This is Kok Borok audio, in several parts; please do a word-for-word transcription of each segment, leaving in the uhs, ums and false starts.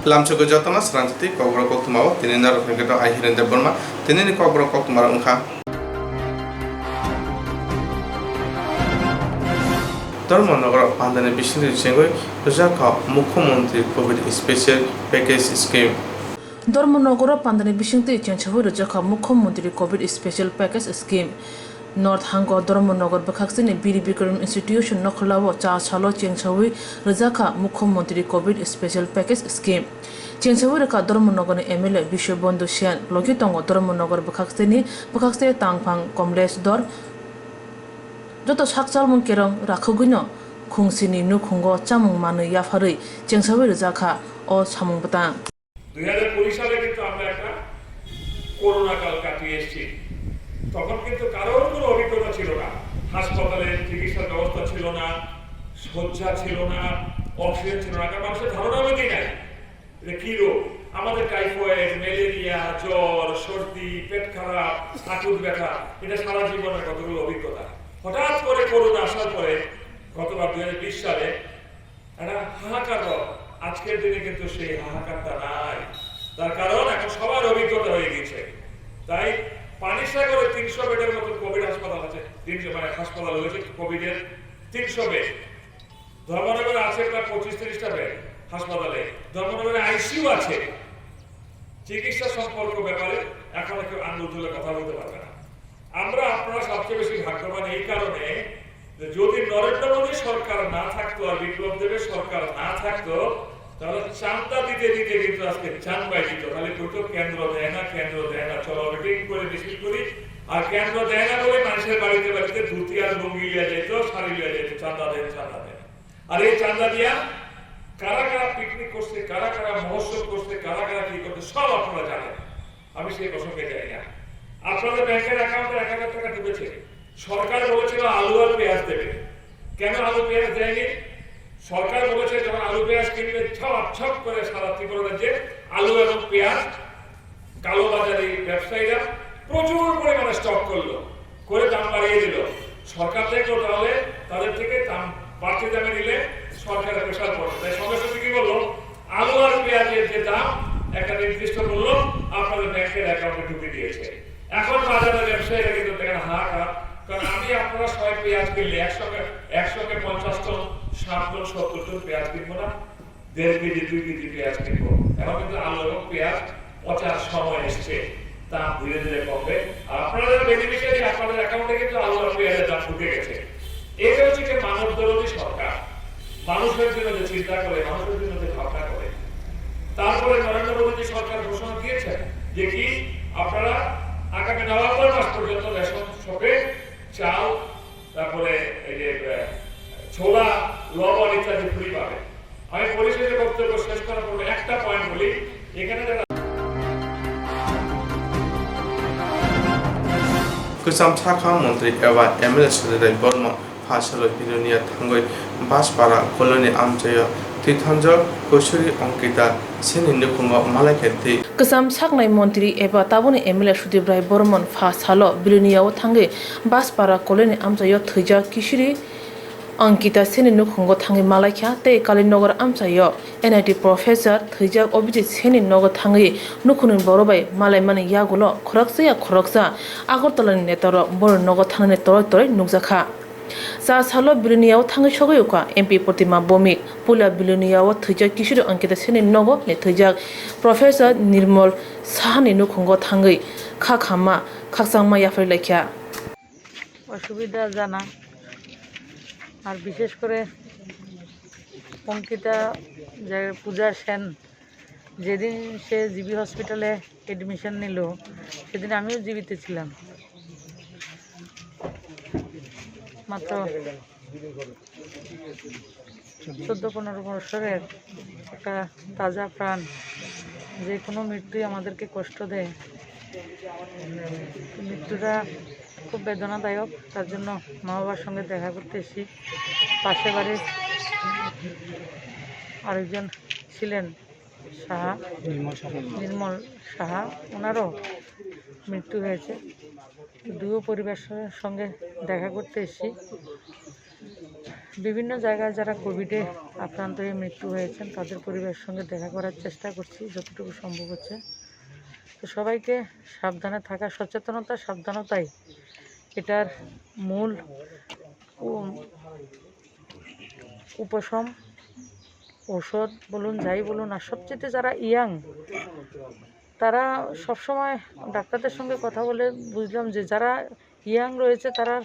Lamchugwi jotono srangti kokborok koktwmao tini norok hwnkhe to ai Hiren Debbarma. Tinini kokborok koktwmarok wngkha. Dharmanagar pandani bisingtwi chengwi rwjakha Mukhyamantri Covid Special Package Scheme. Dharmanagar pandani bisingtwi chengsawi rwjakha Mukhyamantri Covid Special Package Scheme. North Hango Dharmanagar bwkhaksini Bir Bikram Institution Nokholao cha salo chengsawi rwjakha Mukhyamantri Covid Special Package Scheme. Chengsawi rwkha Dharmanagarni M L A Biswabandhu Sen, logi tongo Dharmanagar bwkhaksini bwkhakse tangphang Komlesh Dor. Joto sakchalmung kerong rakhogwino khungsini nukhungo chamung manwi yapharwi chengsawi rwjakha o samung bwtang. দুই হাজার কুড়ি সালে কিন্তু আমরা একটা করোনা কাল কাটিয়ে এসেছি। তখন কিন্তু কারোর কোনো অভিজ্ঞতা ছিল না, হাসপাতালে চিকিৎসার ব্যবস্থা ছিল না, শয্যা ছিল না, অক্সিজেন ছিল না, কারণ মানুষের ধারণা অনেকেই নাই যে কি রোগ। আমাদের টাইফয়েড, ম্যালেরিয়া, জ্বর, সর্দি, পেট খারাপ, হাঁটুর ব্যথা, এটা সারা জীবনের কতগুলো অভিজ্ঞতা। হঠাৎ করে করোনা আসার পরে গতবার দুই হাজার বিশ সালে একটা হাহাকার রব। আজকের দিনে কিন্তু সেই হাহাকারটা নাই। তার কারণ এখন সবার অভিজ্ঞতা হয়ে গেছে। তাই পানিসাগরে তিনশো বেডের মতো কোভিড হাসপাতাল আছে, তিনশো, মানে, হাসপাতাল হয়েছে কোভিডের তিনশো বেড। ধর্মনগরে আছে প্রায় পঁচিশ তিরিশটা বেড হাসপাতালে। ধর্মনগরে আইসিইউ আছে। চিকিৎসা সম্পর্ক ব্যাপারে এখনো কেউ আঙুল তুলে কথা বলতে পারবে না। আমরা, আপনারা সবচেয়ে বেশি ভাগ্যবান এই কারণে যে যদি নরেন্দ্র মোদী সরকার না থাকতো আর বিপ্লব দেবের সরকার না থাকতো, তাহলে চান্দা দিতে দিতে কিন্তু আজকে চান্দাই দিত। খালি কইতো কেন্দ্র দেয় না, কেন্দ্র দেয় না, চলো মিটিং করে মিছিল করি। আর কেন্দ্র দেয় না বলে মানুষের বাড়িতে বাড়িতে ধুতি আর লুঙ্গি লিয়ে যেত, শাড়ি লিয়ে যেত, চান্দা দেন, চান্দা দেন। আর এই চান্দা দিয়া কারা কারা পিকনিক করছে, কারা কারা মহোৎসব করছে, কারা কারা কি করছে, সব আপনারা জানেন। আমি সেই প্রসঙ্গে যাই না। আপনাদের ব্যাংকের অ্যাকাউন্টে এক হাজার টাকা ঢুকেছে, সরকার বলেছিল আলু আর পেঁয়াজ দেবে। কেন আলু পেঁয়াজ দেয়নি? সরকার বলেছে যখন আলু পেঁয়াজ কিনবে, ছপ ছপ করে সারা ত্রিপুরা রাজ্যে আলু এবং পেঁয়াজ কালোবাজারি ব্যবসায়ীরা প্রচুর পরিমাণে স্টক করলো, করে দাম বাড়িয়ে দিল। সরকার দেখলো তাহলে তাদের থেকে দাম বাড়তি দামে নিলে সরকারের প্রেশার পড়বে। তাই সঙ্গে সঙ্গে কি বললো, আলু আর পেঁয়াজের যে দাম একটা নির্দিষ্ট মূল্য আপনাদের ব্যাংকের অ্যাকাউন্টে ঢুকে দিয়েছে। এখন বাজারে ব্যবসায়ীরা কিন্তু দেখেন হাহাকার, কারণ আমি আপনারা সবাই পেঁয়াজ কিনলে একশো কে, একশো কে পঞ্চাশ টন, ষাট টন, সত্তর টন পেঁয়াজ কিনবো না, দেড় কেজি, দুই কেজি পেঁয়াজ কিনবো। এখন কিন্তু আলু এবং পেঁয়াজ পচার সময় এসছে, দাম ধীরে ধীরে কমবে। আর আপনারা যারা বেনিফিশিয়ারি, আপনাদের অ্যাকাউন্টে কিন্তু আলু আর পেঁয়াজের দাম ঢুকে গেছে। এটা হচ্ছে কি মানব দরদি সরকার, মানুষের জন্য যে চিন্তা করে, মানুষের জন্য যে ভাবনা করে। তারপরে নরেন্দ্র মোদী যে সরকার ঘোষণা দিয়েছেন যে কি আপনারা আগামী নভেম্বর মাস পর্যন্ত রেশন শপে চাল, তারপরে এই যে, আহ, ছোলা, লবণ ইত্যাদি ফ্রি পাবে। আমি পরিশেষে বক্তব্য শেষ করার পূর্বে একটা পয়েন্ট বলি, এখানে যারা Kwcham sakha montri eba M L A Sudibrai Bormon pha salo Bilonia thangwi Baspara koloni amchaio Tithanjak Kosuri Ongkita Seni nukhungo malaikha tei. Kwcham saknai montri eba taboni M L A Sudibrai Bormon pha salo Biloniao thangwi Baspara koloni amchaio thwijak Kisiri Ankita Seni nukhungo thangwi malaikha tei Kalinogar amchaio N I T professor thwijak Abhijit Seni nogo thangwi nukhungni borok bai malaimani yagulo khoroksa ya khoroksa Agartala ni netarok borokni nogo thangnani toroi toroi nukjakha. Cha salo Biloniao thangwi sogwi ukha M P Protima Bhowmik, puila Biloniao thwijak Kisiri Ankita Seni nogo ni thwijak professor Nirmol Sahani nukhungo thangwi kha khamma khakchangma yapharwi laikha. অসুবিধা জানা। আর বিশেষ করে অঙ্কিতা, যে পূজা সেন, যেদিন সে জিবি হসপিটালে অ্যাডমিশন নিল, সেদিন আমিও জিবিতে ছিলাম। মাত্র চোদ্দ পনেরো বছরের একটা তাজা প্রাণ, যে কোনো মৃত্যুই আমাদেরকে কষ্ট দেয়। মৃত্যুটা খুব বেদনাদায়ক, তার জন্য মা বাবার সঙ্গে দেখা করতে এসেছি। পাশের বাড়ির আরেকজন ছিলেন সাহা, নির্মল সাহা। নির্মল সাহা, ওনারও মৃত্যু হয়েছে। দুয়ো পরিবারের সঙ্গে দেখা করতে এসেছি। বিভিন্ন জায়গায় যারা কোভিডে আক্রান্ত হয়ে মৃত্যু হয়েছেন, তাদের পরিবারের সঙ্গে দেখা করার চেষ্টা করছি যতটুকু সম্ভব হচ্ছে। তো সবাইকে সাবধানে থাকা, সচেতনতা, সাবধানতাই এটার মূল উ-, উপশম, ঔষধ বলুন, যাই বলুন। আর সবচেয়ে যারা ইয়াং, তারা সবসময় ডাক্তারদের সঙ্গে কথা বলে বুঝলাম যে যারা ইয়াং রয়েছে, তারা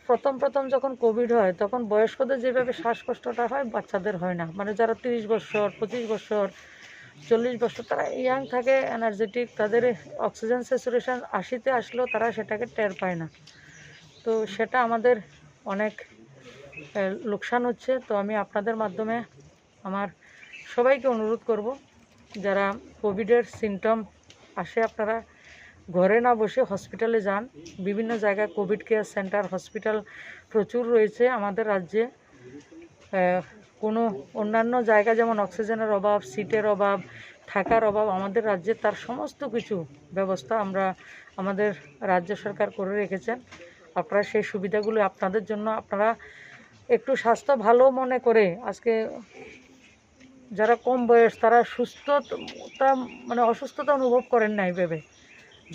প্রথম প্রথম যখন কোভিড হয়, তখন বয়স্কদের যেভাবে শ্বাসকষ্টটা হয়, বাচ্চাদের হয় না। মানে যারা তিরিশ বছর, পঁচিশ বছর, চল্লিশ বছর, তারা ইয়াং থাকে, এনার্জেটিক, তাদের অক্সিজেন স্যাচুরেশন আশিতে আসলেও তারা সেটাকে টের পায় না। তো সেটা আমাদের অনেক, আহ, লোকসান হচ্ছে। তো আমি আপনাদের মাধ্যমে আমার সবাইকে অনুরোধ করব, যারা কোভিডের সিমটম আসে, আপনারা ঘরে না বসে হসপিটালে যান। বিভিন্ন জায়গায় কোভিড কেয়ার সেন্টার, হসপিটাল প্রচুর রয়েছে আমাদের রাজ্যে। আহ, কোনো অন্যান্য জায়গা যেমন অক্সিজেনের অভাব, সিটের অভাব, থাকার অভাব, আমাদের রাজ্যে তার সমস্ত কিছু ব্যবস্থা আমরা আমাদের রাজ্য সরকার করে রেখেছেন। আপনারা সেই সুবিধাগুলো আপনাদের জন্য, আপনারা একটু স্বাস্থ্য ভালো মনে করে আজকে যারা কম বয়স, তারা সুস্থতা, মানে, অসুস্থতা অনুভব করেন না এইভাবে।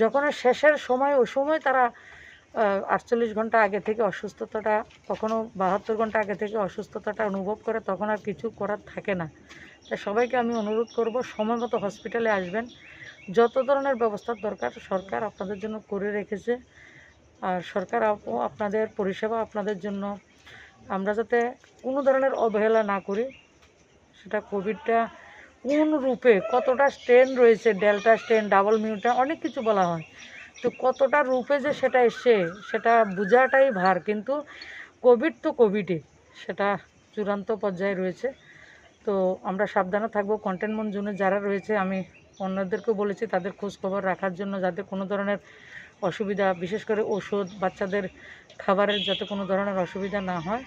যখন শেষের সময়, ওই সময় তারা, আহ, আটচল্লিশ ঘন্টা আগে থেকে অসুস্থতাটা, কখনো বাহাত্তর ঘন্টা আগে থেকে অসুস্থতাটা অনুভব করে, তখন আর কিছু করার থাকে না। তাই সবাইকে আমি অনুরোধ করব, সময় মতো হসপিটালে আসবেন। যত ধরনের ব্যবস্থার দরকার সরকার আপনাদের জন্য করে রেখেছে। আর সরকার আপ-, আপনাদের পরিষেবা আপনাদের জন্য, আমরা যাতে কোনো ধরনের অবহেলা না করি। সেটা কোভিডটা কোন রূপে, কতটা স্ট্রেন রয়েছে, ডেল্টা স্ট্রেন, ডাবল মিউট্যান্ট, অনেক কিছু বলা হয়। তো কতটা রূপে যে সেটা এসছে, সেটা বোঝাটাই ভার। কিন্তু কোভিড তো কোভিডই, সেটা চূড়ান্ত পর্যায়ে রয়েছে। তো আমরা সাবধানে থাকবো। কন্টেনমেন্ট জোনে যারা রয়েছে, আমি অন্যদেরকেও বলেছি তাদের খোঁজ খবর রাখার জন্য, যাতে কোনো ধরনের অসুবিধা, বিশেষ করে ওষুধ, বাচ্চাদের খাবারের যাতে কোনো ধরনের অসুবিধা না হয়।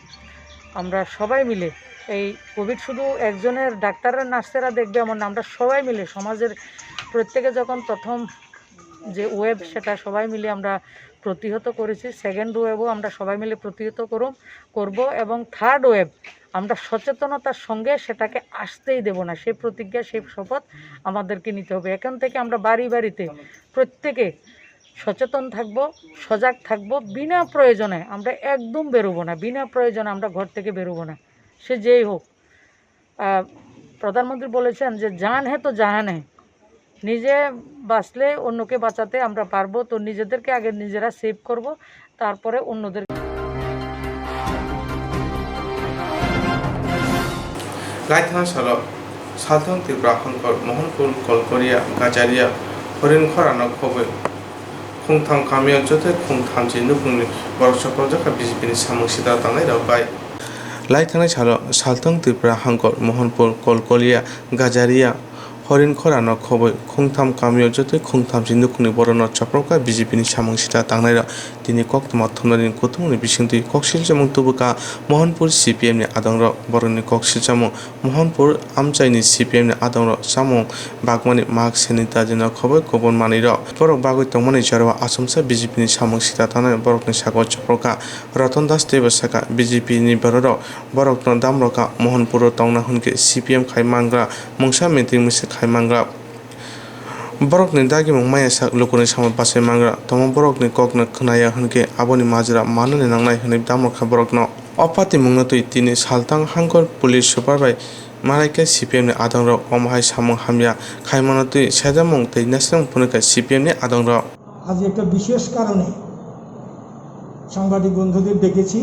আমরা সবাই মিলে, এই কোভিড শুধু একজনের, ডাক্তাররা, নার্সেরা দেখবে এমন না, আমরা সবাই মিলে সমাজের প্রত্যেকে যখন প্রথম যে ওয়েভ, সেটা সবাই মিলে আমরা প্রতিহত করেছি, সেকেন্ড ওয়েভও আমরা সবাই মিলে প্রতিহত করুম, করব। এবং থার্ড ওয়েভ আমরা সচেতনতার সঙ্গে সেটাকে আসতেই দেব না। সেই প্রতিজ্ঞা, সেই শপথ আমাদেরকে নিতে হবে। এখন থেকে আমরা বাড়ি বাড়িতে প্রত্যেকে সচেতন থাকব, সজাগ থাকব। বিনা প্রয়োজনে আমরা একদম বেরোবো না, বিনা প্রয়োজনে আমরা ঘর থেকে বেরোবো না, সে যেই হোক। আহ, প্রধানমন্ত্রী বলেছেন যে জান হে তো জাহান হে, নিজে বাঁচলে অন্যকে বাঁচাতে আমরা পারবো। তো নিজেদেরকে আগে নিজেরা সেভ করব, তারপরে অন্যদের। Laithang salo Salthang Tripura Hangkor, Mohanpur, Kolkoria, Gajaria, Horinkhorano khobwi khungtham kamio jotoi khungthamchi nukhungni borok chopropjak kha B J P ni samung sitra tangnai rok bai. Laithangnai salo Salthang Tripura Hangkor, Mohanpur, Kolkolia, Gajaria, Horinkhorano khobwi khungtham kamio jotoi khungthamchi nukhungni borokno chopropkha B J P ni samung sitra tangnairok. Tini koktwma thumnani kuthumungni bisingtwi koksil chamung tubukha Mohanpur C P M ni adongrok. Borokni koksil chamung Mohanpur amchaini C P M ni adongrok chamung bagmani mask sanitizer no khobwi kubun manwirok. Borok bagwi tongmani jorao achomsa B J P ni samung sitra tangnai borokni sakao chopropkha. Ratan Das teibo sakha, B J P ni bororok borokno damrokha, Mohanpuro tongna hwnkhe C P M khai mangra, mungsa meeting misa khai mangra. Borokni dagimung maya sak, lukuni samung bachai mangra, tongma borokni kokno khwnaya hwnkhe aboni majra manani nangnai hwnwi damrokha borokno. O patimungno twi tini Salthang Hangkor police super bai malaikha C P M ni adongrok, omo hai samung hamya khaimano twi sejamung tei naisingmung phunukha C P M ni adongrok. আজ একটা বিশেষ কারণে সাংবাদিক বন্ধুদের ডেকেছি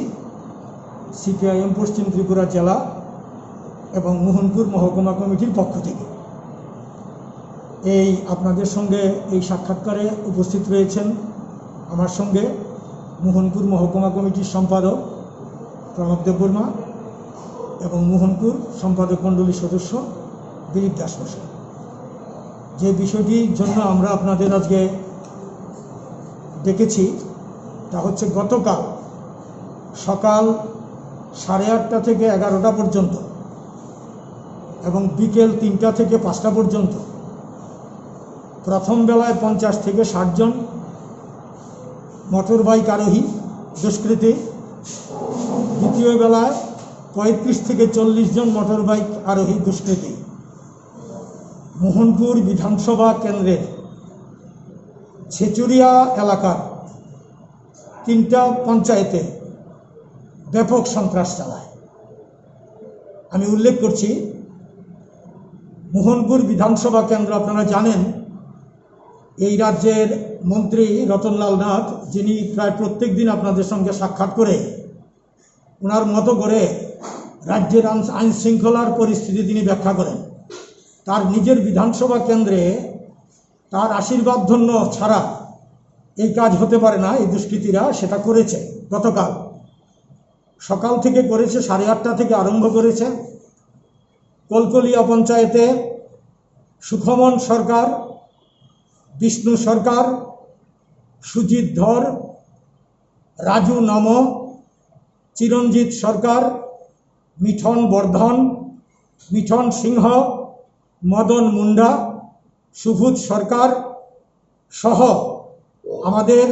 সিপিআইএম পশ্চিম ত্রিপুরা জেলা এবং মোহনপুর মহকুমা কমিটির পক্ষ থেকে। এই আপনাদের সঙ্গে এই সাক্ষাৎকারে উপস্থিত রয়েছেন আমার সঙ্গে মোহনপুর মহকুমা কমিটির সম্পাদক প্রণব দেববর্মা এবং মোহনপুর সম্পাদক মণ্ডলীর সদস্য দিলীপ দাস মশাই। যে বিষয়টির জন্য আমরা আপনাদের আজকে ডেকেছি, তা হচ্ছে গতকাল সকাল সাড়ে আটটা থেকে এগারোটা পর্যন্ত এবং বিকেল তিনটা থেকে পাঁচটা পর্যন্ত প্রথম বেলায় পঞ্চাশ থেকে ষাট জন মোটর বাইক আরোহী দুষ্কৃতী, দ্বিতীয় বেলায় পঁয়ত্রিশ থেকে চল্লিশ জন মোটর বাইক আরোহী দুষ্কৃতী মোহনপুর বিধানসভা কেন্দ্রের ছেচুরিয়া এলাকার তিনটা পঞ্চায়েতে ব্যাপক সন্ত্রাস চালায়। আমি উল্লেখ করছি, মোহনপুর বিধানসভা কেন্দ্র, আপনারা জানেন, এই রাজ্যের মন্ত্রী রতনলাল নাথ, যিনি প্রায় প্রত্যেক দিন আপনাদের সঙ্গে সাক্ষাৎ করে ওনার মতো করে রাজ্যের আইন, আইন শৃঙ্খলার পরিস্থিতি তিনি ব্যাখ্যা করেন। তার নিজের বিধানসভা কেন্দ্রে তার আশীর্বাদ ধন্য ছাড়া এই কাজ হতে পারে না। এই দুষ্কৃতীরা সেটা করেছে গতকাল সকাল থেকে, করেছে সাড়ে আটটা থেকে আরম্ভ করেছে। কলকলিয়া পঞ্চায়েতে সুখমন সরকার, বিষ্ণু সরকার, সুজিত ধর, রাজু নম, চিরঞ্জিত সরকার, মিঠন বর্ধন, মিঠন সিংহ, মদন মুন্ডা, সুবোধ সরকার সহ আমাদের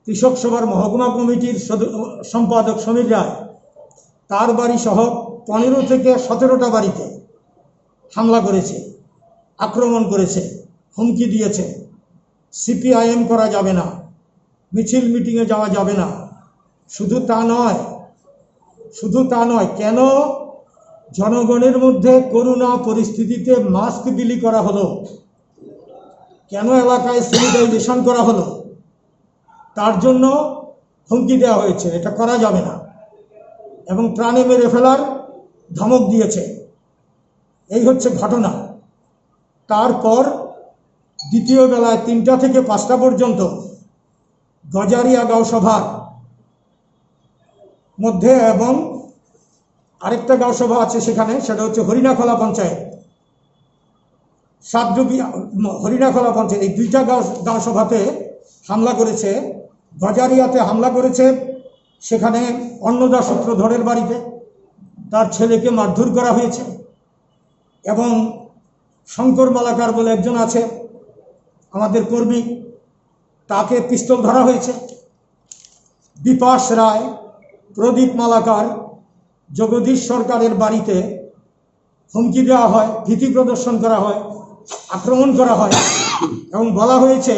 কৃষক সভার মহকুমা কমিটির সদ-, সম্পাদক সমীর রায়, তার বাড়ি সহ পনেরো থেকে সতেরোটা বাড়িতে হামলা করেছে, আক্রমণ করেছে, হুমকি দিয়েছে। সিপিআইএম করা যাবে না, মিছিল মিটিংয়ে যাওয়া যাবে না। শুধু তা নয়, শুধু তা নয়, কেন জনগণের মধ্যে করোনা পরিস্থিতিতে মাস্ক বিলি করা হলো, কেন এলাকায় স্যানিটাইজেশন করা হলো, তার জন্য হুমকি দেওয়া হয়েছে, এটা করা যাবে না, এবং প্রাণে মেরে ফেলার ধমক দিয়েছে। এই হচ্ছে ঘটনা। তারপর দ্বিতীয় বেলায় তিনটা থেকে পাঁচটা পর্যন্ত গজারিয়া গাঁও সভার মধ্যে এবং আরেকটা গাঁও সভা আছে সেখানে, সেটা হচ্ছে হরিণাখলা পঞ্চায়েত, সাতডুবি, হরিণাখলা পঞ্চায়েত, এই দুইটা গাঁও, গাঁও সভাতে হামলা করেছে। গজারিয়াতে হামলা করেছে, সেখানে অন্নদা সূত্রধরের বাড়িতে তার ছেলেকে মারধর করা হয়েছে এবং শঙ্কর মালাকার বলে একজন আছে আমাদের কর্মী, তাকে পিস্তল ধরা হয়েছে। বিপাশ রায়, প্রদীপ মালাকার, জগদীশ সরকারের বাড়িতে হুমকি দেওয়া হয়, ভীতি প্রদর্শন করা হয়, আক্রমণ করা হয় এবং বলা হয়েছে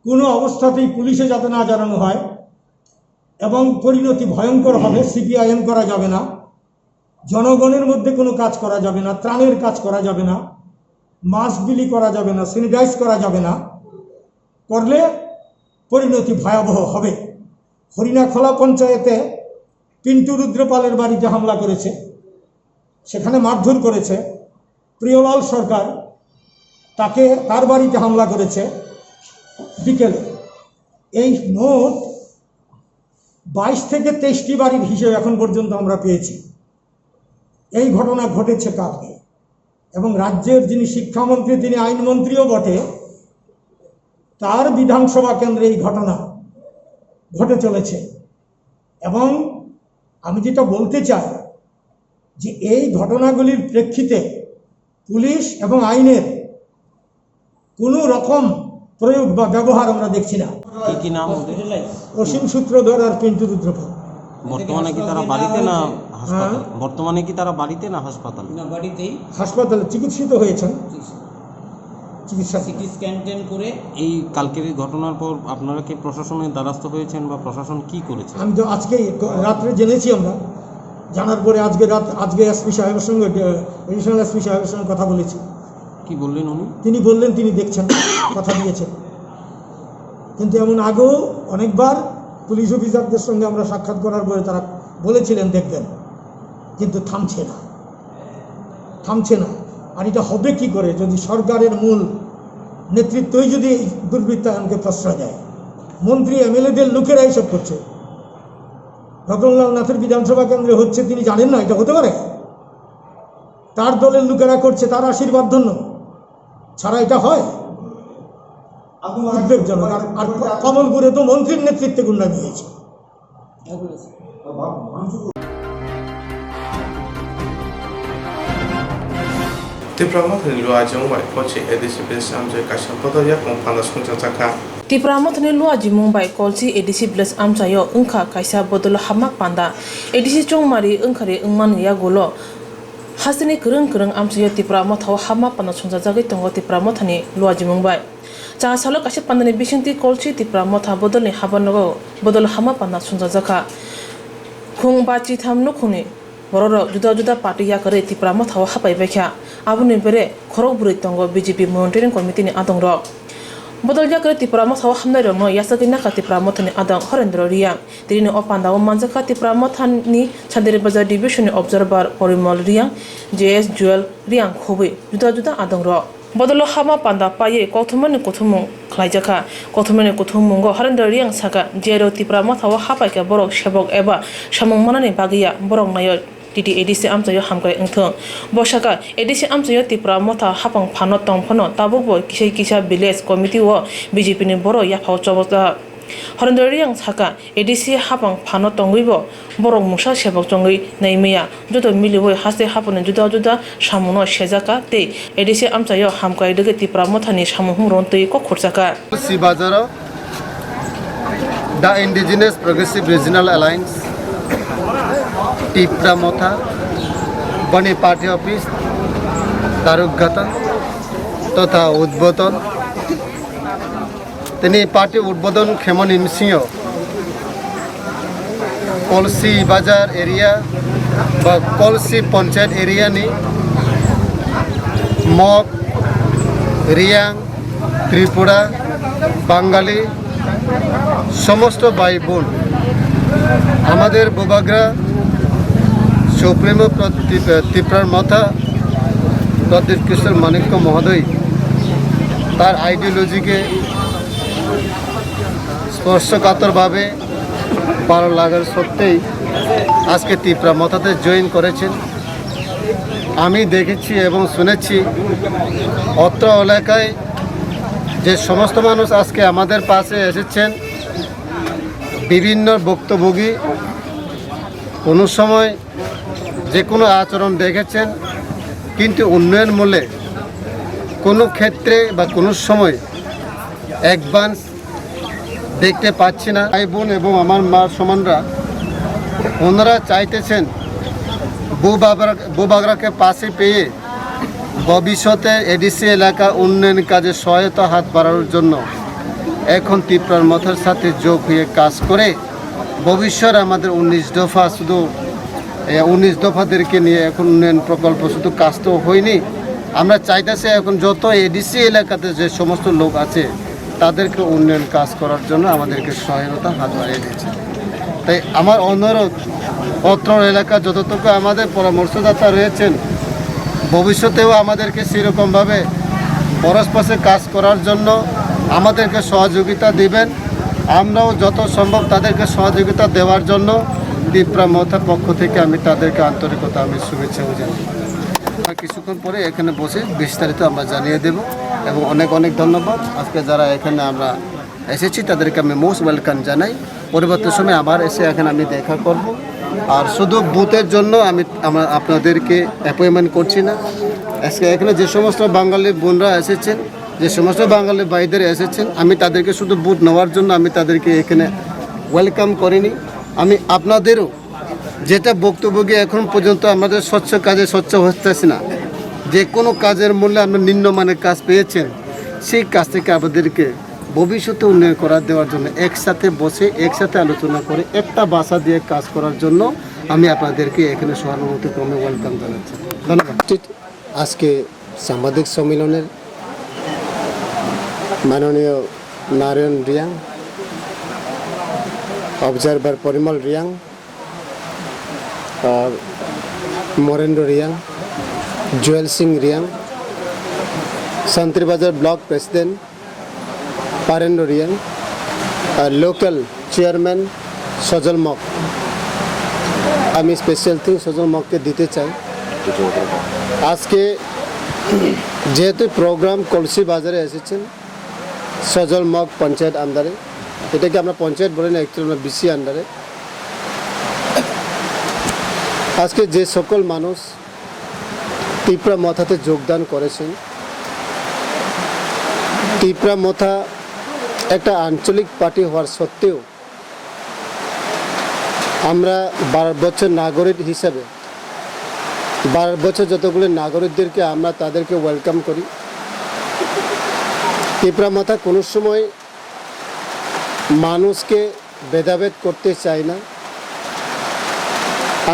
কোনো অবস্থাতেই পুলিশে যাতে না জানানো হয় এবং পরিণতি ভয়ঙ্কর হবে। সিপিআইএম করা যাবে না, জনগণের মধ্যে কোনো কাজ করা যাবে না, ত্রাণের কাজ করা যাবে না, মাস্ক বিলি করা যাবে না, স্যানিটাইজ করা যাবে না, করলে পরিণতি ভয়াবহ হবে। হরিণাখলা পঞ্চায়েতে পিন্টু রুদ্রপালের বাড়িতে হামলা করেছে, সেখানে মারধর করেছে। প্রিয়লাল সরকার, তাকে, তার বাড়িতে হামলা করেছে বিকেলে। এই মোট বাইশ থেকে তেইশটি বাড়ির হিসেব এখন পর্যন্ত আমরা পেয়েছি। এই ঘটনা ঘটেছে কালকে, এবং রাজ্যের যিনি শিক্ষামন্ত্রী, তিনি আইনমন্ত্রীও বটে, তার বিধানসভা কেন্দ্রে এই ঘটনা ঘটে চলেছে। এবং আমি যেটা বলতে চাই যে এই ঘটনাগুলির প্রেক্ষিতে পুলিশ এবং আইনের কোনো রকম প্রয়োগ বা ব্যবহার আমরা দেখছি না। কি কি নাম ওদের? অসীম সূত্রধর আর পিন্টু রুদ্রপাল। বর্তমানে কি তারা বাড়িতে না হাসপাতাল? হ্যাঁ। বর্তমানে কি তারা বাড়িতে না হাসপাতালে? না, বাড়িতেই। হাসপাতালে চিকিৎসিত হয়েছেন। চিকিৎসা। সিটি স্ক্যান ট্যান করে। এই কালকের এই ঘটনার পর আপনারা কি প্রশাসনের দ্বারস্থ হয়েছেন বা প্রশাসন কি করেছে? আমি তো আজকে ক-, রাত্রে জেনেছি আমরা। জানার পরে আজকে রাত, আজকে এসপি সাহেবের সঙ্গে, এ, এডিশনাল এসপি সাহেবের সঙ্গে কথা বলেছি। কি বললেন উনি? তিনি বললেন তিনি দেখছেন, কথা দিয়েছেন। কিন্তু এমন আগেও অনেকবার পুলিশ অফিসারদের সঙ্গে আমরা সাক্ষাৎ করার পরে তারা বলেছিলেন দেখবেন, কিন্তু থামছে না, থামছে না। আর এটা হবে কি করে যদি সরকারের মূল নেতৃত্বই যদি এই দুর্বৃত্তায়নকে প্রশ্রয় দেয়? মন্ত্রী এমএলএদের লোকেরা এইসব করছে। রতনলাল নাথের বিধানসভা কেন্দ্রে হচ্ছে, তিনি জানেন না এটা হতে পারে? তার দলের লোকেরা করছে, তার আশীর্বাদ ধন্য ছাড়া এটা হয়? উদ্বেগজনক। আর, আর কমলপুরে তো মন্ত্রীর নেতৃত্বে গুন্ডামি হয়েছে। Tipra Mothani Luajong bai phochi A D C President Amjoi Kaisa Podolia kong panda songchajak kha. Tipra Mothani luajimung bai Kolsi A D C village amchaio wngkha kaisa bodol hapma panda. A D C chongmari wngkhari wngmani yagulo hasteni kwrwng kwrwng amchaio Tipra Mothao hapma panda swngjajagwi tongo Tipra Mothani luajimung bai. Chasalo kaisa pandani bisingtwi Kolsi Tipra Motha bodolni habanogo bodol hapma panda swngjajak kha. Khung ba chitham nukhungni Bororok juda juda party yakarwi Tipra Mothao hapai baikha. Aboni bere khorok bwrwi tongo B J P Monitoring Committee ni adongrok. Bodol yakarwi Tipra Mothao hamnairokno yachagwi nakha Tipra Mothani adong Horendro Riang. Tini o pandao manjakha Tipra Mothani Santir Bazar Division ni Observer Porimol Riang, J S Jewel Riang khobwi juda juda adongrok. Bodolo hapma panda paiwi kokthumani kuthumung khlaijakha. Kokthumani kuthummungo Harendra Riang sakha, J R O Tipra Mothao hapaikha borok sebok eba samung manani bagwiya borok naio T T A D C amchaio hamkrai wngthung. Bo sakha, A D C amchaio Tipra Motha hapang phano tong phano tabukbo kisa kisa village committee o B J P ni borok yaphao chobokjak. Horendra Riang sakha, A D C hapang phano tongwibo borok mungsa sebok chongwi naimaya. Joto miliwi haste haphangni juda juda samungno sejakha tei A D C amchaio hamkrai rwgwi Tipra Mothani samung humrokno twi kok khurchakha. Si bazaro The Indigenous Progressive Regional Alliance, Tipra Motha, boni party office, Daruk Gatan, totha Udboton, tini party udbodon khemoni bisingo Kolsi Bazar area ba Kolsi Panchayat area ni Mok, Riang, Tripura, Bangali, সমস্ত ভাই বোন, আমাদের বুবাগ্রা সুপ্রিমো প্রতি-, ত্রিপুরার মাথা প্রদ্যুৎ কিশোর মাণিক্য মহোদয় তার আইডিওলজিকে স্পর্শকাতরভাবে ভালো লাগার সত্ত্বেই আজকে ত্রিপুরা মথাতে জয়েন করেছেন। আমি দেখেছি এবং শুনেছি অত্র এলাকায় যে সমস্ত মানুষ আজকে আমাদের পাশে এসেছেন, বিভিন্ন ভুক্তভোগী কোনো সময় যে কোনো আচরণ দেখেছেন, কিন্তু উন্নয়নমূলক কোনো ক্ষেত্রে বা কোনো সময় অ্যাডভান্স দেখতে পাচ্ছি না। ভাই বোন এবং আমার মা সমানরা, ওনারা চাইতেছেন বুবাগরা-, বুবাগরাকে পাশে পেয়ে ভবিষ্যতে এডিসি এলাকা উন্নয়ন কাজে সহায়তা হাত বাড়ানোর জন্য এখন ত্রিপুরার মথার সাথে যোগ হয়ে কাজ করে ভবিষ্যতে আমাদের উনিশ দফা শুধু, এ, উনিশ দফাদেরকে নিয়ে এখন উন্নয়ন প্রকল্প শুধু কাজ তো হয়নি। আমরা চাইতেছি এখন যত এডিসি এলাকাতে যে সমস্ত লোক আছে তাদেরকে উন্নয়ন কাজ করার জন্য আমাদেরকে সহায়তা হাত বাড়িয়ে দিচ্ছে। তাই আমার অনুরোধ, অত্র এলাকা যতটুকু আমাদের পরামর্শদাতা রয়েছেন, ভবিষ্যতেও আমাদেরকে সেরকমভাবে পরস্পরে কাজ করার জন্য আমাদেরকে সহযোগিতা দিবেন। আমরাও যত সম্ভব তাদেরকে সহযোগিতা দেওয়ার জন্য ত্রিপুরা মথা পক্ষ থেকে আমি তাদেরকে আন্তরিকতা, আমি শুভেচ্ছা জানাই। আমরা কিছুক্ষণ পরে এখানে বসে বিস্তারিত আমরা জানিয়ে দেব এবং অনেক অনেক ধন্যবাদ। আজকে যারা এখানে আমরা এসেছি তাদেরকে আমি মোস্ট ওয়েলকাম জানাই। পরবর্তী সময় আবার এসে এখানে আমি দেখা করব। আর শুধু বুথের জন্য আমি, আমরা আপনাদেরকে অ্যাপয়েন্টমেন্ট করছি না। আজকে এখানে যে সমস্ত বাঙালি বোনরা এসেছেন, যে সমস্ত বাঙালি ভাইদের এসেছেন, আমি তাদেরকে শুধু বুথ নেওয়ার জন্য আমি তাদেরকে এখানে ওয়েলকাম করিনি। আমি আপনাদেরও যেটা ভুক্তভোগী এখন পর্যন্ত আমাদের স্বচ্ছ কাজে স্বচ্ছ হচ্ছে না, যে কোনো কাজের মূল্যে আমরা নিম্নমানের কাজ পেয়েছেন, সেই কাজ থেকে আমাদেরকে ভবিষ্যতে উন্নয়ন করা দেওয়ার জন্য একসাথে বসে একসাথে আলোচনা করে একটা ভাষা দিয়ে কাজ করার জন্য আমি আপনাদেরকে এখানে সহানুভূতিক্রমে ওয়েলকাম জানাচ্ছি। ধন্যবাদ। ঠিক আজকে সাংবাদিক সম্মেলনের মাননীয় নারায়ণ রিয়াং, অবজারভার পরিমল রিয়াং, আহ, মরেন্দ্র রিয়াং, জুয়েল সিং রিয়াং, শান্তিরবাজার ব্লক প্রেসিডেন্ট পারেন্দ্র রিয়াং, আহ, লোকাল চেয়ারম্যান সজল মগ। আমি স্পেশাল থিং সজল মগকে দিতে চাই। আজকে যেহেতু প্রোগ্রাম কলসি বাজারে এসেছেন, সজল মগ পঞ্চায়েত আন্ডারে, এটাকে আমরা পঞ্চায়েত বলি না, অ্যাকচুয়ালি আমরা বিসি আন্ডারে। আজকে যে সকল মানুষ তিপ্রা মথাতে যোগদান করেছেন, তিপ্রা মথা একটা আঞ্চলিক পার্টি হওয়ার সত্ত্বেও আমরা ভারতবর্ষের নাগরিক হিসাবে ভারতবর্ষের যতগুলি নাগরিকদেরকে আমরা তাদেরকে ওয়েলকাম করি। তিপ্রা মথা কোনো সময় মানুষকে ভেদাভেদ করতে চায় না।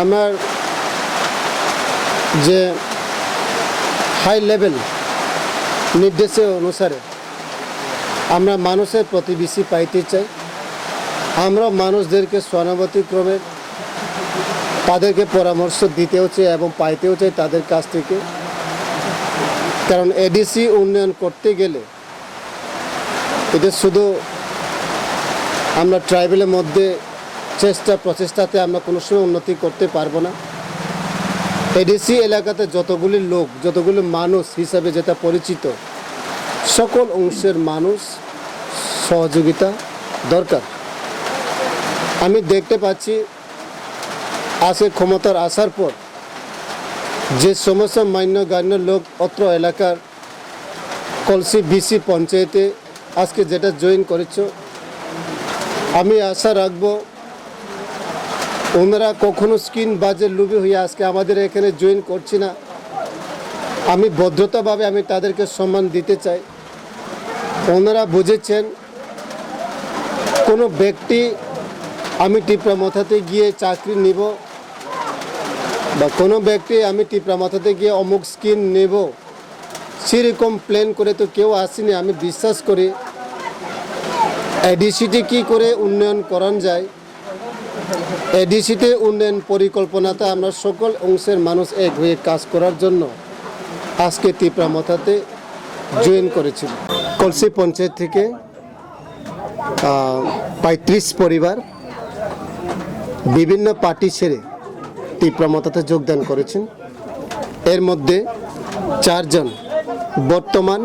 আমার যে হাই লেভেল নির্দেশে অনুসারে আমরা মানুষের প্রতিবেশী পাইতে চাই। আমরা মানুষদেরকে সহানুভূতিক্রমে তাদেরকে পরামর্শ দিতেও চাই এবং পাইতেও চাই তাদের কাছ থেকে। কারণ এডিসি উন্নয়ন করতে গেলে এটা শুধু আমরা ট্রাইবেলের মধ্যে চেষ্টা প্রচেষ্টাতে আমরা কোনো সময় উন্নতি করতে পারবো না। এডিসি এলাকাতে যতগুলি লোক, যতগুলি মানুষ হিসাবে যেটা পরিচিত, সকল অংশের মানুষ সহযোগিতা দরকার। আমি দেখতে পাচ্ছি আজকে ক্ষমতার আসার পর যে সমস্ত মান্যগণ্য লোক অত্র এলাকার কলসি বিসি পঞ্চায়েতে আজকে যেটা জয়েন করেছ, আমি আশা রাখবো ওনারা কখনো স্কিন বাজে লুবি হয়ে আজকে আমাদের এখানে জয়েন করছে না। আমি ভদ্রতাভাবে আমি তাদেরকে সম্মান দিতে চাই। ওনারা বুঝেছেন, কোনো ব্যক্তি আমি টিপরা মথাতে গিয়ে চাকরি নিব বা কোনো ব্যক্তি আমি টিপরা মথাতে গিয়ে অমুক স্কিম নেব, সেরকম প্ল্যান করে তো কেউ আসেনি। আমি বিশ্বাস করি এডিসিতে কী করে উন্নয়ন করানো যায়, এডিসিতে উন্নয়ন পরিকল্পনাতে আমরা সকল অংশের মানুষ এক হয়ে কাজ করার জন্য আজকে তিপ্রা মথাতে জয়েন করেছিল। কলসি পঞ্চায়েত থেকে আহ, পঁয়ত্রিশ পরিবার বিভিন্ন পার্টি ছেড়ে তিপ্রা মথাতে যোগদান করেছেন। এর মধ্যে চারজন বর্তমান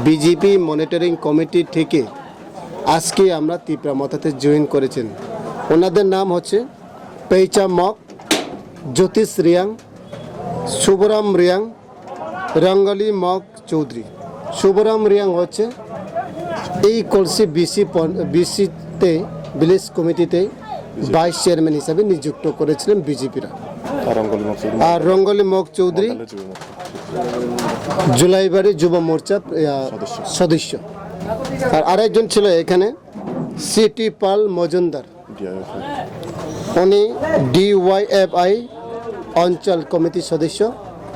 বিজেপি মনিটরিং কমিটি থেকে আজকে আমরা তিপ্রা মথাতে জয়েন করেছেন। ওনাদের নাম হচ্ছে পেইচা মগ, জ্যোতিষ রিয়াং, শুভরাম রিয়াং, রঙ্গলি মগ চৌধুরী। শুভরাম রিয়াং হচ্ছে এই কলসি বিসি পন-, বিসিতে, ভিলেজ কমিটিতে ভাইস চেয়ারম্যান হিসাবে নিযুক্ত করেছিলেন বিজেপিরা। আর রঙ্গলি মগ চৌধুরী আর রঙ্গলি মগ চৌধুরী মন্ডলের যুব মোর্চা। জুলাইবাড়ি যুব মোর্চা, আহ, সদস্য। সদস্য। আর আরেকজন ছিল এখানে সিটি পাল মজুমদার। ডিআইএফআই। উনি ডিওয়াইএফআই অঞ্চল কমিটির সদস্য।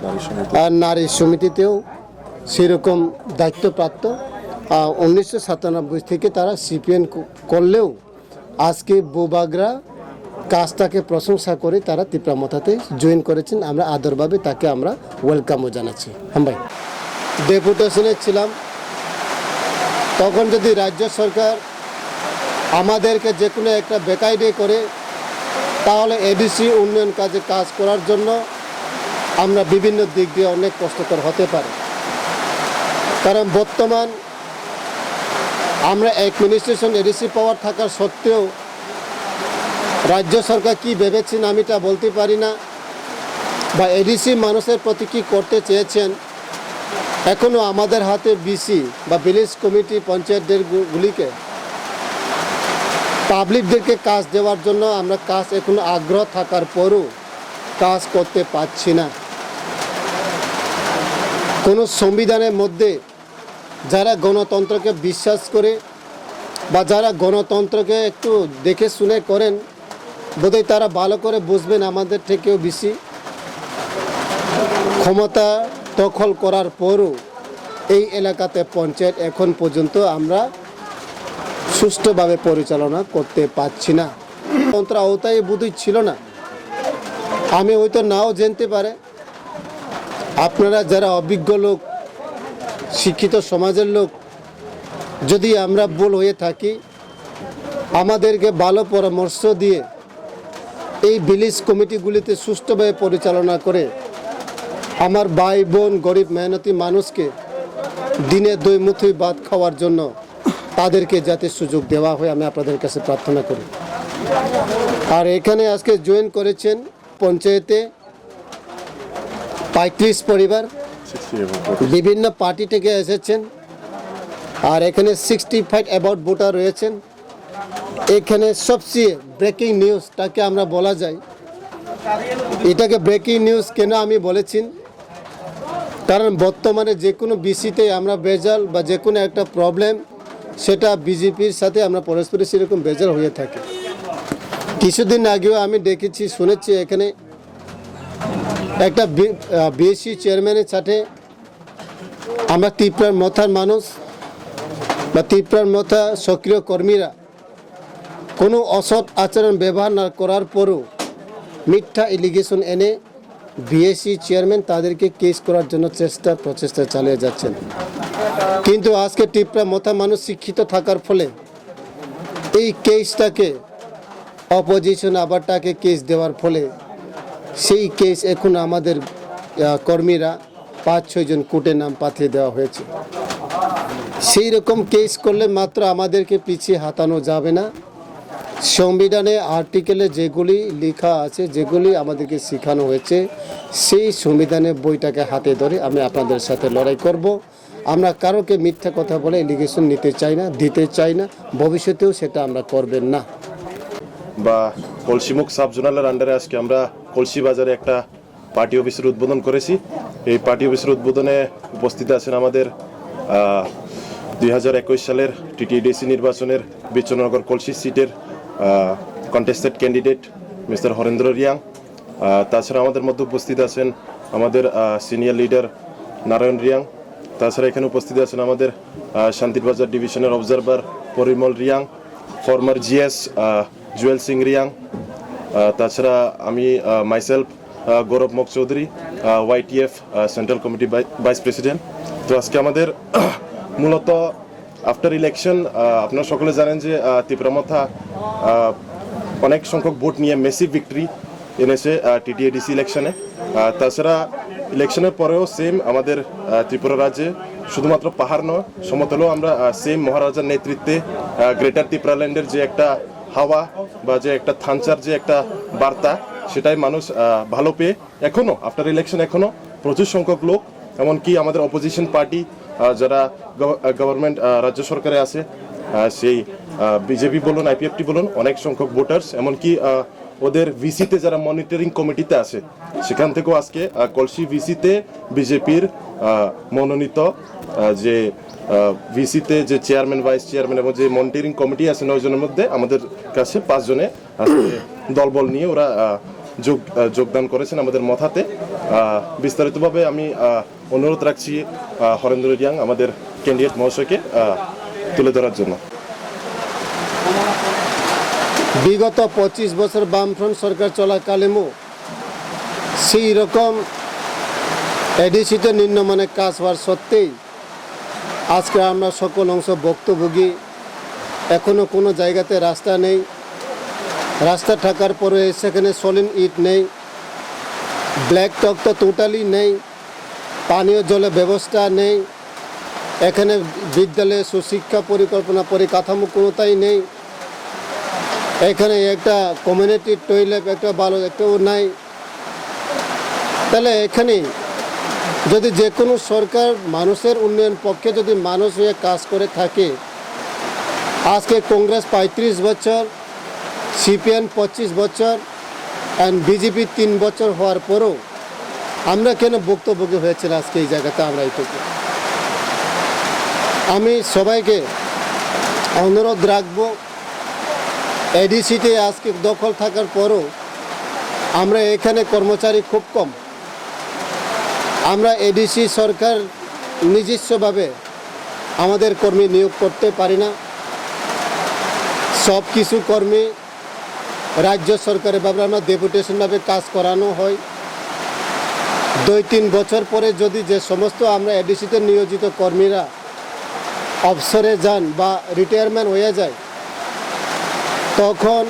নারী সমিতি। আর নারী সমিতিতেও সেরকম দায়িত্বপ্রাপ্ত। আহ, উনিশশো সাতানব্বই থেকে তারা সিপিএন ক-, করলেও আজকে বুবাগরা কাজটাকে প্রশংসা করে তারা তিপ্রা মথাতে জয়েন করেছেন। আমরা আদরভাবে তাকে আমরা ওয়েলকামও জানাচ্ছি। হামবাই। ডেপুটেশনে ছিলাম, তখন যদি রাজ্য সরকার আমাদেরকে যে কোনো একটা বেকায়দায় করে, তাহলে এডিসি উন্নয়ন কাজে কাজ করার জন্য আমরা বিভিন্ন দিক দিয়ে অনেক কষ্টকর হতে পারে। কারণ বর্তমান আমরা অ্যাডমিনিস্ট্রেশন এডিসি পাওয়ার থাকার সত্ত্বেও রাজ্য সরকার কি ভেবেছেন আমি তা বলতে পারি না, বা এডিসি মানুষের প্রতি কি করতে চেয়েছেন। এখনও আমাদের হাতে বিসি বা ভিলেজ কমিটি পঞ্চায়েতদের গু-, গুলিকে পাবলিকদেরকে কাজ দেওয়ার জন্য আমরা কাজ এখনো আগ্রহ থাকার পরও কাজ করতে পারছি না। কোনো সংবিধানের মধ্যে যারা গণতন্ত্রকে বিশ্বাস করে বা যারা গণতন্ত্রকে একটু দেখে শুনে করেন, বোধহয় তারা ভালো করে বুঝবেন আমাদের থেকেও বেশি। ক্ষমতা দখল করার পরও এই এলাকাতে পঞ্চায়েত এখন পর্যন্ত আমরা সুষ্ঠুভাবে পরিচালনা করতে পারছি না। তন্ত্র আওতায় বোধহয় ছিল না, আমি হয়তো নাও জানতে পারে। আপনারা যারা অভিজ্ঞ লোক, শিক্ষিত সমাজের লোক, যদি আমরা ভুল হয়ে থাকি, আমাদেরকে ভালো পরামর্শ দিয়ে এই ভিলেজ কমিটিগুলিতে সুষ্ঠুভাবে পরিচালনা করে আমার ভাই বোন গরিব মেহনতি মানুষকে দিনে দুই মুঠি ভাত খাওয়ার জন্য তাদেরকে যাতে সুযোগ দেওয়া হয়, আমি আপনাদের কাছে প্রার্থনা করি। আর এখানে আজকে জয়েন করেছেন পঞ্চায়েতে পঁয়ত্রিশ পরিবার, বিভিন্ন পার্টি থেকে এসেছেন। আর এখানে সিক্সটি ফাইভ অ্যাবাউট ভোটার রয়েছেন। এখানে সবচেয়ে ব্রেকিং নিউজটাকে আমরা বলা যায়, এটাকে ব্রেকিং নিউজ কেন আমি বলেছি? কারণ বর্তমানে যে কোনো ভিসিতে আমরা ভেজাল বা যে কোনো একটা প্রবলেম, সেটা বিজেপির সাথে আমরা পরস্পরই সেরকম ভেজাল হয়ে থাকে। কিছুদিন আগেও আমি দেখেছি, শুনেছি এখানে একটা বিএসসি চেয়ারম্যানের সাথে আমরা তিপ্রার মথার মানুষ বা তিপ্রার মথা সক্রিয় কর্মীরা কোনো অসৎ আচরণ ব্যবহার না করার পরও মিথ্যা এলিগেশন এনে বিএসসি চেয়ারম্যান তাদেরকে কেস করার জন্য চেষ্টা প্রচেষ্টা চালিয়ে যাচ্ছেন। কিন্তু আজকে তিপ্রা মথা মানুষ শিক্ষিত থাকার ফলে এই কেসটাকে অপোজিশন আবার তাকে কেস দেওয়ার ফলে সেই কেস এখন আমাদের কর্মীরা পাঁচ ছয়জন কোর্টে নাম পাঠিয়ে দেওয়া হয়েছে। সেই রকম কেস করলে মাত্র আমাদেরকে পিছিয়ে হাতানো যাবে না। সংবিধানে আর্টিকেলে যেগুলি লেখা আছে, যেগুলি আমাদেরকে শেখানো হয়েছে, সেই সংবিধানের বইটাকে হাতে ধরে আমি আপনাদের সাথে লড়াই করব। আমরা কারোকে মিথ্যা কথা বলে এলিগেশন নিতে চাই না, দিতে চাই না, ভবিষ্যতেও সেটা আমরা করবেন না। বা কলসিমুখ সাব জোনালের আন্ডারে আজকে আমরা কলসি বাজারে একটা পার্টি অফিসের উদ্বোধন করেছি। এই পার্টি অফিসের উদ্বোধনে উপস্থিত আছেন আমাদের দুই হাজার একুশ সালের টিটিডিসি নির্বাচনের বিশ্বনগর কলসি সিটের কন্টেস্টেড ক্যান্ডিডেট মিস্টার হরেন্দ্র রিয়াং। তাছাড়া আমাদের মধ্যে উপস্থিত আছেন আমাদের সিনিয়র লিডার নারায়ণ রিয়াং। তাছাড়া এখানে উপস্থিত আছেন আমাদের শান্তিরবাজার ডিভিশনের observer Parimal Reang, former GS Jewel Singh Reang. তাছাড়া আমি মাইসেলফ গৌরব মক Choudhury, YTF central committee vice president. তো আজকে আমাদের মূলত আফটার ইলেকশন, আপনারা সকলে জানেন যে তিপ্রা মথা অনেক সংখ্যক ভোট নিয়ে ম্যাসিভ ভিক্টরি এনেছে টিটিএডিসি ইলেকশনে। তাছাড়া ইলেকশনের পরেও সেম আমাদের ত্রিপুরা রাজ্যে শুধুমাত্র পাহাড় নয়, সমতলেও আমরা সেম মহারাজার নেতৃত্বে গ্রেটার ত্রিপুরাল্যান্ডের যে একটা হাওয়া বা যে একটা থানচার যে একটা বার্তা, সেটাই মানুষ ভালো পেয়ে এখনও আফটার ইলেকশন এখনও প্রচুর সংখ্যক লোক, এমনকি আমাদের অপোজিশন পার্টি যারা গভর্নমেন্ট রাজ্য সরকারে আছে, সেই বিজেপি বলুন, আইপিএফটি বলুন, অনেক সংখ্যক ভোটার্স, এমনকি ওদের ভিসিতে যারা মনিটরিং কমিটিতে আছে, সেখান থেকেও আজকে কলসি ভিসিতে বিজেপির মনোনীত যে ভিসিতে যে চেয়ারম্যান, ভাইস চেয়ারম্যান এবং যে মনিটরিং কমিটি আছে নয় জনের মধ্যে আমাদের কাছে পাঁচজনে আজকে দলবল নিয়ে ওরা যোগ যোগদান করেছেন আমাদের মথাতে। বিস্তারিতভাবে আমি অনুরোধ রাখছি হরেন্দ্র রিয়াং আমাদের ক্যান্ডিডেট মহাশয়কে তুলে ধরার জন্য। বিগত পঁচিশ বছর বামফ্রন্ট সরকার চলাকালীনও সেই রকম এডিসিতে নিম্নমানের কাজ হওয়ার সত্ত্বেই আজকে আমরা সকল অংশ ভুক্তভোগী। এখনও কোনো জায়গাতে রাস্তা নেই। রাস্তা থাকার পরে সেখানে সলিড ইট নেই, ব্ল্যাক টপ তো টোটালি নেই, পানীয় জলের ব্যবস্থা নেই, এখানে বিদ্যালয়ে সুশিক্ষা পরিকল্পনা পরিকাঠামো কোনোটাই নেই, এখানে একটা কমিউনিটি টয়লেট একটা ভালো একটাও নাই। তাহলে এখানে যদি যে কোনো সরকার মানুষের উন্নয়ন পক্ষে যদি মানুষ হয়ে কাজ করে থাকে, আজকে কংগ্রেস পঁয়ত্রিশ বছর, সিপিএম পঁচিশ বছর, অ্যান্ড বিজেপি তিন বছর হওয়ার পরও আমরা কেন ভুক্তভোগী হয়েছিল আজকে এই জায়গাতে আমরা এইটুকু? আমি সবাইকে অনুরোধ রাখবো, এডিসিতে আজকে দখল থাকার পরও আমরা এখানে কর্মচারী খুব কম। আমরা এডিসি সরকার নিজস্বভাবে আমাদের কর্মী নিয়োগ করতে পারি না। সব কিছু কর্মী রাজ্য সরকারের ভাবে আমরা ডেপুটেশন ভাবে কাজ করানো হয়। দুই তিন বছর পরে যদি যে সমস্ত আমরা এডিসিতে নিয়োজিত কর্মীরা অবসরে যান বা রিটায়ারমেন্ট হয়ে যায়, তখন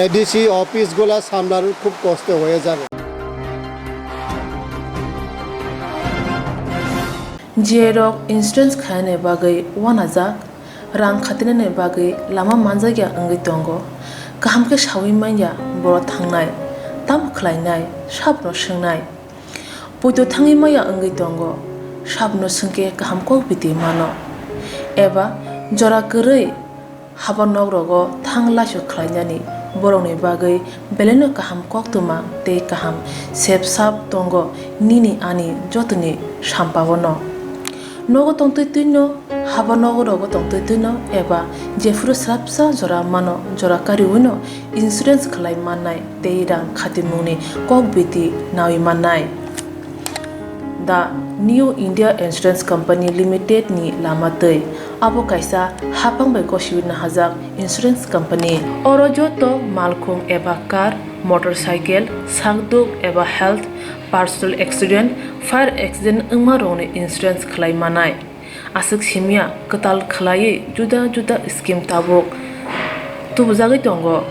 এডিসি অফিসগুলা সামলানোর খুব কষ্ট হয়ে যাবে। J rok insurance khainani bagwi uanajak, rang khatinani bagwi lama manjakya wngwi tongo. Kaham khe saui manya borok thangnai, tamo khlainai, sabono swngnai. Poito thangwi maya wngwi tongo, sabono swngkhe kaham kok biti mano. eba jora kwrwi haba nok rogo thang laisu khlainani borokni bagwi belaino kaham koktwma tei kaham sep sap tongo nini ani jotoni sampao no. Nogo tongtwi twino, haba nogo rogo tongtwi twino eba jephuru swrapsa jora mano jora kariwino insurance khlai mannai tei rang khatimungni kok biti nawi mannai. The New India Insurance Company Limited ni lama twi. Abo kaisa haphang bai gosiwi nahajak insurance company. Oro joto malkhung eba car, motorcycle, sakduk eba health, personal accident, fire accident wngma rokni insurance khlai manai. Aswk simya kwtal khlaiwi juda juda scheme tabuk tubujagwi tongo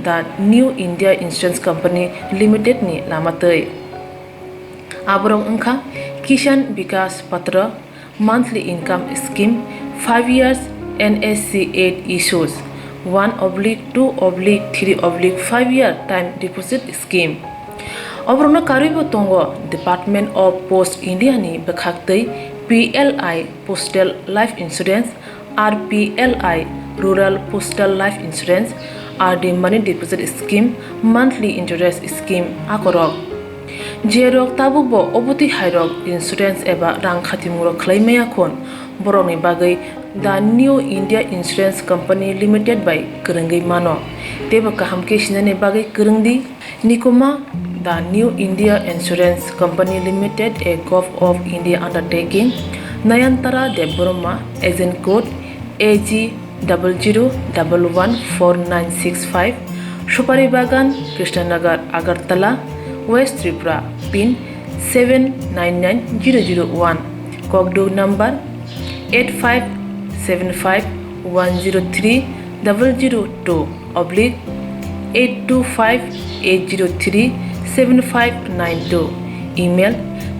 The New India Insurance Company Limited ni lama twi. Aborok wngkha Kisan Vikas Patra, monthly income scheme, five years N S C eight issues, one oblique two oblique three oblique five year time deposit scheme. Oborokno karwibo tongo Department of Post India ni bwkhak twi P L I Postal Life Insurance, R P L I Rural Postal Life Insurance, R D Money Deposit Scheme, Monthly Interest Scheme akorok. Jerok tabukbo obotwi hairok insurance eba rang khatimungrok khlai maya khun, borokni bagwi The New India Insurance Company Limited bai kwrwngwi mano. Teibo kaham khe sinani bagwi kwrwng di. Nikuma, The New India Insurance Company Limited, a Govt of India undertaking, Nayantara Debbarma, agent code A G double zero double one four nine six five, Supari Bagan, Krishnanagar, Agartala, West Tripura, pin seven nine nine zero zero one, kokduk number eight five seven five one zero three double zero two oblique eight two five eight zero three seven five nine two, email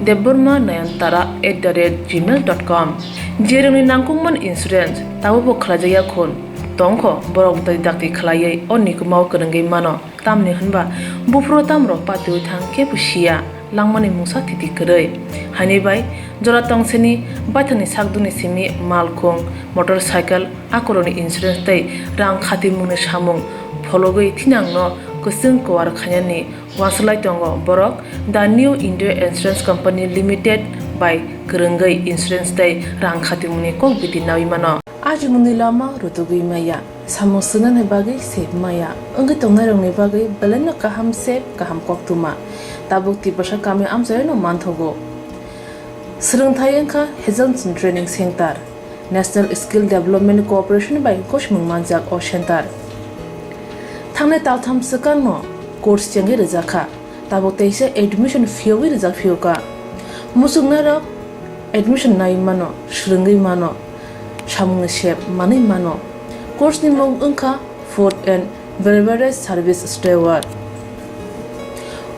debbarma nayantara at the rate gmail dot com. Jerokni nangkukmani insurance tabukbo khlaijakya khun tongkho, borok bwtwi dakti khlaiwi o nikumao kwrwngwi mano. Tamni hwnba buphuru tamrok patiwi thang kebo siya, langmani mungsa thiti kwrwi. Haini bai jora tongsini baithangni sakdukni simi malkhung, motorcycle, akorokni insurance tei rang khatimungni samung phologwi thinangno kwchwng kuar khainani uansuk lai tongo borok The New India Insurance Company Limited bai kwrwngwi insurance tei rang khatimungni kok biti nawi mano. Ajimungni lama rutugwi maya, samung swngnani bagwi sep maya, wngwi tongnairokni bagwi belaino kaham sep kaham koktwma. Tabuk Tiprasa kami amchaino manthogo. Swrwngthai wngkha Hazelson Training Center, National Skill Development Corporation bai gosimung manjak o center. Thangnai taltham swkangno course chengwi rwjakha, tabuk teisa admission phiyogwi rwjak phiyokha. Muchungnairok admission nai mano, swrwngwi mano, samungni sep manwi mano. Course ni mung wngkha Food and Beverage Service Steward.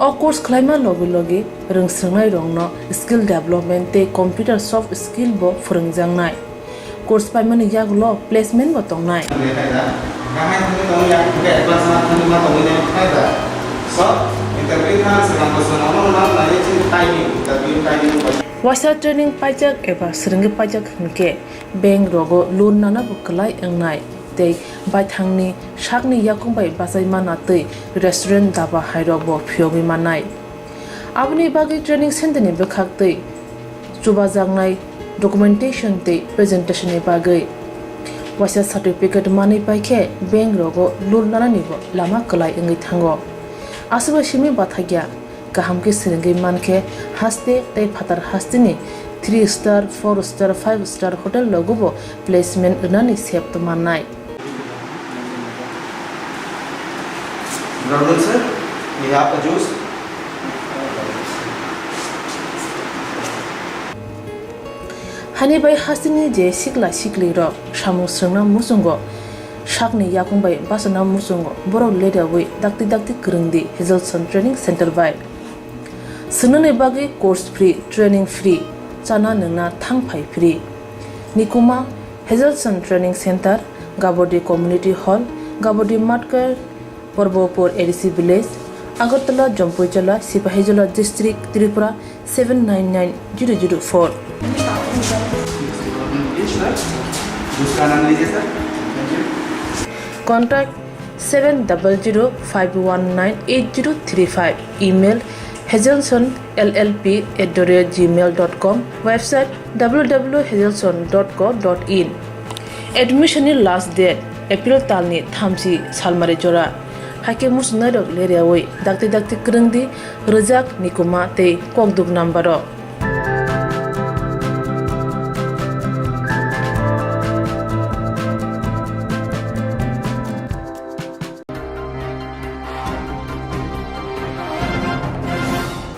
O course khlaima logi logi rwngswrwngnairokno skill development tei computer soft skill bo phwrwngjaknai. Course paimani yagulo placement bo tongnai. Waisa training paijak eba swrwngwi paijak hwnkhe bank rogo loan nana bo kwlai wngnai tei baithangni sakni yakung bai bachai mana tei restaurant daba hairok bo phiyogwi mannai. Aboni bagwi training center ni bwkhak tei chubajaknai documentation tei presentation ni bagwi waisa certificate manwi paikhe bank rogo loan nanani bo lama kwlai wngwi thango. Aswkbai simi bathakya. Kaham khe swrwngwi mankhe haste tei phatar hasteni three star, four star, five star hotel rogobo placement rwnani sep tongmannai. Good afternoon, sir. We have a juice. Hani bai hasteni je sikla siklirok samung swrwngna muchungo, sakni yakung bai bachana muchungo, borok ledaui dakti dakti kwrwng di Hazelson Training Center bai. Swngnani bagwi course free, training free, chana nwngna thang phai free. Nikuma, Hazelson Training Center, Gabodi Community Hall, Gabodi Matkar, Porbopur A D C Village, Agartala, Jampuijala, Sipahijola District, Tripura seven nine nine zero zero four. Contact seven double zero five one nine eight zero three five. Email hazelson L L P at the rate gmail dot com. Website W W hazelson dot co dot in. Admission ni last date April talni thamchi salmari jora. Haikhe muchungnairok leriawi dakti dakti kwrwngdi rwjak, nikuma tei kokduk number rok.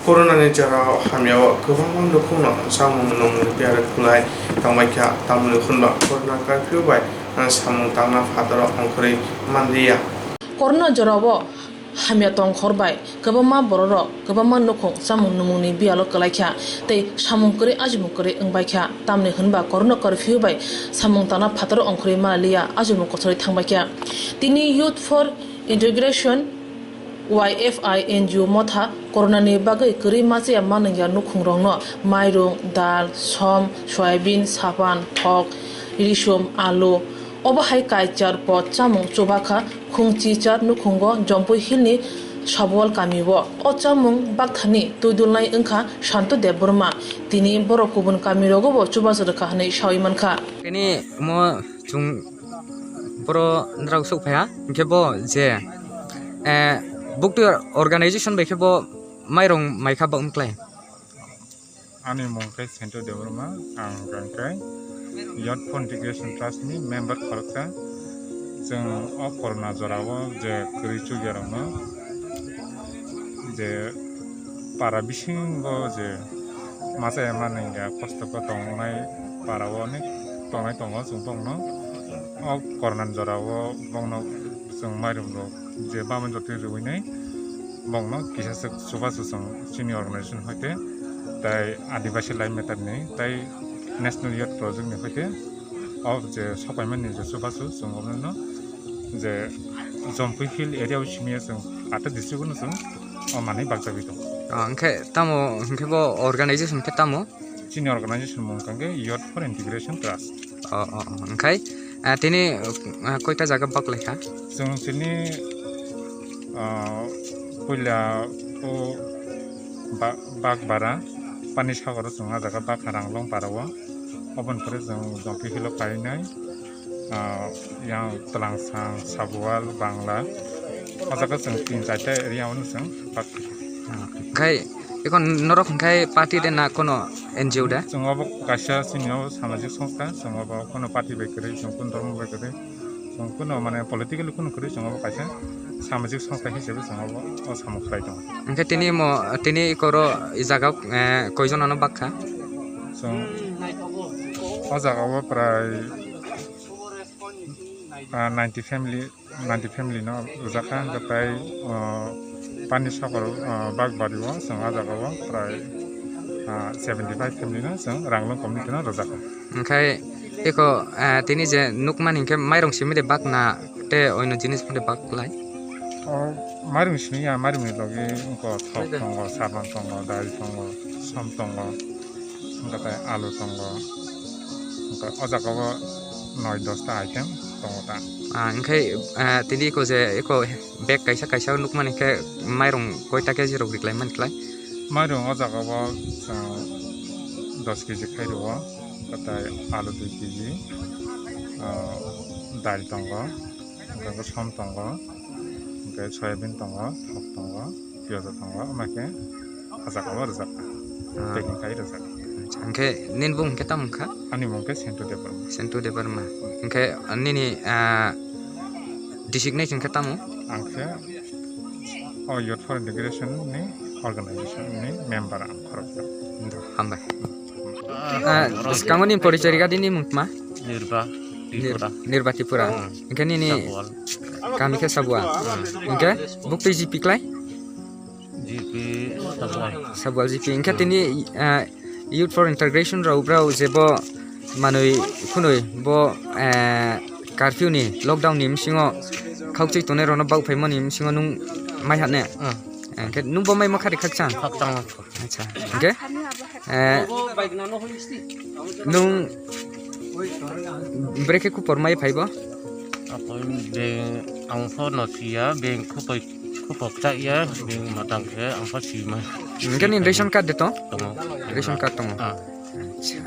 Corona ni jora hamya o kwbangma nukhungno chamung nwngmung biyar kwlai tongbaikha, tamni hwnba corona curfew bai samung tangna phataro ongkhorwi manliya. Corona jorao hamya tongkhor bai kwbangma bororok kwbangma nukhung chamung nwngmungni biyalo kwlaikha tei samung kwrwi ajimung kwrwi wngbaikha, tamni hwnba corona curfew bai samung tangna phataro ongkhorwi manliya, ajimung kochorwi thangbaikha. Tini Youth for Integration, Y F I, N G O motha corona ni bagwi kwrwi machaya manwngya nukhungrokno mairung, dal, som, soyabin, sapan, thok, risum, alu, obo hai kaichar pot chamung chubakha. Khungchi char nukhungo Jompui Hill ni Sabual kamio. O chamung bakthani twidulnai wngkha Santu Debbarma. Tini borok kubun kamirogobo chubachu rwkha hwnwi sawi mankha. Tini mo chung boro nrao sok phaiya, hwnkhe bo je, eh, bukti organization bai khe bo mairung maikha ba wngklai. Ani mung khe Sento Debbarma, ang hwnkhe Youth for Integration Trust ni member khoroksa. Chwng o corona jorao je kwrwi chugyarokno je para bisingo je machaya manwngya kosto khe tongnai parao onek tongnai tongo chwng bongno. O corona ni jorao bongno chwng mairum rok je bamani jotoi rwinai bongno kisa se chubachu chwng chini organization hoite tai Adibasi Life Matter ni tai National Youth Project ni hoite o je sopaimani je chubachu chwng obono je Jompui Hill area o simi chwng ata district o chwng o manwi bakjagwi tongo. Ah, hwnkhe tamo hwnkhe bo organization khe tamo? Chini organization mung kangkhe Youth for Integration Trust. Oh, oh, oh. Hwnkhe, ah, tini, ah, koita jaga bak laikha? Chwng chini, ah, puila o ba-, Bakbara, Pani Sagoro chwng ah jaga bakha Ranglong parao. Oboni pore chwng Jompui Hill o kainai, ah, yang Twlangsang, Sabual, Bangla. O jaga chwng tin chaita area o chwng bak. Khai Ekon norok hwnkhe party de na kono N G O de? Chwng obo kaisa chini o samajik songstha, chwng obo kono party bai kwrwi, chwng kono dhormo bai kwrwi, chwng kono mane politically kono kwrwi, chwng obo kaisa samajik songstha hisabe chwng obo o samung khlai tongo. Hwnkhe tini mo, tini ikoro i jaga, eh, koijon ano bakha? Chwng o jaga o prai, ah, ninety family. Ninety family no rwjak kha, hwnkhe tai, o, Pani Sagor, o, Bakbari o chwng ah jaga o prai, ah, seventy five family no chwng Ranglong community no rwjak kha. Hwnkhe eko, ah, tini je nukmani hwnkhe mairung simi de bak na tei oino jinis phano bak lai? O mairung simi ya, mairung ni logi wngkha thok tongo, saban tongo, dal tongo, som tongo. Wngkha tai alu tongo, wngkha o jaga o noi dosta item tongo ta. Ah, hwnkhe, ah, tini eko je eko bag kaisa kaisa nukmani khe mairung koita K G rok riklai mani klai? Mairung o jaga o chwng dos K G khai rwo, wngkha tai alu dui K G, ah, dal tongo, wngkha som tongo, wngkha soyabin tongo, thok tongo. Piyajo tongo, omo khe ah jaga o rwjak kha. Ah. Packing khai rwjak. Hwnkhe nini bumung khe tamo wngkha? Ani bumung khe Sentu Debbarma. Sentu Debbarma. Hwnkhe nini, ah, designation khe tamo? Ang khe o Youth for Integration ni organization ni member ang khoroksa. Hambai. Ah, swkango ni porichai rwgadi ni mung tma? Nirba Nir-, Tripura. Nirba Tripura. Hmm. Hwnkhe nini Sabual. Kami khe Sabual. Hmm. Hwnkhe buktwi G P klai? G P Sabual. Sabual G P. Hwnkhe tini, ah, Youth for Integration rok brao je bo manwi khunwi bo, eh, curfew ni, lockdown ni bisingo khakchwi tongnai rokno bak phaimani bisingo nwng mai hane? Hmm. Hwnkhe nwng bo mai ma khari khakchang? Khakchang. Acha, hwnkhe, eh, nwng Bwrwi khe khupor mai phaibo? Ako beng ang pho no siya, beng khupok khupok cha ya, beng matang khe ang pho sima. Hwnkhe nini ration card de to? Tongo. Ration card tongo. Ah. Acha.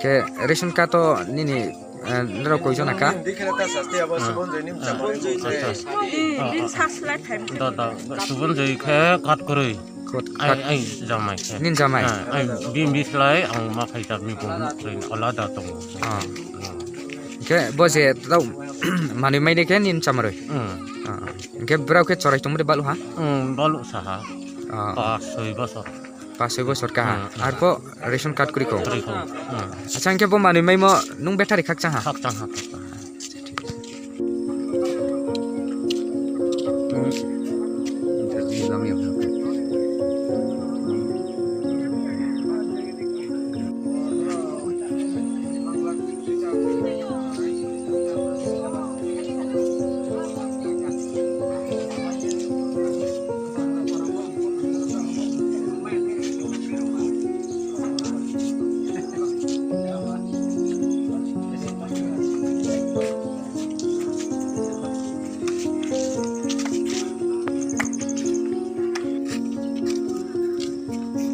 Khe ration card to nini, eh, norok koi jona kha? Acha. Da, da, Subon Joi khe card kwrwi. Khot Ai, khat ai, jamai khe. Nin jamai? Ah, ai, bini bislai ang ma phai ta mi bung train alada tongo. Ah. Hwnkhe bo je tau manwi mai de khe nin chamarwi? Hmm. Ah. Hwnkhe brao khe chorai tongmani balu ha? Hmm, balu saha. Ah. Pas soi bosor. Pas soi bosor kaha. Hmm. Arpo ration card kwrwi kho? Kwrwi kho. Hmm. Acha, hwnkhe bo manwi maimo nung battery khakchang ha? Khakchang ha, khakchang ha.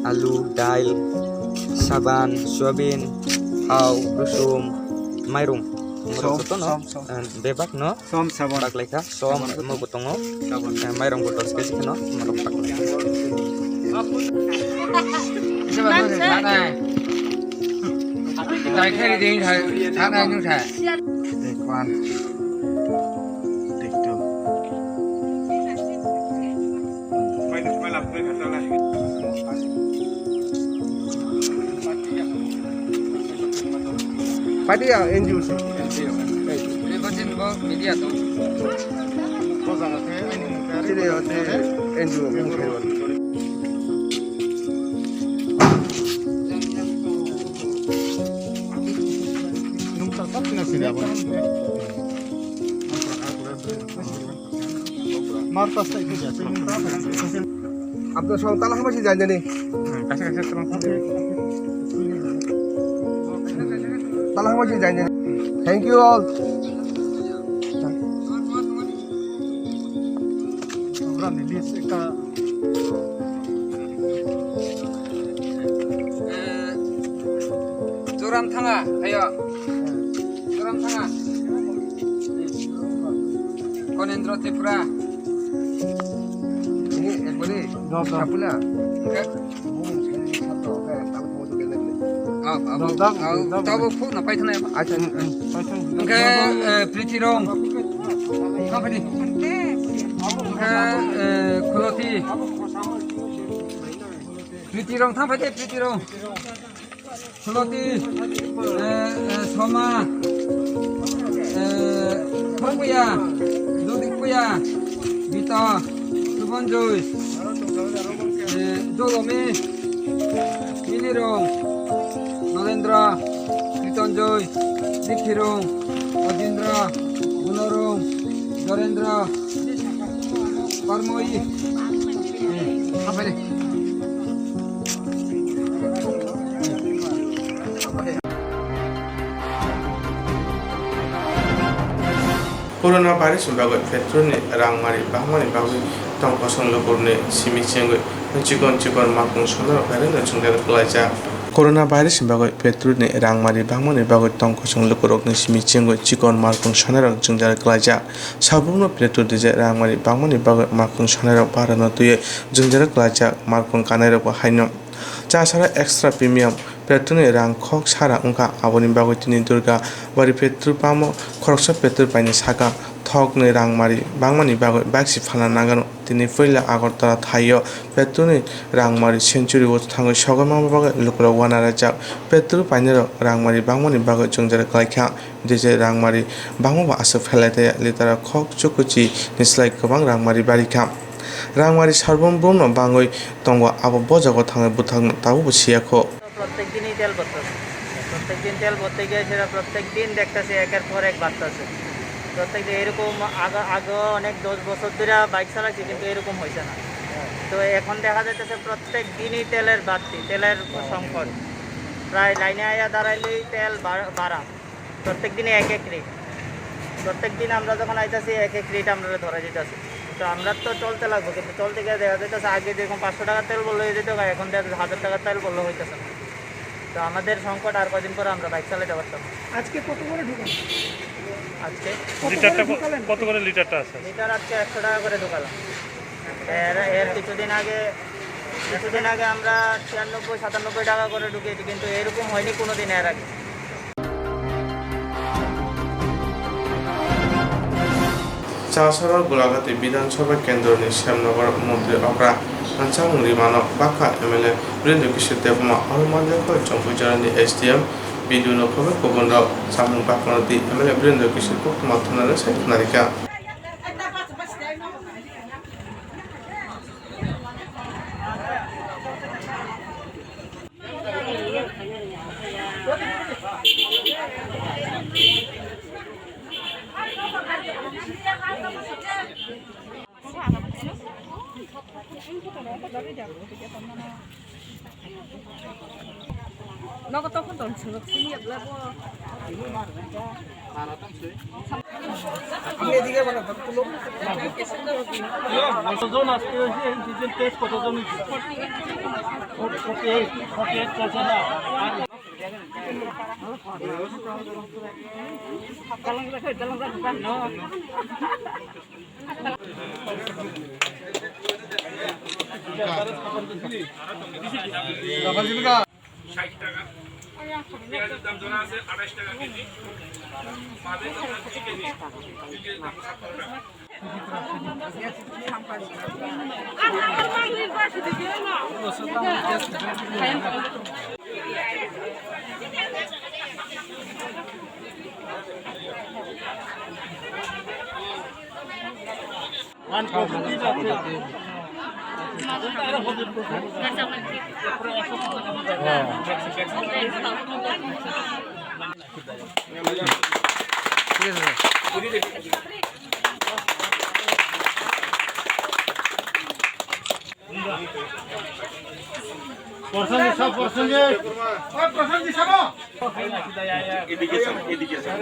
Alu, dail, saban, soyabin, thao, rosum, mairung. Som, som, som. Bebak no. Som sabon. Baklaikha, som mo bo tongo. Sabon. Eh, mairong bo dos kg kheno, mairong baklai. Dai khe ri ding thai, thana nung thai. Take one. Take two. Pati ya N G O se. Media to. Sini ya, sini N G O. Nung tak tak na sini apa? Martas ta itu biasa. Abdul Salam, tala hama si janjani. Kasih kasih terang. Tala hama si janjani. Thank you all. Orang ni list ka. Joram thanga, ayo. Joram thanga. Konendra Tripura. Ini ekbari. Dua, dua. Sapula. Oke. Dua, dua. Tabo phone na paithana. Acha. Oke, eh, Priti Rong. Company. Oke, eh, Khuloti. Priti Rong, thang phai de, Priti Rong. Khuloti, eh, eh, Soma, eh, Thongpuya, Jodikpuya, Gita, Subonjoi, eh, Jolomi, Milirong, Nolendra, Kritonjoi, Dikhirong, Ojindra, Gunorong, Dorendra, Parmoi, eh, apa ni? Corona virus ni bagwi petrol ni rangmari bangmani bagwi tong kosong lukurokni simi chengwi chikon chikon makung sonarok hairano chwngdar kwlaijak. Corona virus ni bagwi petrol ni rangmari bangmani bagwi tong kosong lukurokni simi chengwi chikon makung sonarok chwngdar kwlaijak. Sabukno petrol dije rangmari bangmani bagwi makung sonarok barano twiwi jwngjal kwlaijak makung kanairokbo haino. Chasara extra premium petrolni rang khok sara wngkha, aboni bagwi tini Durga bari petrol pump-o khoroksa petrol paini saka thokni rangmari bangmani bagwi bike si phalna nangano. Tini puila Agartala thaio petrolni rangmari century-o thangwi sogwi manma bagwi lukurok uanarajak. Petrol painirok rangmari bangmani bagwi jwngjal kwlaikha. Dije rangmari bangma bo aswk phelai taya, litera khok chukuchi ni slai kwbang rangmari barikha. Rangmari sarbon bumno bangwi tongo, abo bo jago thangwi bwthakno tabukbo siyakho. প্রত্যেক দিনই তেল ভরতেছে, প্রত্যেক দিন তেল ভরতে গিয়ে সেটা প্রত্যেক দিন দেখতেছে একের পর এক বাড়তেছে। প্রত্যেক দিন এরকম আগে, আগে অনেক দশ বছর ধরে বাইক চালাইছি, কিন্তু এরকম হয়েছে না। তো এখন দেখা যাইতেছে প্রত্যেক দিনই তেলের বাড়তি, তেলের সংকট। প্রায় লাইনে আয়া দাঁড়াইলেই তেল বাড়-, বাড়া। প্রত্যেক দিনে এক এক রেট। প্রত্যেক দিন আমরা যখন আইতাছি, এক এক রেট আমরা ধরে দিতেছি। তো আমরা তো চলতে লাগবো, কিন্তু চলতে গিয়ে দেখা যাইতেছে আগে যেরকম পাঁচশো টাকা তেল বললে হয়ে যেত, এখন দেখা যাচ্ছে হাজার টাকা তেল বললে হইতেছে না। তো আমাদের সংকট, আর কদিন পরে আমরা বাইক চালাতে পারতাম না। আজকে কত করে ঢুকান? আজকে কত করে লিটারটা ক-, ঢুকালেন? কত করে লিটারটা আছে? লিটার আজকে একশো টাকা করে ঢুকালাম। এর, এর কিছুদিন আগে, কিছুদিন আগে আমরা ছিয়ানব্বই সাতানব্বই টাকা করে ঢুকিয়েছি, কিন্তু এরকম হয়নি কোনো দিন এর আগে। Chasaro Gulagati Bidhan Sabha Kendroni Semnogor Montri Okra Hansamung Rimano Bakha M L A Birendra Kishore Debbarma, oro manjakha Chompuijarani S D M, B D O no phobe kubun rok samung bakha di M L A Birendra Kishore koktwma thumnani sai khwnarikha. কতজন আজকে হয়েছে, এই diesel test কতজন হয়েছে? Forty eight, forty eight চলছে না। আর ষাট টাকা। পেঁয়াজের দাম ধরা আছে আঠাশ টাকা কেজি। মালের দাম আছে কেজি। কেজির দাম সত্তর টাকা। প্রসেনজিৎ সাহেব, প্রসেনজিৎ। ওই প্রসেনজিৎ সাহেব। এদিকে স্যার, এদিকে sir.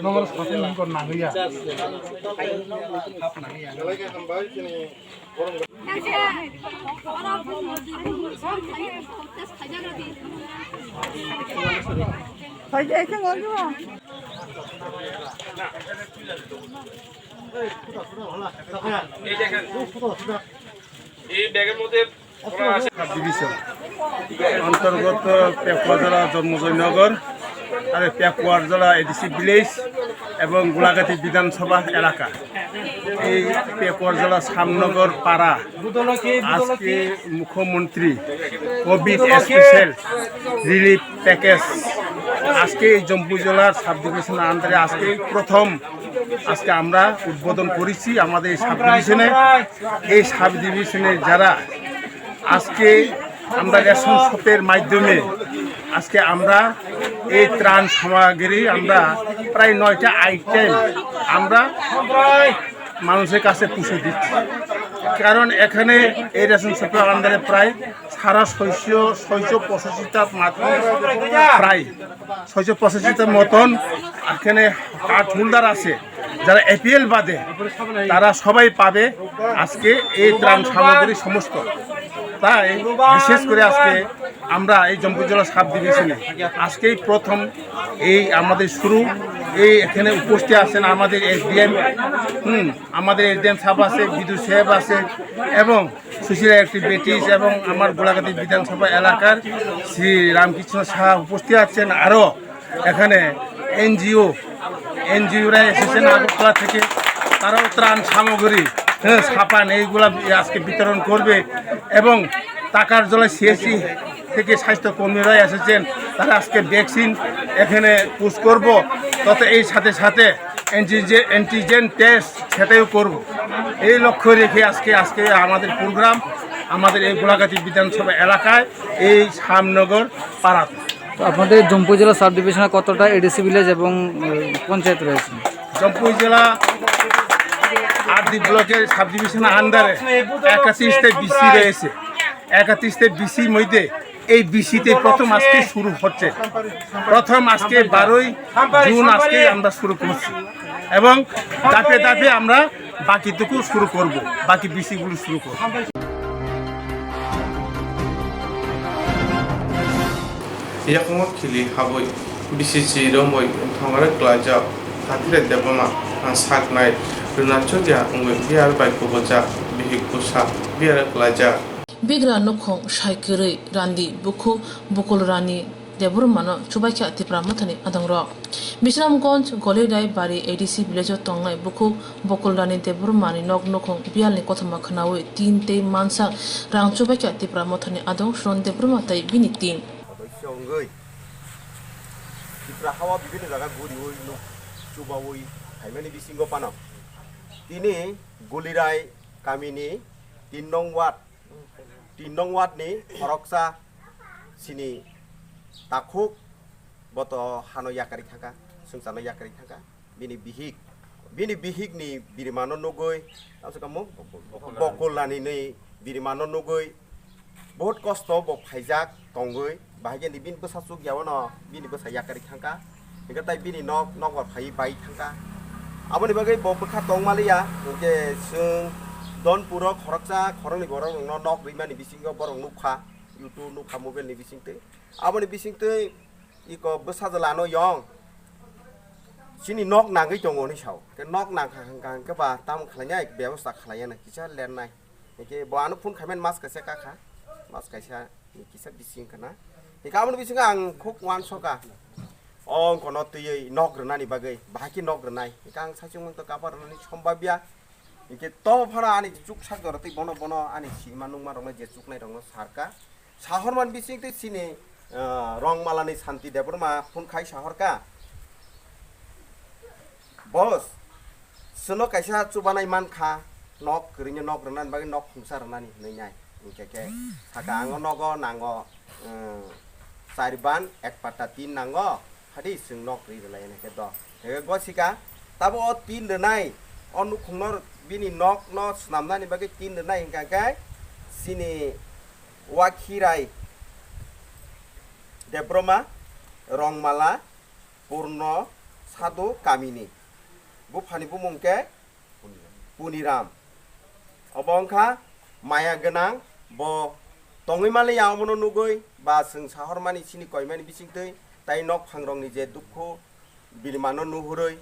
Nomor satu nang kor nang ya. এই দেখেন, এই ব্যাগের মধ্যে সাব ডিভিশন অন্তর্গত পেকুয়ারজলা জন্মজয়নগর, আরে পেকুয়ারজলা এডিসি ভিলেজ এবং গোলাঘাটি বিধানসভা এলাকা। এই পেকুয়ারজলা শ্যামনগর পাড়া আজকে মুখ্যমন্ত্রী কোভিড স্পেশাল রিলিফ প্যাকেজ আজকে এই জম্পুইজলার সাব ডিভিশন আন্ডারে আজকে প্রথম আজকে আমরা উদ্বোধন করেছি আমাদের এই সাব ডিভিশনে। এই সাব ডিভিশনে যারা আজকে আমরা রেশন শপের মাধ্যমে আজকে আমরা এই ত্রাণ সামগ্রী আমরা প্রায় নয়টা আইটেম আমরা মানুষের কাছে পৌঁছে দিচ্ছি। কারণ এখানে এই রেশন শপের আন্ডারে প্রায় সারা ছয়শো, ছয়শো পঁচাশিটা মাত্র, প্রায় ছয়শো পঁচাশিটার মতন এখানে কার্ড হোল্ডার আছে, যারা এপিএল বাদে তারা সবাই পাবে আজকে এই ত্রাণ সামগ্রী সমস্ত। তাই বিশেষ করে আজকে আমরা এই জম্পুইজলা সাব ডিভিশনে আজকেই প্রথম এই আমাদের শুরু। এই এখানে উপস্থিত আছেন আমাদের এসডিএম, হুম, আমাদের এসডিএম সাহেব আছে, বিদ্যুৎ সাহেব আছে এবং সোশ্যাল অ্যাক্টিভিটিস এবং আমার গোলাঘাটি বিধানসভা এলাকার শ্রী রামকৃষ্ণ সাহা উপস্থিত আছেন। আরও এখানে এনজিও, এনজিওরা এসেছেন আগরতলা থেকে, তারাও ত্রাণ সামগ্রী, হ্যাঁ, সাবান এইগুলা আজকে বিতরণ করবে এবং টাকার জলে সিএসসি থেকে স্বাস্থ্য কর্মীরা এসেছেন, তারা আজকে ভ্যাকসিন এখানে পুশ করব, তথা এই সাথে সাথে অ্যান্টিজে অ্যান্টিজেন টেস্ট সেটাও করব। এই লক্ষ্য রেখে আজকে আজকে আমাদের প্রোগ্রাম, আমাদের এই গোলাঘাটি বিধানসভা এলাকায় এই শ্যামনগর পাড়াতে। তো আপনাদের জম্পুইজলা সাব ডিভিশনে কতটা এডিসি ভিলেজ এবং উম, পঞ্চায়েত রয়েছে? জম্পুইজলা আরডি ব্লকের সাব ডিভিশন আন্ডারে একাশিতে বিসি রয়েছে। একাশিতে বিসির মধ্যে এই বিসিতে প্রথম আজকে শুরু হচ্ছে। প্রথম আজকে বারোই জুন আজকে আমরা শুরু করছি এবং ধাপে ধাপে আমরা বাকিটুকু শুরু করব, বাকি বিসিগুলো শুরু করব। Yakungma khili habwi bisi chi romwi thongare klaijak Kathire Debbarma saknai rwna chukya wngwi biyar bai kubujak bihik bwsa biyar klaijak. Bigra nukhung sai kwrwi randi bukhuk Bokulrani Debbarmano chubaikha Tipra Mothani adongrok. Bisramganj Golirai Bari A D C village-o tongnai bukhuk Bokulrani Debbarmani nok nukhung biyalni kothoma khwnawi tin tei mansak rang chubaikha Tipra Mothani adong Suron Debbarma tei bini team. Odosyo wngwi Tripura hao bibinno jaga guriwi nuk chubawi phaimani bisingo phano tini Gulirai kamini tin nong ward, tin nong ward ni khoroksa sini takhuk boto hano yakarwi thangkha, swngcharno yakarwi thangkha. Bini bihik, bini bihik ni birimano nugwi, tamsa kamo Bokulani ni birimano nugwi, bahut kosto bo phaijak tongwi, bahai khe ni bini bwsa chukya wano bini bwsa yakarwi thangkha, hingkhe tai bini nok, nok bar phaiwi bai thangkha. Aboni bagwi bo bwkha tongmaliya, hingkhe chwng Donpuro khoroksa khoroknwi borok rokno nok rwimani bisingo borok nukha, YouTube nukha mobile ni bisingtwi. Aboni bisingtwi iko bwsajwlano yong chini nok nangwi tongo hinwi sao. Khe nok nangkha hwnkha hwnkhe ba tamo khlainai bebosta khlaiya na kisa lennai. Hinkhe bo ano phone khaimani mas kaisa kakha, mas kaisa ni kisa bising khna. Hinkhe aboni bisingo ang khuk uansukha. O wngkha no twiwi nok rwnani bagwi, bahai khe nok rwnai. Hinkhe ang saichung mangtwi kapa rwnani sombabya. Hinkhe to phano ani chuksak jora twi bono bono ani sima nungma rokno je chuknai rokno sarka. Sahormani bising twi chini, ah, Rongmalani Santi Debbarma phone khai sahorka. Boss, chwngno kaisa chubanai mankha, nok kwrwino nok rwnani bagwi nok khungsa rwnani hinwi nai. Hinkhe khe saka ang o nogo nango, um, char ban ek patta tin nango. Hadi chwng nok ri rwlai hwnkhe do. Hwnkhe gosika tabo o tin rwnai, o nukhungno bini nokno swnamnani bagwi tin rwnai hwnkha khe chini Wakhirai Debbarma, Rongmala, Purno Sadhu kamini. Buphani bumung khe Puniram. Obo wngkha maya gwnang, bo tongwi manliya omono nugwi ba chwng sahormani chini koimani bisingtwi tai nokphangrokni je dukhu birimano nuhurwi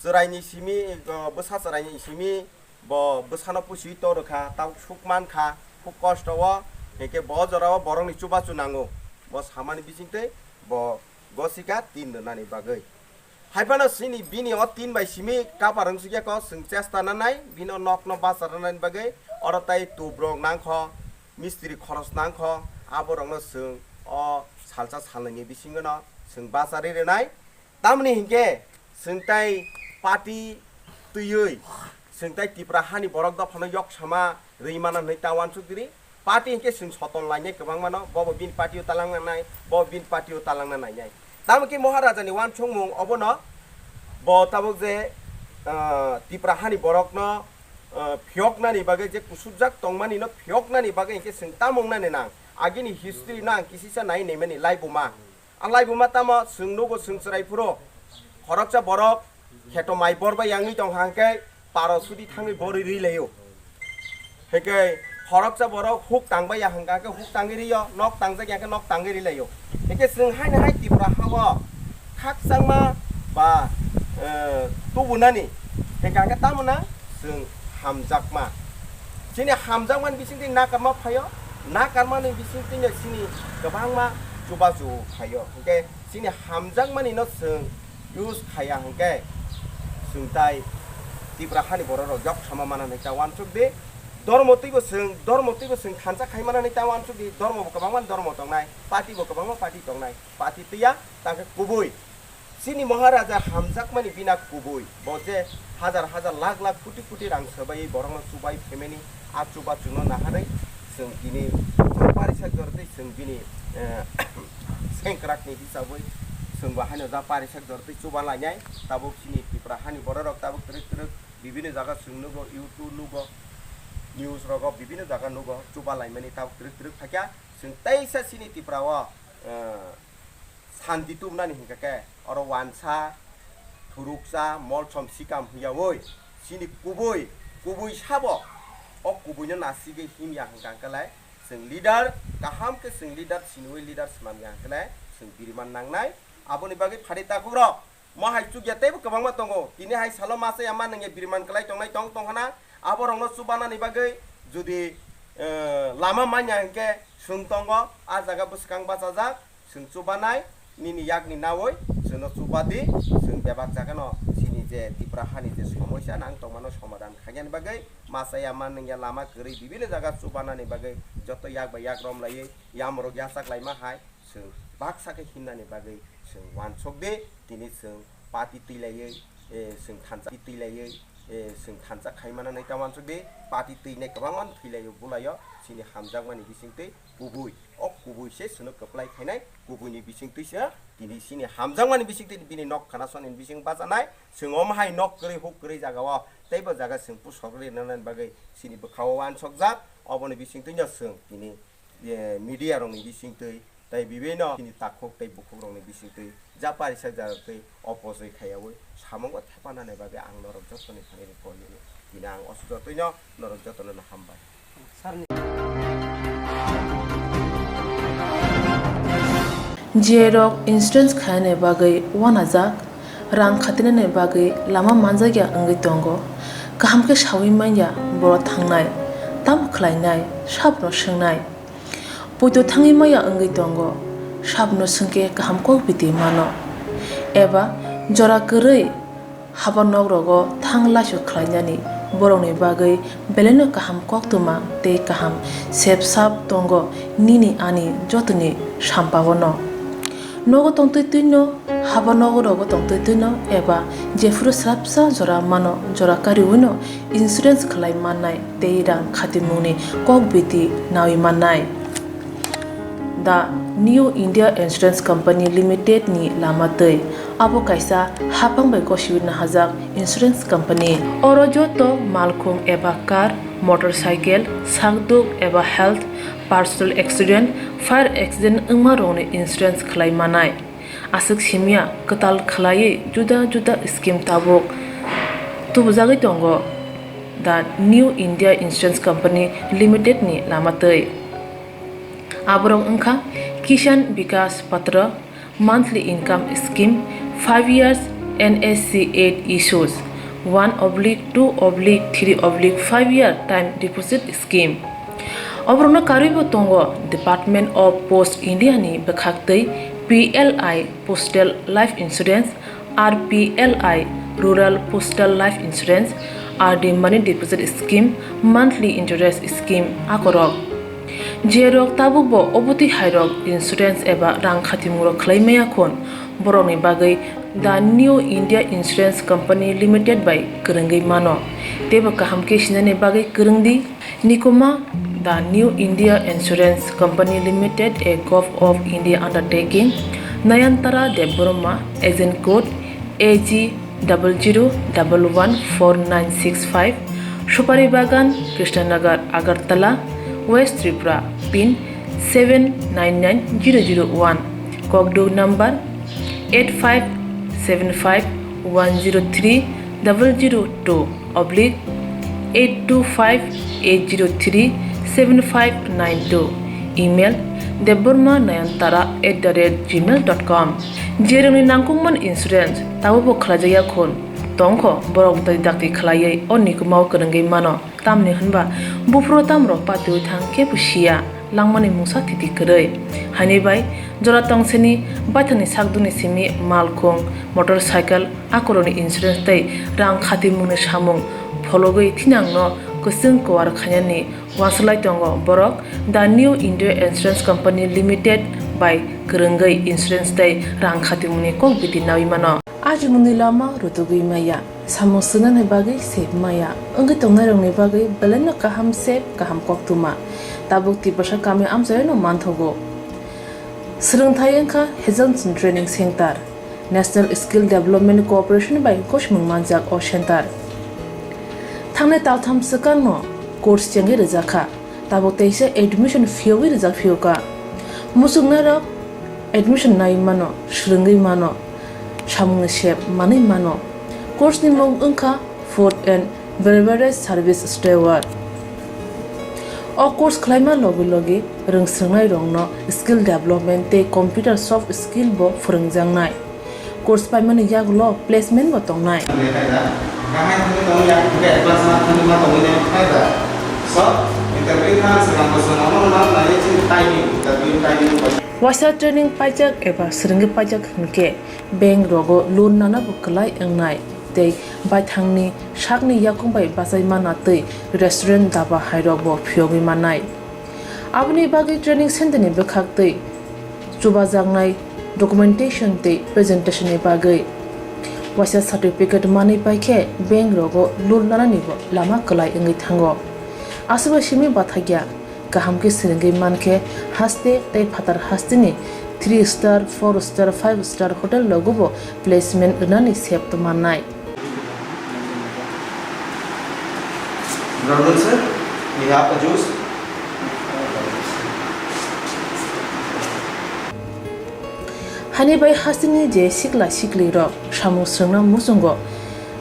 chwraini simi, bwsa chwraini simi bo bwsano pusiwi torwkha, tabuk suk mankha, khub kosto o, hinkhe bo jorao borokni chubachu nango, bo samani bisingtwi bo gosika tin rwnani bagwi. Haiphano chini bini o tin bai simi kapar wngsukya kok chwng chesta nanai, bini o nokno bachar rwnani bagwi oro tai tubrok nangkho, mistri khoros nangkho, aborokno chwng o salsa salnwini bisingono chwng bacharwi rwnai. Tamoni hinkhe chwng tai party twiwi chwng tai Tipra hani borok dophano yoksama rwi mana hwnwi ta uansuk diri. Party hinkhe chwng soton lainai kwbangmano, bobo bini party o talangna nai, bo bini party o talangna nainai. Tamo khe Maharajani uansukmung obono bo tabuk je, ah, Tipra hani borokno, ah, phiyoknani bagwi je kusubjak tongmani no phiyoknani bagwi hinkhe chwng tamo wngnani nang. Agini history no ang kisisa nai naimani laibuma. A laibuma tamo chwng nugo chwng chwrai phuru khoroksa borok kheto mai bor bai yangwi tong hang khe paro sudi thangwi borwi ri laio. Hwnkhe khoroksa borok huk tang bai ya hwnkha khe huk tangwi rio, nok tangjak ya khe nok tangwi ri laio. Hwnkhe chwng haino hai Tripura ha-o khakchangma ba, eh, tubunani hwnkha khe tamo na chwng hamjakma. Chini hamjakmani bisingtwi nakarma phaio, nakarmani bisingtwino chini kwbangma chubachu phaio. Hwnkhe chini hamjakmanino chwng use khaiya hwnkhe chwng tai Tripura hani bororok yoksama mana hinwi ta uansuk di. Dormo twibo chwng, dormo twibo chwng thansa khai manani ta uansuk di, dormo bo kwbangma dormo tongnai, party bo kwbangma party tongnai, party twiya tangkhe kubui. Chini Maharaja hamjakmani bina kubui, bo je hajar hajar lakh lakh koti koti rang swbaiwi borokno chubai phaimani, a chuba chwngno naharwi chwng tini parisa jortwi chwng bini, eh, sengkrakni hisabwi chwngbo haino ja parisa jortwi chuba lainai. Tabuk chini Tripura hani bororok tabuk twrwk twrwk bibini jaga chwng nugo, YouTube nugo, news rogo bibini jaga nugo, chuba laimani tabuk twrwk twrwk phaikha. Chwng teisa chini Tripura o, eh, santi tubunani hinkha khe oro uansa, thuruksa, molsom sikam hwnyaui chini kubui, kubui sabo o kubuino nasigwi himya hinkha khe lai chwng leader kaham khe chwng leader siniui leader swnamya hinkhe lai chwng biriman nangnai. Aboni bagwi phari takhukrok mo hai chukya teibo kwbangma tongo. Tini hai salo masa ya ma nungya biriman kwlai tongnai tong tong hana. Aborokno chubanani bagwi jodi, eh, lama manya hinkhe chwng tongo, a jaga bwskang bachajak, chwng chubanai, nini yakni naui chwngno chubadi, chwng bebak jagano chini je Tripura hani je somosa nang tongmano somadan khainani bagwi masa ya ma nungya lama kwrwi bibini jaga chubanani bagwi joto yak bai yak romlaiwi yamrok yachak laima hai chwng baksa khe himnani bagwi chwng uansuk di, tini chwng party twilaiwi, eh, chwng thansa twilaiwi, eh, chwng thansa khai manani ta uansuk di, party twinai kwbangma thwilaio bulaio, chini hamjakmani bisingtwi kubui, o kubui se chwngno kwplai khainai, kubuini bisingtwi se tini chini hamjakmani bisingtwi bini nok khana soni bising bachanai, chwng omo hai nok kwrwi huk kwrwi jagao, teibo jaga chwng pusok rwi nanani bagwi chini bwkhao uansukjak, oboni bisingtwino chwng tini, eh, media rokni bisingtwi tei bibino chini takhuk tei bukhukrokni bisingtwi ja parisa jaga tei opojoi khaiyaui samungo thepanani bagwi ang norok jotoni thani koi hino. Tini ang oso jotwino norok jotono no hambai. J rok insurance khainani bagwi uanajak, rang khatinani bagwi lama manjakya wngwi tongo. Kaham khe saui manya borok thangnai, tamo khlainai, sabono swngnai. Poito thangwi maya wngwi tongo, sabono swngkhe kaham kok biti mano. Eba jora kwrwi haba nok rogo thang laisok khlainani borokni bagwi belaino kaham koktwma tei kaham sep sap tongo nini ani jotoni sampao no. Nogo tongtwi twino, haba nogo rogo tongtwi twino eba jephuru swrapsa jora mano, jora kariwino insurance khlai mannai tei rang khatimungni kok biti naui mannai. The New India Insurance Company Limited ni lama twi. Abo kaisa haphang bai gosiwi nahajak insurance company. Oro joto malkhung eba car, motorcycle, sakduk eba health, personal accident, fire accident wngma rokni insurance khlai manai. Aswk simya kwtal khlaiwi juda juda scheme tabuk tubujagwi tongo The New India Insurance Company Limited ni lama twi. Aborok wngkha Kisan Vikas Patra, monthly income scheme, five years N S C eight issues, one oblique two oblique three oblique five year time deposit scheme. Oborokno karwibo tongo Department of Post India ni bwkhaktwi P L I Postal Life Insurance, R P L I Rural Postal Life Insurance, R D Money Deposit Scheme, Monthly Interest Scheme akorok. Jerok tabukbo obotwi hairok insurance eba rang khatimungrok khlai maya khun, borokni bagwi The New India Insurance Company Limited bai kwrwngwi mano. Teibo kaham khe sinani bagwi kwrwng di. Nikuma, The New India Insurance Company Limited, a Govt of India undertaking, Nayantara Debbarma, Agent Code A G double zero double one four nine six five, Supari Bagan, Krishnanagar, Agartala, West Tripura, pin seven nine nine zero zero one, Kokduk number eight five seven five one zero three double zero two oblique eight two five eight zero three seven five nine two, email debbarma nayantara at the rate gmail dot com. Jerokni nangkukmani insurance tabukbo khlaijakya khun tongkho, borok bwtwi dakti khlaiwi o nikumao kwrwngwi mano. Tamni hwnba buphuru tamrok patiwi thang kebo siya, langmani mungsa thiti kwrwi. Haini bai jora tongsini baithangni sakdukni simi malkhung, motorcycle, akorokni insurance tei rang khatimungni samung phologwi thinangno kwchwng kwar khainani uansuk lai tongo borok The New India Insurance Company Limited bai kwrwngwi insurance tei rang khatimungni kok bidi naui mano. Ajimungni lama rutugwi maya, samung swngnani bagwi sep maya, wngwi tongnairokni bagwi belaino kaham sep, kaham koktwma. Tabuk Tiprasa kami amchaino manthogo. Swrwngthai wngkha Hazelson Training Center, National Skill Development Corporation bai gosimung manjak o center. Thangnai taltham swkangno course chengwi rwjakha, tabuk teisa admission phiyogwi rwjak phiyokha. Muchungnairok admission nai mano, swrwngwi mano, samungni sep manwi mano. Course ni mung wngkha Food and Beverage Service Steward. O course khlaima logi logi rwngswrwngnairokno skill development tei computer soft skill bo phwrwngjaknai. Course paimani yagulo placement bo tongnai. Waisa training paijak eba swrwngwi paijak hwnkhe bank rogo loan nana bo kwlai wngnai tei baithangni sakni yakung bai bachai mana tei restaurant, daba hairok bo phiyogwi mannai. Aboni bagwi training center ni bwkhak tei chubajaknai documentation tei presentation ni bagwi waisa certificate manwi paikhe bank rogo loan nanani bo lama kwlai wngwi thango. Aswkbai simi bathakya. Kaham khe swrwngwi mankhe haste tei phatar hasteni three star, four star, five star hotel rogobo placement rwnani sep tongmannai. Good afternoon, sir. We have a juice. Hani bai hasteni je sikla siklirok samung swrwngna muchungo,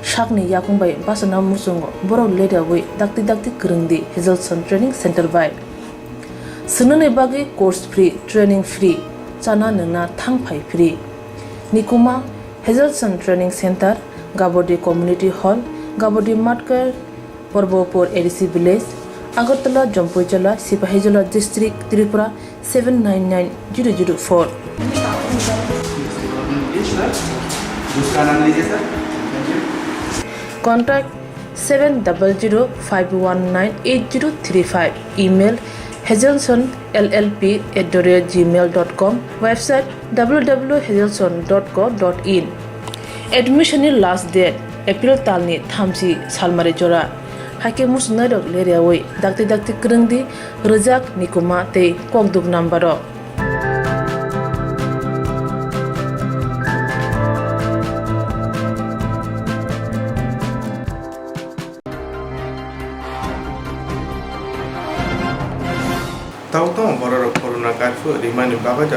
sakni yakung bai bachana muchungo, borok leryawi dakti dakti kwrwngdi Hazelson Training Center bai. Swngnani bagwi course free, training free, chana nwngna thang phai free. Nikuma Hazelson Training Center, Gabodi Community Hall, Gabodi Matkar, Porbopur A D C Village, Agartala, Jampuijala, Sipahijola District, Tripura seven nine nine zero zero four. Contact seven double zero five one nine eight zero three five. Email hazelson L L P at the rate gmail dot com. Website w w w hazelson dot co dot in. Admission ni last date April talni thamchi salmari jora. Haikhe muchungnairok leryawi dakti dakti kwrwngdi rwjak Nikuma tei kokduk number o. Tabuk tamo bororok corona curfew rimani bagwi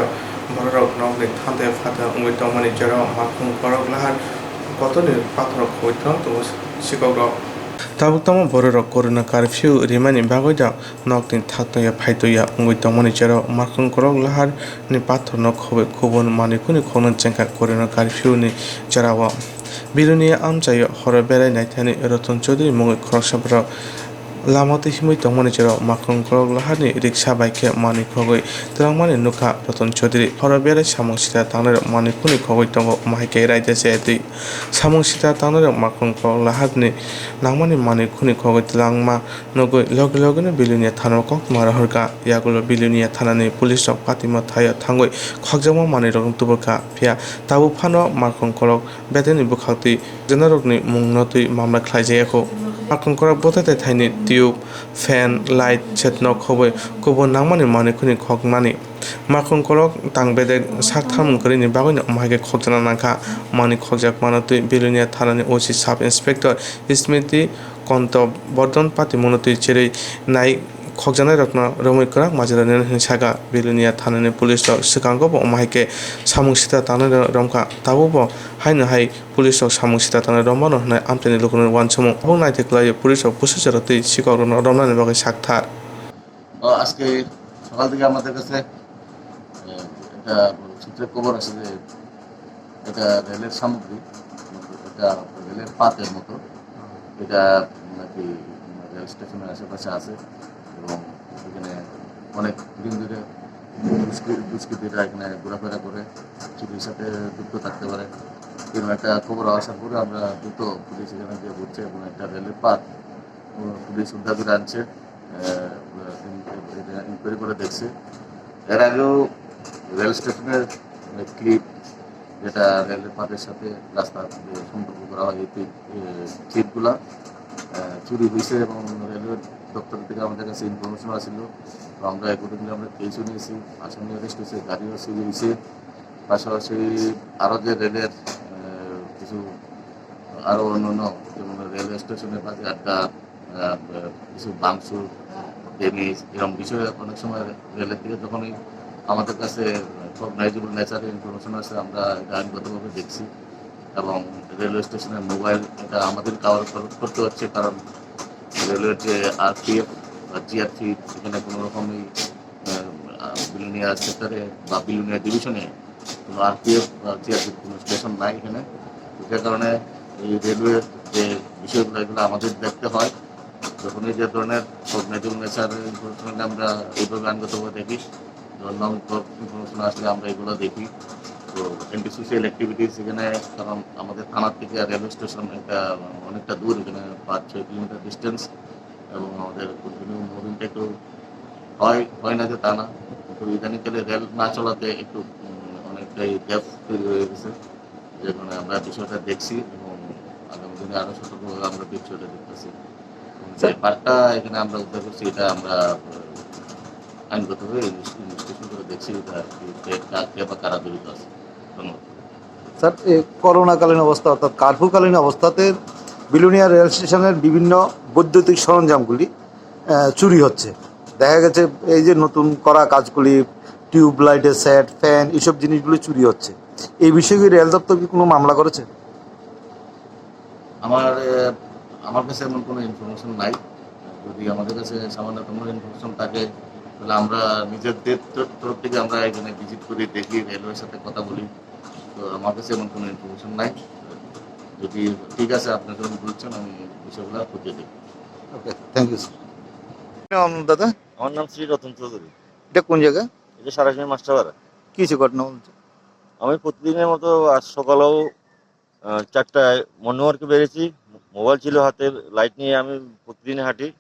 bororok nokni thantio phatio wngwi tongmani jora Makhung Korok Lahar kotorni pathorrok khobwi thang tongo sikokrok. Tabuk tamo bororok corona curfew rimani bagwi nokni thantio phaitio wngwi tongmani jora Makhung Korok Lahar ni pathorno khobwi kubun manwi khuni khoknwi chengkha corona curfew ni jorao. Bilonia amchaio horo berai naithani Roton Chaudhary mungwi khoroksa borok lama twi himwi tongmani jora Makhung Korok Laharni riksa bai khe manwi khogwi twlangmani nukha Roton Chaudhary. Horo berai samung sita tangnairok manwi khuni khogwi tongo, omo hai khe raida chaya twi. Samung sita tangnairok Makhung Korok Laharni nangmani manwi khuni khogwi twlangma nugwi logi logino Bilonia thanao koktwma rohorkha. Yagulo Bilonia thanani police rok patimo thaio thangwi khokjakma manwirokno tuburkha, phiya tabuk phano Makhung Korok Bethaini bwkhaktwi khokjaknairokni mungno twi mamla khlaijak ya kho. Makhung Korok Bethai thaini tube, fan, light, chetno khobwi kubun nangmani manwi khuni khokmani. Makhung Korok tang bedek sak tharmung kwrwini bagwino omo hai khe khokjakna nangkha. Manwi khokjakmano twi Bilonia thanani O C Sub Inspector Smriti Konto Bordon patimungno twi cherwi nai khokjaknairokno romwi kwrak majra rwnai hwnwi sakha. Bilonia thanani police rok swkango bo omo hai khe samung sita tangnai romkha, tabukbo haino hai police rok samung sita tangnai romano hwnwi amchaini lukurokni uansukmung. Tabuk naitwi kwlaio police rok bwswk jora twi sikokrokno romnani bagwi sakthar. ও, আজকে সকাল থেকে আমাদের কাছে, এ, একটা সূত্রে খবর আছে যে এটা রেলের সামগ্রী, এটা রেলের পাতের মতো, এটা নাকি রেল স্টেশনের আশেপাশে আছে এবং এখানে অনেক দিন ধরে দুষ্কৃ-, দুষ্কৃতীরা এখানে ঘোরাফেরা করে, চুরির সাথে যুক্ত থাকতে পারে। এরকম একটা খবর আসার পরে আমরা দ্রুত পুলিশ এখানে গিয়ে পৌঁছে এবং একটা রেলের পাত পুলিশ উদ্ধার করে আনছে। আহ, ইন-, এটা ইনকোয়ারি করে দেখছে। এর আগেও রেল স্টেশনের ক্লিপ, যেটা রেলের পাতের সাথে রাস্তা যে সম্পর্ক করা হয়, এই ক্লিপ, এ, ক্লিপগুলা, আহ, চুরি হয়েছে এবং রেলওয়ে দপ্তর থেকে আমাদের কাছে ইনফরমেশন আসছিল। তো আমরা অ্যাকর্ডিংলি আমরা কেসও নিয়েছি, আসামি অ্যারেস্ট হয়েছে, গাড়িও সিজ হয়েছে। পাশাপাশি আরও যে রেলের, আহ, কিছু আরও অন্যান্য, যেমন রেলওয়ে স্টেশনের পাশে আড্ডা, আহ, কিছু ভাঙচুর, ড্যামেজ, এরকম বিষয়ে অনেক সময় রেলের থেকে যখনই আমাদের কাছে কগনাইজেবল নেচারের ইনফরমেশন আছে, আমরা এটা আইনগতভাবে দেখছি। এবং রেলওয়ে স্টেশনের মোবাইল, এটা আমাদের কভার করতে হচ্ছে, কারণ রেলওয়ের যে আরপিএফ বা জিআরপি, এখানে কোনো রকমই, আহ, বিলোনিয়া সেক্টরে বা বিলোনিয়া ডিভিশনে কোনো আরপিএফ বা জিআরপির কোনো স্টেশন নাই এখানে। তো যে কারণে এই রেলওয়ের যে বিষয়গুলো, এগুলো আমাদের দেখতে হয়। যখনই যে ধরনের কগনিটিভ নেচার ইনফরমেশন আমরা এইভাবে আইনগতভাবে দেখি, যেমন নন কগ ইনফরমেশন আসলে আমরা এগুলো দেখি। তো অ্যান্টি সোশ্যাল অ্যাক্টিভিটিস এখানে, কারণ আমাদের থানা থেকে রেলওয়ে স্টেশন একটা অনেকটা দূর, এখানে পাঁচ ছয় কিলোমিটার ডিস্টেন্স, এবং আমাদের কন্টিনিউ মুভমেন্ট একটু হয়, হয় না যে তা না, কিন্তু ইদানিংকালে রেল না চলাতে একটু, উম, অনেকটাই গ্যাপ তৈরি হয়ে গেছে। যে কারণে আমরা বিষয়টা দেখছি এবং আগামী দিনে আরো সতর্কভাবে আমরা বিষয়টা দেখতেছি। এবং যে স্যার, পার্টটা এখানে আমরা উদ্ধার করছি, এটা আমরা, আহ, আইনগতভাবে ইনভেস্ট-, ইনভেস্টিগেশন করে দেখছি, এটা কি, কে, কা-, কে বা কারা জড়িত আছে। ধন্যবাদ। স্যার, এই করোনাকালীন অবস্থা অর্থাৎ কার্ফুকালীন অবস্থাতে বিলোনিয়া রেল স্টেশনের বিভিন্ন বৈদ্যুতিক সরঞ্জামগুলি, আহ, চুরি হচ্ছে। দেখা গেছে এই যে নতুন করা কাজগুলি, টিউব লাইটের সেট, ফ্যান, এইসব জিনিসগুলি চুরি হচ্ছে। এই বিষয়ে কি রেল দপ্তর কি কোনো মামলা করেছে? আমার, আহ, আমার কাছে এমন কোনো ইনফরমেশন নাই। যদি আমাদের কাছে সামান্যতম ইনফরমেশন থাকে, তাহলে আমরা নিজেদের তর-, তরফ থেকে আমরা এখানে ভিজিট করি, দেখি, রেলওয়ের সাথে কথা বলি। তো আমার কাছে এমন কোনো ইনফরমেশন নাই। যদি ঠিক আছে, আপনি যখন বলছেন, আমি বিষয়গুলো খতিয়ে দেখব। ওকে, থ্যাংক ইউ, স্যার। নাম দাদা? আমার নাম শ্রী রতন চৌধুরী। এটা কোন জায়গা? এটা সারাশিয়া মাস্টারপাড়া। কি হয়েছে ঘটনা বলছে? আমি প্রতিদিনের মতো আজ সকালেও, আহ, চারটায় মর্নিং ওয়াকে বেরিয়েছি। মোবাইল ছিল হাতে, লাইট নিয়ে আমি প্রতিদিন হাঁটি।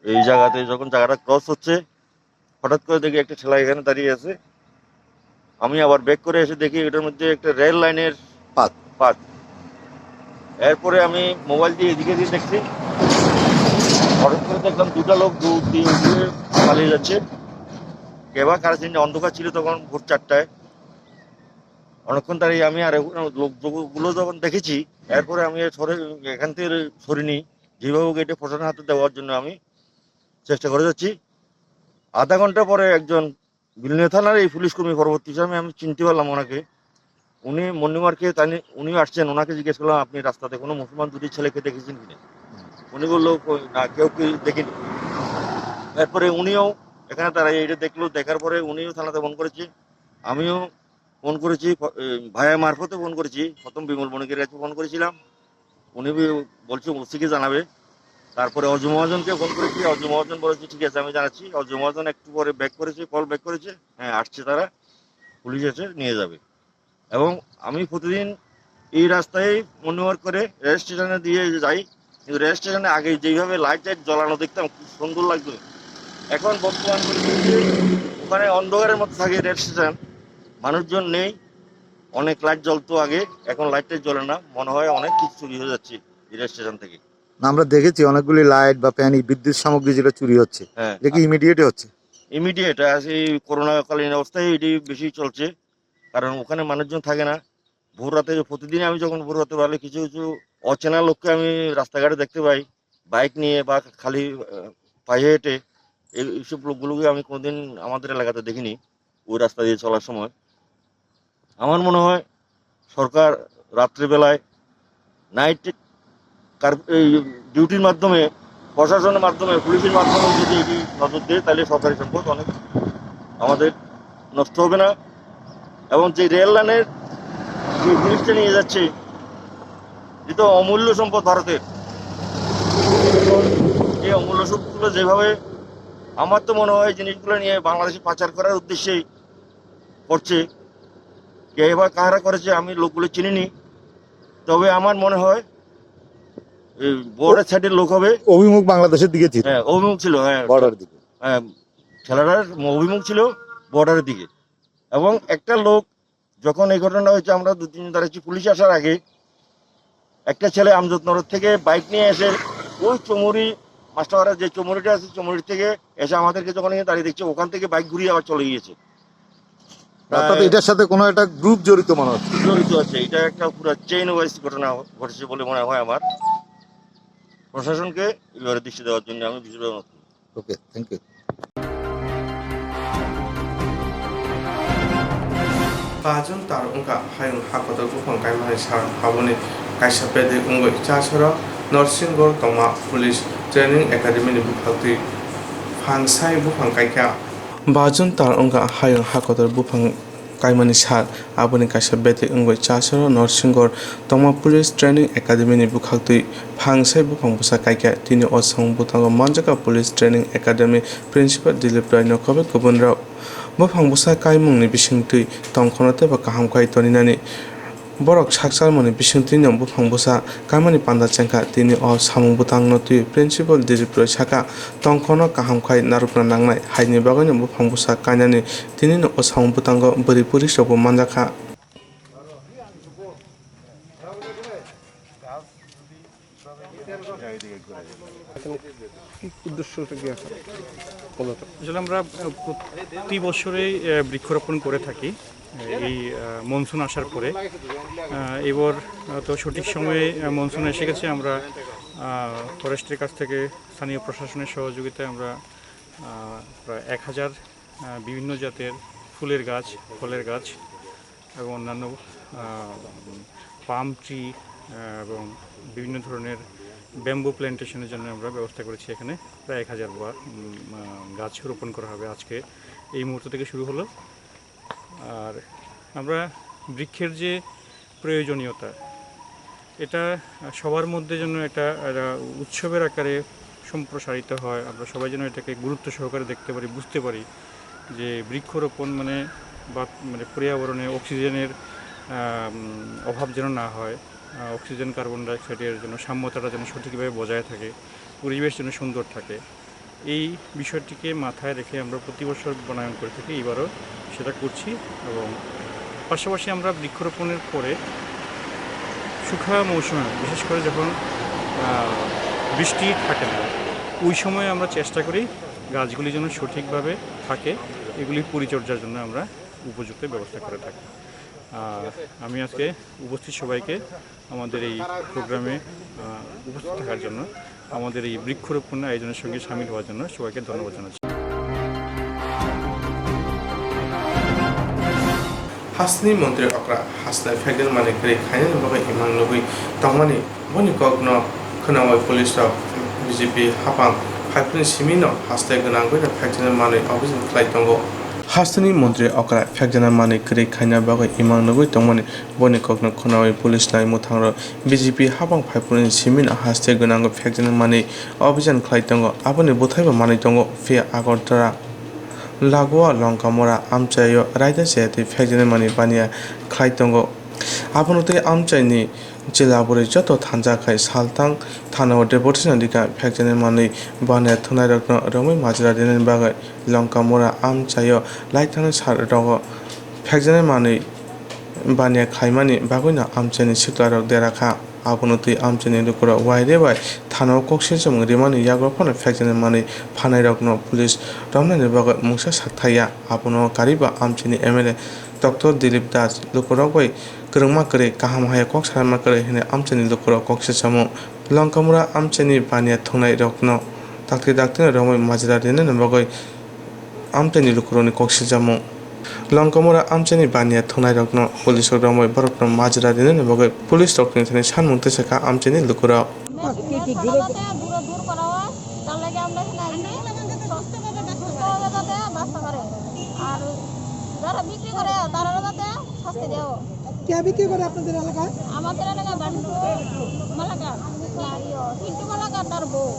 এই জায়গাতে যখন জায়গাটা ক্রস হচ্ছে, হঠাৎ করে দেখি একটা ঠেলা এখানে দাঁড়িয়ে আছে। আমি আবার ব্যাক করে এসে দেখি এটার মধ্যে একটা রেল লাইনের পাত। পাত। এরপরে আমি মোবাইল দিয়ে এদিকে দিয়ে দেখছি, হঠাৎ করে দেখলাম দুটা লোক দৌড় দিয়ে উঠে পালিয়ে যাচ্ছে। কেবা কার চিনে অন্ধকার ছিল তখন ভোর চারটায়। অনেকক্ষণ দাঁড়িয়ে আমি আর এখন লোকগুলো যখন দেখেছি, এরপরে আমি সরে, এখান থেকে সরিনি, যেভাবে হোক এটা প্রশাসনের হাতে দেওয়ার জন্য আমি চেষ্টা করে যাচ্ছি। আধা ঘন্টা পরে একজন বিলোনিয়া থানার এই পুলিশ কর্মী, পরবর্তী সময় আমি চিনতে পারলাম ওনাকে। উনি মর্নিং ওয়াকে তানি-, উনিও আসছেন, ওনাকে জিজ্ঞেস করলাম, "আপনি রাস্তাতে কোনো মুসলমান দুটি ছেলেকে দেখেছেন কিনা?" উনি বললো, "কই না, কেউ কি দেখিনি।" এরপরে উনিও এখানে দাঁড়ায় এটা দেখলো, দেখার পরে উনিও থানাতে ফোন করেছে, আমিও ফোন করেছি, প-, এ, ভাইয়া মারফতে ফোন করেছি, প্রথম বিমল বণিকের কাছে ফোন করেছিলাম, উনি বি-, বলছে ওসিকে জানাবে। তারপরে অজু মহাজনকে ফোন করেছি, অজু মহাজন বলেছে, "ঠিক আছে, আমি জানাচ্ছি।" অজু মহাজন একটু পরে ব্যাক করেছে, কল ব্যাক করেছে, "হ্যাঁ, আসছে তারা, পুলিশ এসে নিয়ে যাবে।" এবং আমি প্রতিদিন এই রাস্তায় মর্নিং ওয়াক করে রেল স্টেশনে দিয়ে যাই, কিন্তু রেল স্টেশনে আগে যেইভাবে লাইট টাইট জ্বালানো দেখতাম, খুব সুন্দর লাগতো। এখন বর্তমান পরিস্থিতিতে ওখানে অন্ধকারের মতো থাকে রেল স্টেশন, মানুষজন নেই। অনেক লাইট জ্বলতো আগে, এখন লাইট টাইট জ্বলে না, মনে হয় অনেক কিছু চুরি হয়ে যাচ্ছে এই রেল স্টেশন থেকে। না, আমরা দেখেছি অনেকগুলি লাইট বা ফ্যান, এই বিদ্যুৎ সামগ্রী যেটা চুরি হচ্ছে, হ্যাঁ। এটা কি ইমিডিয়েটই হচ্ছে? ইমিডিয়েট আছে, এই করোনাকালীন অবস্থায় এটি বেশি চলছে, কারণ ওখানে মানুষজন থাকে না। ভোর রাতে, প্রতিদিন আমি যখন ভোর রাতে বেরোই, কিছু কিছু অচেনা লোককে আমি রাস্তাঘাটে দেখতে পাই, বাইক নিয়ে বা খালি, আহ, পায়ে হেঁটে। এই, এইসব লোকগুলোকে আমি কোনোদিন আমাদের এলাকাতে দেখিনি ওই রাস্তা দিয়ে চলার সময়। আমার মনে হয় সরকার রাত্রিবেলায় নাইট কার-, এই ডিউটির মাধ্যমে, প্রশাসনের মাধ্যমে, পুলিশের মাধ্যমে যদি এটি নজর দেয়, তাহলে সরকারি সম্পদ অনেক আমাদের নষ্ট হবে না। এবং যে রেল লাইনের যে জিনিসটা নিয়ে যাচ্ছে, এটা তো অমূল্য সম্পদ ভারতের। এই অমূল্য সম্পদগুলো যেভাবে, আমার তো মনে হয় জিনিসগুলো নিয়ে বাংলাদেশে পাচার করার উদ্দেশ্যেই করছে। কে বা কারা করেছে আমি লোকগুলো চিনিনি, তবে আমার মনে হয় এই বর্ডার সাইডের লোক হবে। অভিমুখ বাংলাদেশের দিকে ছিল। হ্যাঁ, অভিমুখ ছিল, হ্যাঁ। বর্ডার দিকে। হ্যাঁ, ঠেলাটার অভিমুখ ছিল বর্ডারের দিকে। এবং একটা লোক যখন এই ঘটনা হয়েছে, আমরা দু তিনজন দাঁড়াচ্ছি, পুলিশ আসার আগে একটা ছেলে আমজদনগর থেকে বাইক নিয়ে এসে ওই চমুরি, মাস্টারপাড়ার যে চমুরিটা আছে, চমুরি থেকে এসে আমাদেরকে যখন এখানে দাঁড়িয়ে দেখছে, ওখান থেকে বাইক ঘুরিয়ে আবার চলে গিয়েছে। অর্থাৎ প্রায় এটার সাথে কোনো একটা গ্রুপ জড়িত মনে হচ্ছে। জড়িত আছে, এটা একটা পুরো চেইন ওয়াইজ ঘটনা ঘটেছে বলে মনে হয় আমার। প্রশাসনকে এই ব্যাপারে দৃষ্টি দেওয়ার জন্য আমি বিশেষভাবে অনুরোধ করব। Okay, thank you. Bajon tar wngkha hayung hakotor buphang kaimani sal, aboni kaisa bedek wngwi chasaro Norsingor tongma Police Training Academy ni bwkhaktwi phangsai buphang kaikha. Bajon tar wngkha hayung hakotor buphang kaimani sal, aboni kaisa bedek wngwi chasaro Norsingor tongma Police Training Academy ni bwkhaktwi phangsai buphang bwsa kaikha. Tini o samung bwthango manjakha Police Training Academy Principal Dilip Roy no kobe kubunrok. Buphang bwsa kaimungni bisingtwi tongkhono teibo kaham khai toninani. Borok sak chalmani bisingtwino buphang bwsa kaimani panda chengkha. Tini o samung bwtangno twiwi Principal Dilip Roy sakha, tongkhono kaham khai narwkna nangnai, haini bagwino buphang bwsa kainani. Tinino o samung bwtango bwrwi police rokbo manjakha. উদ্দেশ্যটা কি আছে মূলত? আসলে আমরা, আহ, প্রতি বছরেই, আহ, বৃক্ষরোপণ করে থাকি, আহ, এই, আহ, মনসুন আসার পরে। আহ, এবার, আহ, তো সঠিক সময়ে, আহ, মনসুন এসে গেছে। আমরা, আহ, ফরেস্টের কাছ থেকে, স্থানীয় প্রশাসনের সহযোগিতায় আমরা, আহ, প্রায় এক হাজার, আহ, বিভিন্ন জাতের ফুলের গাছ, ফলের গাছ এবং অন্যান্য, আহ, পাম ট্রি, আহ, এবং বিভিন্ন ধরনের ব্যাম্বু প্ল্যান্টেশনের জন্য আমরা ব্যবস্থা করেছি। এখানে প্রায় এক হাজার বা, উম, আহ, গাছ রোপণ করা হবে আজকে, এই মুহূর্ত থেকে শুরু হলো। আর আমরা বৃক্ষের যে প্রয়োজনীয়তা, এটা সবার মধ্যে যেন একটা, একটা উৎসবের আকারে সম্প্রসারিত হয়, আমরা সবাই যেন এটাকে গুরুত্ব সহকারে দেখতে পারি, বুঝতে পারি যে বৃক্ষরোপণ মানে বা, মানে পর্যাবরণে অক্সিজেনের, আহ, উম, অভাব যেন না হয়, আহ, অক্সিজেন কার্বন ডাইঅক্সাইডের জন্য সাম্যতাটা যেন সঠিকভাবে বজায় থাকে, পরিবেশ যেন সুন্দর থাকে। এই বিষয়টিকে মাথায় রেখে আমরা প্রতি বছর বনায়ন করে থাকি, এবারও সেটা করছি। এবং পাশাপাশি আমরা বৃক্ষরোপণের পরে শুখা মৌসুমে, বিশেষ করে যখন, আহ, বৃষ্টি থাকে না, ওই সময় আমরা চেষ্টা করি গাছগুলি যেন সঠিকভাবে থাকে, এগুলি পরিচর্যার জন্য আমরা উপযুক্ত ব্যবস্থা করে থাকি। আহ, আমি আজকে উপস্থিত সবাইকে আমাদের এই প্রোগ্রামে, আহ, উপস্থিত থাকার জন্য, আমাদের এই বৃক্ষরোপণ আয়োজনের সঙ্গে সামিল হওয়ার জন্য সবাইকে ধন্যবাদ জানাচ্ছি। Hasteni montri okra hasteni phekjani manwi kwrwi khainani bagwi imang nugwi tongmani boni kokno khwnawi police rok B J P hapang phaiphrwini simi no haste gwnangwi no phekjani manwi obhijag khlai tongo. Hasteni montri okra phekjana manwi kwrwi khaina bagwi imang nugwi tongmani boni kokno khwnawi police nai mwthangrok B J P hapang phaiphrwini simi no haste gwnangwi phekjana manwi obhijag khlai tongo. Aboni bwthaibo manwi tongo, phiya Agartala Lagua Longkamura amchaio raida chaya twi phekjana manwi baniya khlai tongo. Abono tei amchaini chwla bwrwi joto thansa khai saltang thanao deportation rikha phekjana manwi baniya thwngnairokno romwi majra rinani bagwi Longkamura amchaio laithangni sal rogo phekjana manwi baniya khlaimani bagwino amchaini siklarok dera kha. Abono twi amchaini lukurok waire bai thanao kok silchomung rimani yago phano phekjana manwi phanairokno police romnani bagwi mungsa sak thaiya. Abono kariba amchaini M L A Doctor Dilip Das lukurok bai kwrwngma kwrwi, kaham haya kok salaima kwrwi hwnwi amchaini lukurok kok silchamo. Longkamura amchaini baniya thwngnairokno dakti daktino romwi majra rinani bagwi amchaini lukurokni kok siljamo. Longkamura amchaini baniya thwngnairokno police rok romwi borokno majra rinani bagwi police rokni thani sanmung tesa kha amchaini lukurok. দূর করা হয়, তার লাগে আমরা এখানে আইছি। সুস্থভাবে যাতে বাঁচতে পারে। আর যারা বিক্রি করে, তারারও যাতে শাস্তি দেওয়া হয়। কে বিক্রি করে আপনাদের এলাকায়? আমাদের এলাকায় বান্টু মালাকার, আর ইয়ো, পিন্টু মালাকার, তার বউ।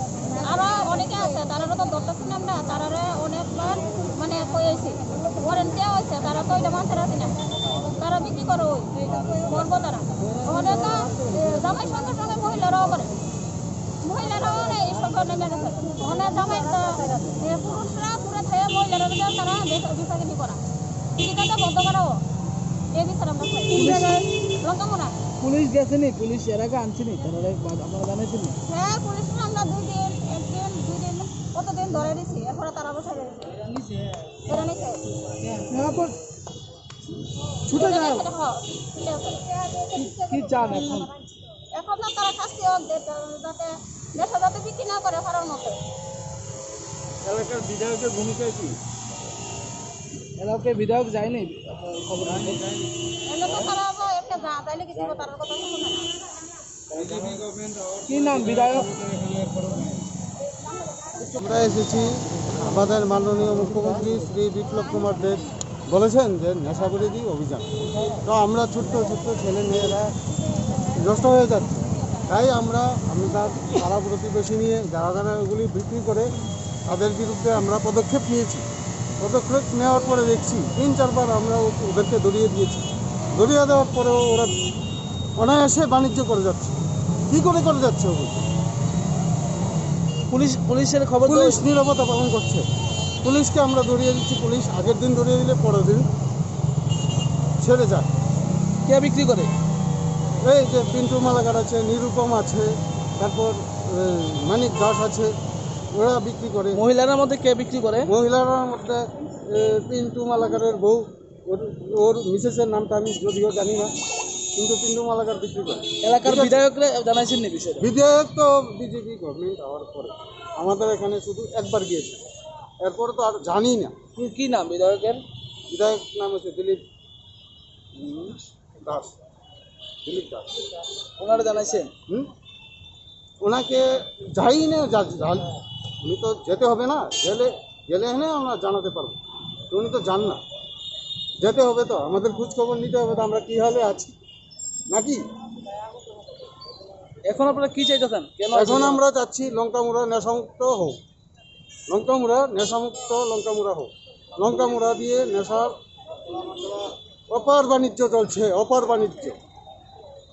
আরো অনেকে আছে, তারারও তো ধরতেছি না আমরা, তারারে অনেকবার মানে কই আইছি, ওয়ারেন্ট দেওয়া হয়েছে, তারা তো এটা মানতে রাজি না, তারা বিক্রি করে ওই, বলবো তারা। ওখানে তো, এ, জামাই সঙ্গে সঙ্গে মহিলারাও করে। মহিলারা অনেক এই সব ধরনের মেরে ফেলে। ওনার জামাই তো, এ, পুরুষরা পুরো থাইয়া মহিলারা তো তারা বেশ অভিশাপে নিয়ে করা। এটা তো বন্ধ করা হোক। এই বিচার আমরা চাই। পুলিশ, লঙ্কা মোড়া। পুলিশ গেছে নি? পুলিশ এর আগে আনছে নি? তারা বা-, আপনারা জানাইছেন নি? হ্যাঁ, পুলিশরা আমরা দুই দিন, একদিন, দুই দিন, কতদিন ধরে দিছি। এরপরে তারা বসে রয়েছে। এরা নিছে। এরপর ছুটে যাও। হ্যাঁ, ছুটে যাও। কি, কি চান এখন? এখন না তারা শাস্তি হোক, যে, যাতে দেশে যাতে বিক্রি না করে পারার মতো। এলাকার বিধায়কের ভূমিকা কি? এলাকার বিধায়ক যায়নি আপনার খবর নিতে? এমনি তো তারা তো এমনি যা, তাইলে কিছু তার কথা শুনে না। কি নাম বিধায়ক? আমরা এসেছি, আমাদের মাননীয় মুখ্যমন্ত্রী শ্রী বিপ্লব কুমার দেব বলেছেন যে নেশা বিরোধী অভিযান। তো আমরা ছোট্ট ছোট্ট ছেলে মেয়েরা নষ্ট হয়ে যাচ্ছে, তাই আমরা আমাদের পাড়া প্রতিবেশী নিয়ে যারা যারা ওগুলি বিক্রি করে তাদের বিরুদ্ধে আমরা পদক্ষেপ নিয়েছি। পদক্ষেপ নেওয়ার পরে দেখছি তিন চারবার আমরা ও-, ওদেরকে ধরিয়ে দিয়েছি। ধরিয়ে দেওয়ার পরেও ওরা অনায়াসে বাণিজ্য করে যাচ্ছে। কি করে করে যাচ্ছে ওগুলো? পুলিশ, পুলিশের খবর তো পুলিশ নীরবতা পালন করছে। পুলিশকে আমরা ধরিয়ে দিচ্ছি, পুলিশ আগের দিন ধরিয়ে দিলে পরের দিন ছেড়ে যায়। কে বিক্রি করে? এই যে পিন্টু মালাকার আছে, নিরুপম আছে, তারপর, এ, মানিক দাস আছে, ওরা বিক্রি করে। মহিলাদের মধ্যে কে বিক্রি করে? মহিলাদের মধ্যে, এ, পিন্টু মালাকারের বউ, ওর, ওর মিসেসের নামটা আমি যদিও জানি না, কিন্তু পিন্টু মালাকার বিক্রি করে। এলাকার ঠিক আছে? বিধায়করা জানাইছেন নি বিষয়টা? বিধায়ক তো বিজেপি গভর্নমেন্ট হওয়ার পরে আমাদের এখানে শুধু একবার গিয়েছে, এরপরে তো আর জানি না। কি, কি নাম বিধায়কের? বিধায়ক নাম হচ্ছে দিলীপ, উম, দাস, দিলীপ দাস। ওনারা জানাইছেন? হুম? ওনাকে যাই না, যা-, যা-, উনি তো যেতে হবে না, গেলে, গেলে এনে আমরা জানাতে পারবো। তো উনি তো যান না, যেতে হবে তো, আমাদের খোঁজ খবর নিতে হবে তো, আমরা কি হালে আছি, নাকি? এখন আপনারা কি চাইতেছেন? কেন এখন আছেন? আমরা চাচ্ছি লঙ্কামুড়া নেশামুক্ত হোক, লঙ্কামুড়া নেশামুক্ত লঙ্কামুড়া হোক। লঙ্কামুড়া দিয়ে নেশার অপার বাণিজ্য চলছে, অপার বাণিজ্য।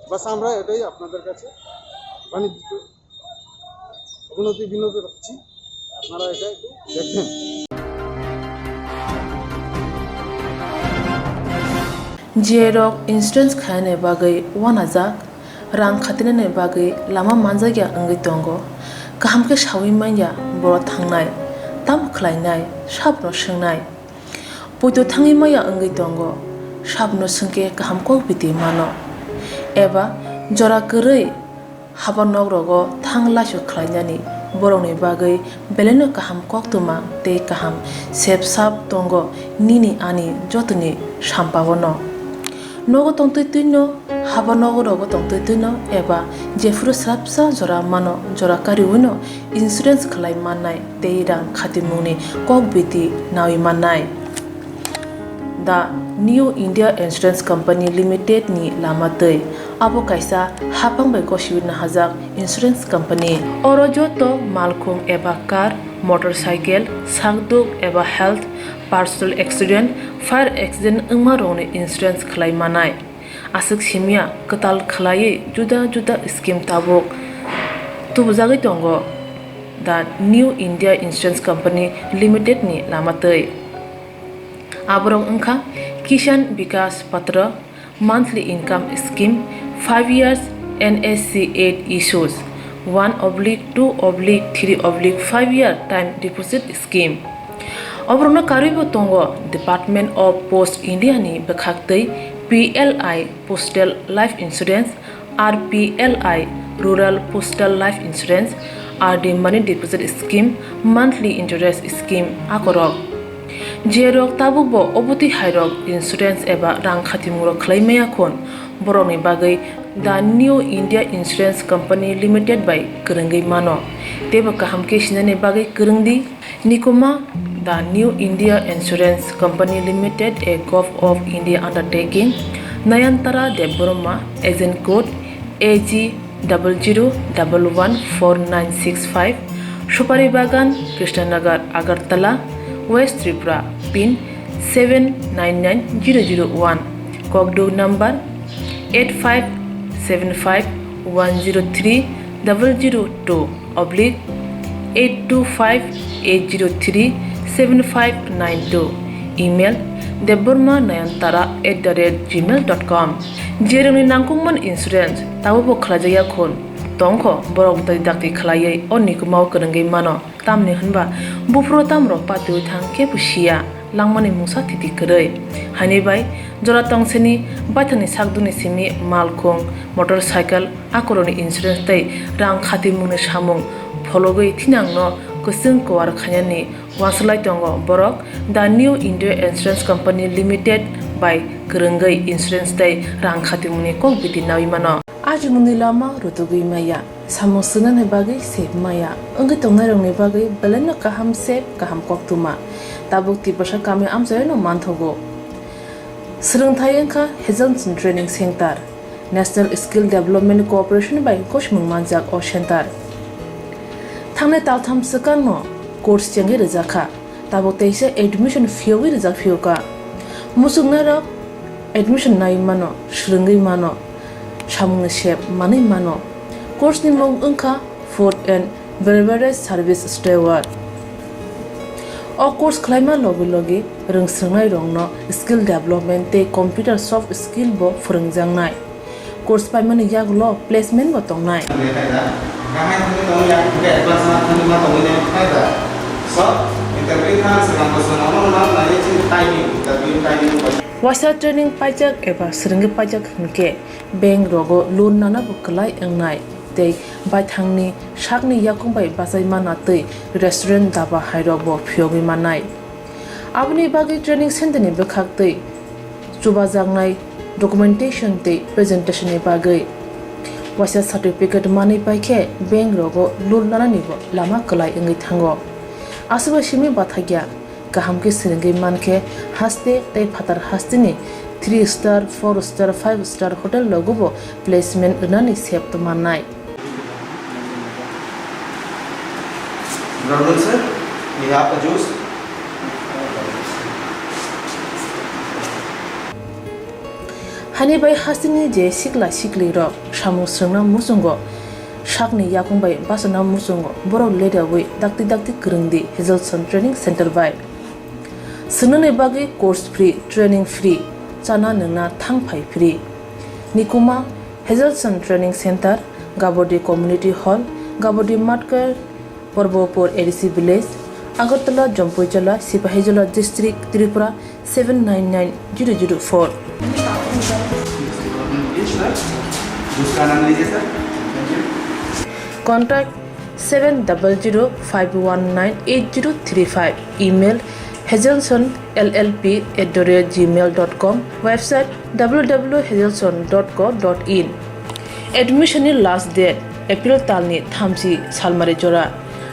বাস, আমরা এটাই আপনাদের কাছে বাণিজ্য অবনতি বিনতি রাখছি, আপনারা এটা একটু দেখবেন। J rok insurance khainani bagwi uanajak, rang khatinani bagwi lama manjakya wngwi tongo. Kaham khe saui manya borok thangnai, tamo khlainai, sabno swngnai. Poito thangwi maya wngwi tongo, sabno swngkhe kaham kok biti mano. Eba jora kwrwi haba nok rogo thang laisuk khlainani borokni bagwi belaino kaham koktwma tei kaham sep sap tongo nini ani jotoni sampao no. Nogo tongtwi twino, haba nogo rogo tongtwi twino eba jephuru swrapsa jora mano jora kariwino insurance khlai mannai tei rang khatimungni kok biti nawi mannai. The New India Insurance Company Limited ni lama twi. Abo kaisa haphang bai gosiwi nahajak insurance company. Oro joto malkhung eba car, motorcycle, sakduk eba health, personal accident, fire accident wngma rokni insurance khlai manai. Aswk simya kwtal khlaiwi juda juda scheme tabuk tubujagwi tongo the New India Insurance Company Limited ni lama twi. Aborok wngkha Kisan Vikas Patra, monthly income scheme, five years N S C eight issues, one oblique two oblique three oblique five year time deposit scheme. Oborokno karwibo tongo Department of Post India ni bwkhaktwi P L I Postal Life Insurance, R P L I Rural Postal Life Insurance, R D Money Deposit Scheme, Monthly Interest Scheme akorok. Jerok tabukbo obotwi hairok insurance eba rang khatimungrok khlai maya khun, borokni bagwi The New India Insurance Company Limited bai kwrwngwi mano. Teibo kaham khe sinani bagwi kwrwng di. Nikoma, The New India Insurance Company Limited, a Govt of India undertaking, Nayantara Debbarma, agent code A G double zero double one four nine six five, Supari Bagan, Krishnanagar, Agartala, West Tripura, pin seven nine nine zero zero one, Kokduk number eight five seven five one zero three double zero two. oblique eight two five eight zero three seven five nine two, email debbarma nayantara at the rate gmail dot com. Jeremni nangkukman insurance tabukbo khlaijakya khun tongkho, borok dakti dakti khlaiwi o nikumao kwrwngwi mano. Tamni hwnba buphuru tamrok patiwi thang khe bo siya langmani mungsa thiti kwrwi. Haini bai jora tongsini baithangni sakduni simi malkhung, motorcycle, akorokni insurance tei rang khatimungni samung phologwi thinangno kwchwng kuar khainani uansuk lai tongo borok. The New India Insurance Company Limited bai kwrwngwi insurance tei rang khatimungni kok bidi naui mano. Ajimungni lama rutugwi maya, samung swngnani bagwi sep maya, wngwi tongnairokni bagwi belaino kaham sep, kaham koktwma. Tabuk Tiprasa kami amchaino manthogo. Swrwngthai wngkha Hazelson Training Center, National Skill Development Corporation bai gosimung manjak o center. Thangnai taltham swkangno course chengwi rwjakha. Tabuk teisa admission phiyogwi rijak phiyokha. Muchungnairok admission nai mano, swrwngwi mano, samungni sep manwi mano. Course ni mung wngkha Food and Beverage Service Steward. O course khlaima logi logi rwngswrwngnairokno skill development tei computer soft skill bo phwrwngjaknai. Course paimani yagulo placement bo tongnai. Waisa training paijak eba swrwngwi paijak hwnkhe bank rogo loan nana bo kwlai wngnai tei baithangni sakni yakung bai bachai mana tei restaurant, daba hairok bo phiyogwi mannai. Aboni bagwi training center ni bwkhak tei chubajaknai documentation tei presentation ni bagwi waisa certificate manwi paikhe bank rogo loan nanani bo lama kwlai wngwi thango. Aswkbai simi bathakya kaham khe swrwngwi mankhe haste tei phatar hasteni three star, four star, five star hotel rogo bo placement rwnani sep mannai. Brother sir, we have a juice. Hani bai hasteni je sikla sikli rok samung swrwngna muchungo sakni yakung bai bachana muchungo borok leriawi dakti dakti kwrwngdi Hazelson Training Center bai. Swngnani bagwi course free, training free, chana nwngna thang phai free. Nikuma Hazelson Training Center, Gabodi Community Hall, Gabodi Matkar, Porbopur A D C Village, Agartala, Jampuijala, Sipahijala District, Tripura seven nine nine zero zero four. Contact seven double zero five one nine eight zero three five, email hazelson L L P at the rate gmail dot com, website W W W hazelson dot co dot in. Admission ni last date April talni thamchi salmari jora.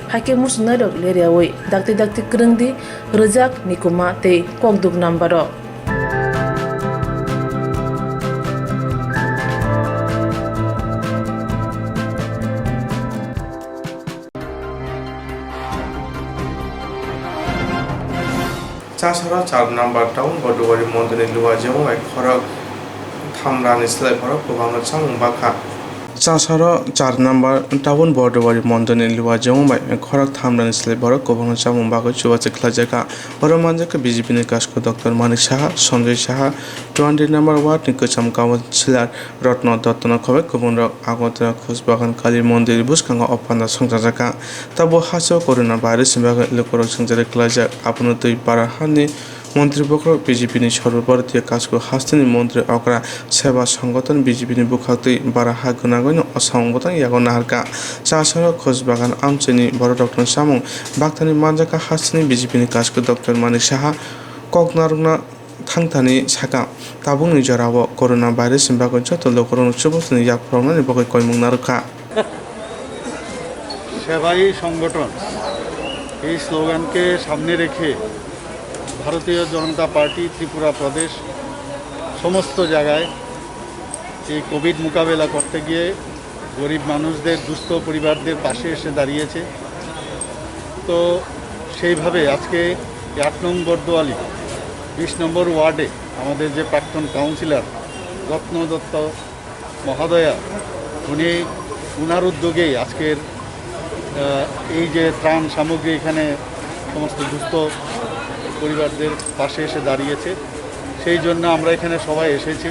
Haikhe muchungnairok leriawi dakti dakti kwrwngdi, rwjak nikuma tei kokduk number o. Chasaro char number town Bordowari mondirni luajao bai khorok thamrani slai borok kwbangma chamung bakha. Chasaro char number town Bordowari mondirni luajao bai khorok thamrani slai borok kwbangma chamung bagwi chubachu khlaijakha. Oro manjakha B J P ni kasko Doctor Manik Saha, Sanjay Saha, twenty number ward ni kwcham councillor Rotno Dotto no khobai kubunrok Agartala Khusbagan Kali Mondir bwskango o panda songchajakha. Tabuk hasteo corona virus ni bagwi lukurok sengchari klaijak, abono twi Barahani Montri bokhorok B J P ni Sarva Bharatiya Kasko hasteni Montri okra Seva Songothon B J P ni bwkhaktwi Baraha gwnangwi no o samung bwtang yago naharkha. Chasaro Khusbagan amchaini bororokno samung baktani manjakha hasteni B J P ni Kasko Doctor Manik Saha kok narwkna thangthani sakha, tabukni jorao corona virus ni bagwi joto lukurokno chubachu ni yak phuroknani bagwi koimung narwkha. সেবাই সংগঠন, এই স্লোগানকে সামনে রেখে ভারতীয় জনতা পার্টি ত্রিপুরা প্রদেশ সমস্ত জায়গায় এই কোভিড মোকাবেলা করতে গিয়ে গরিব মানুষদের, দুস্থ পরিবারদের পাশে এসে দাঁড়িয়েছে। তো সেইভাবে আজকে আট নং বর্দোয়ালি বিশ নম্বর ওয়ার্ডে আমাদের যে প্রাক্তন কাউন্সিলর রত্ন দত্ত মহোদয়া, উনি, উনার উদ্যোগেই আজকের আহ, এই যে ত্রাণ সামগ্রী এখানে সমস্ত দুস্থ পরিবারদের পাশে এসে দাঁড়িয়েছে, সেই জন্য আমরা এখানে সবাই এসেছি।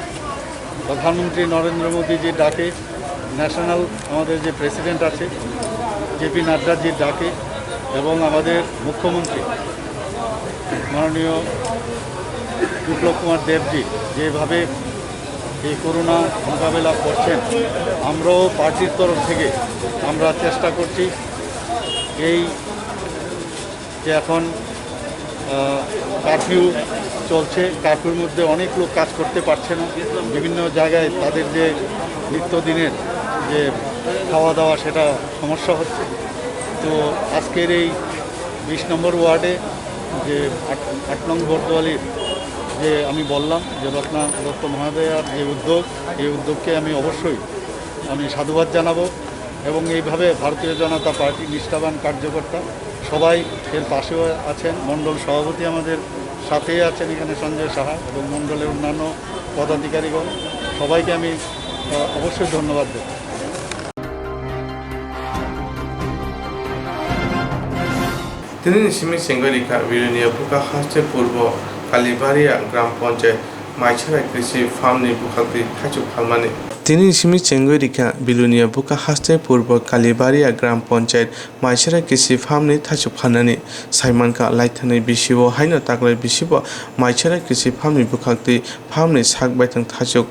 প্রধানমন্ত্রী নরেন্দ্র মোদীজির ডাকে, ন্যাশনাল আমাদের যে প্রেসিডেন্ট আছে জেপি নাড্ডাজির ডাকে এবং আমাদের মুখ্যমন্ত্রী মাননীয় বিপ্লব কুমার দেবজি যেভাবে এই করোনা মোকাবেলা করছেন, আমরাও পার্টির তরফ থেকে আমরা চেষ্টা করছি এই যে এখন, আহ, কারফিউ চলছে, কারফিউর মধ্যে অনেক লোক কাজ করতে পারছে না, বিভিন্ন জায়গায় তাদের যে নিত্যদিনের যে খাওয়া দাওয়া, সেটা সমস্যা হচ্ছে। তো আজকের এই বিশ নম্বর ওয়ার্ডে যে আট, আট নং বর্দোয়ালির যে আমি বললাম যে রত্না দত্ত মহোদয়ার যে উদ্যোগ, এই উদ্যোগকে আমি অবশ্যই আমি সাধুবাদ জানাবো। এবং এইভাবে ভারতীয় জনতা পার্টি নিষ্ঠাবান কার্যকর্তা সবাই এর পাশেও আছেন। মণ্ডল সভাপতি আমাদের সাথেই আছেন এখানে সঞ্জয় সাহা এবং মণ্ডলের অন্যান্য পদাধিকারীগণ, সবাইকে আমি, আহ, অবশ্যই ধন্যবাদ দেব। Tini ni simi chengoi rikha Bilonia Bukha haste purbo Kalibaria gram panchayat Maisara Krishi Farm ni bwkhak twi thaichuk phalmani. Tini ni simi chengoi rikha Bilonia Bukha haste purbo Kalibaria gram panchayat Maisara Krishi Farm ni thaichuk phalnani. Saimankha laithani bisi o haino taklai bisi bo Maisara Krishi Farm ni bwkhak twi farm ni sak baithang thaichuk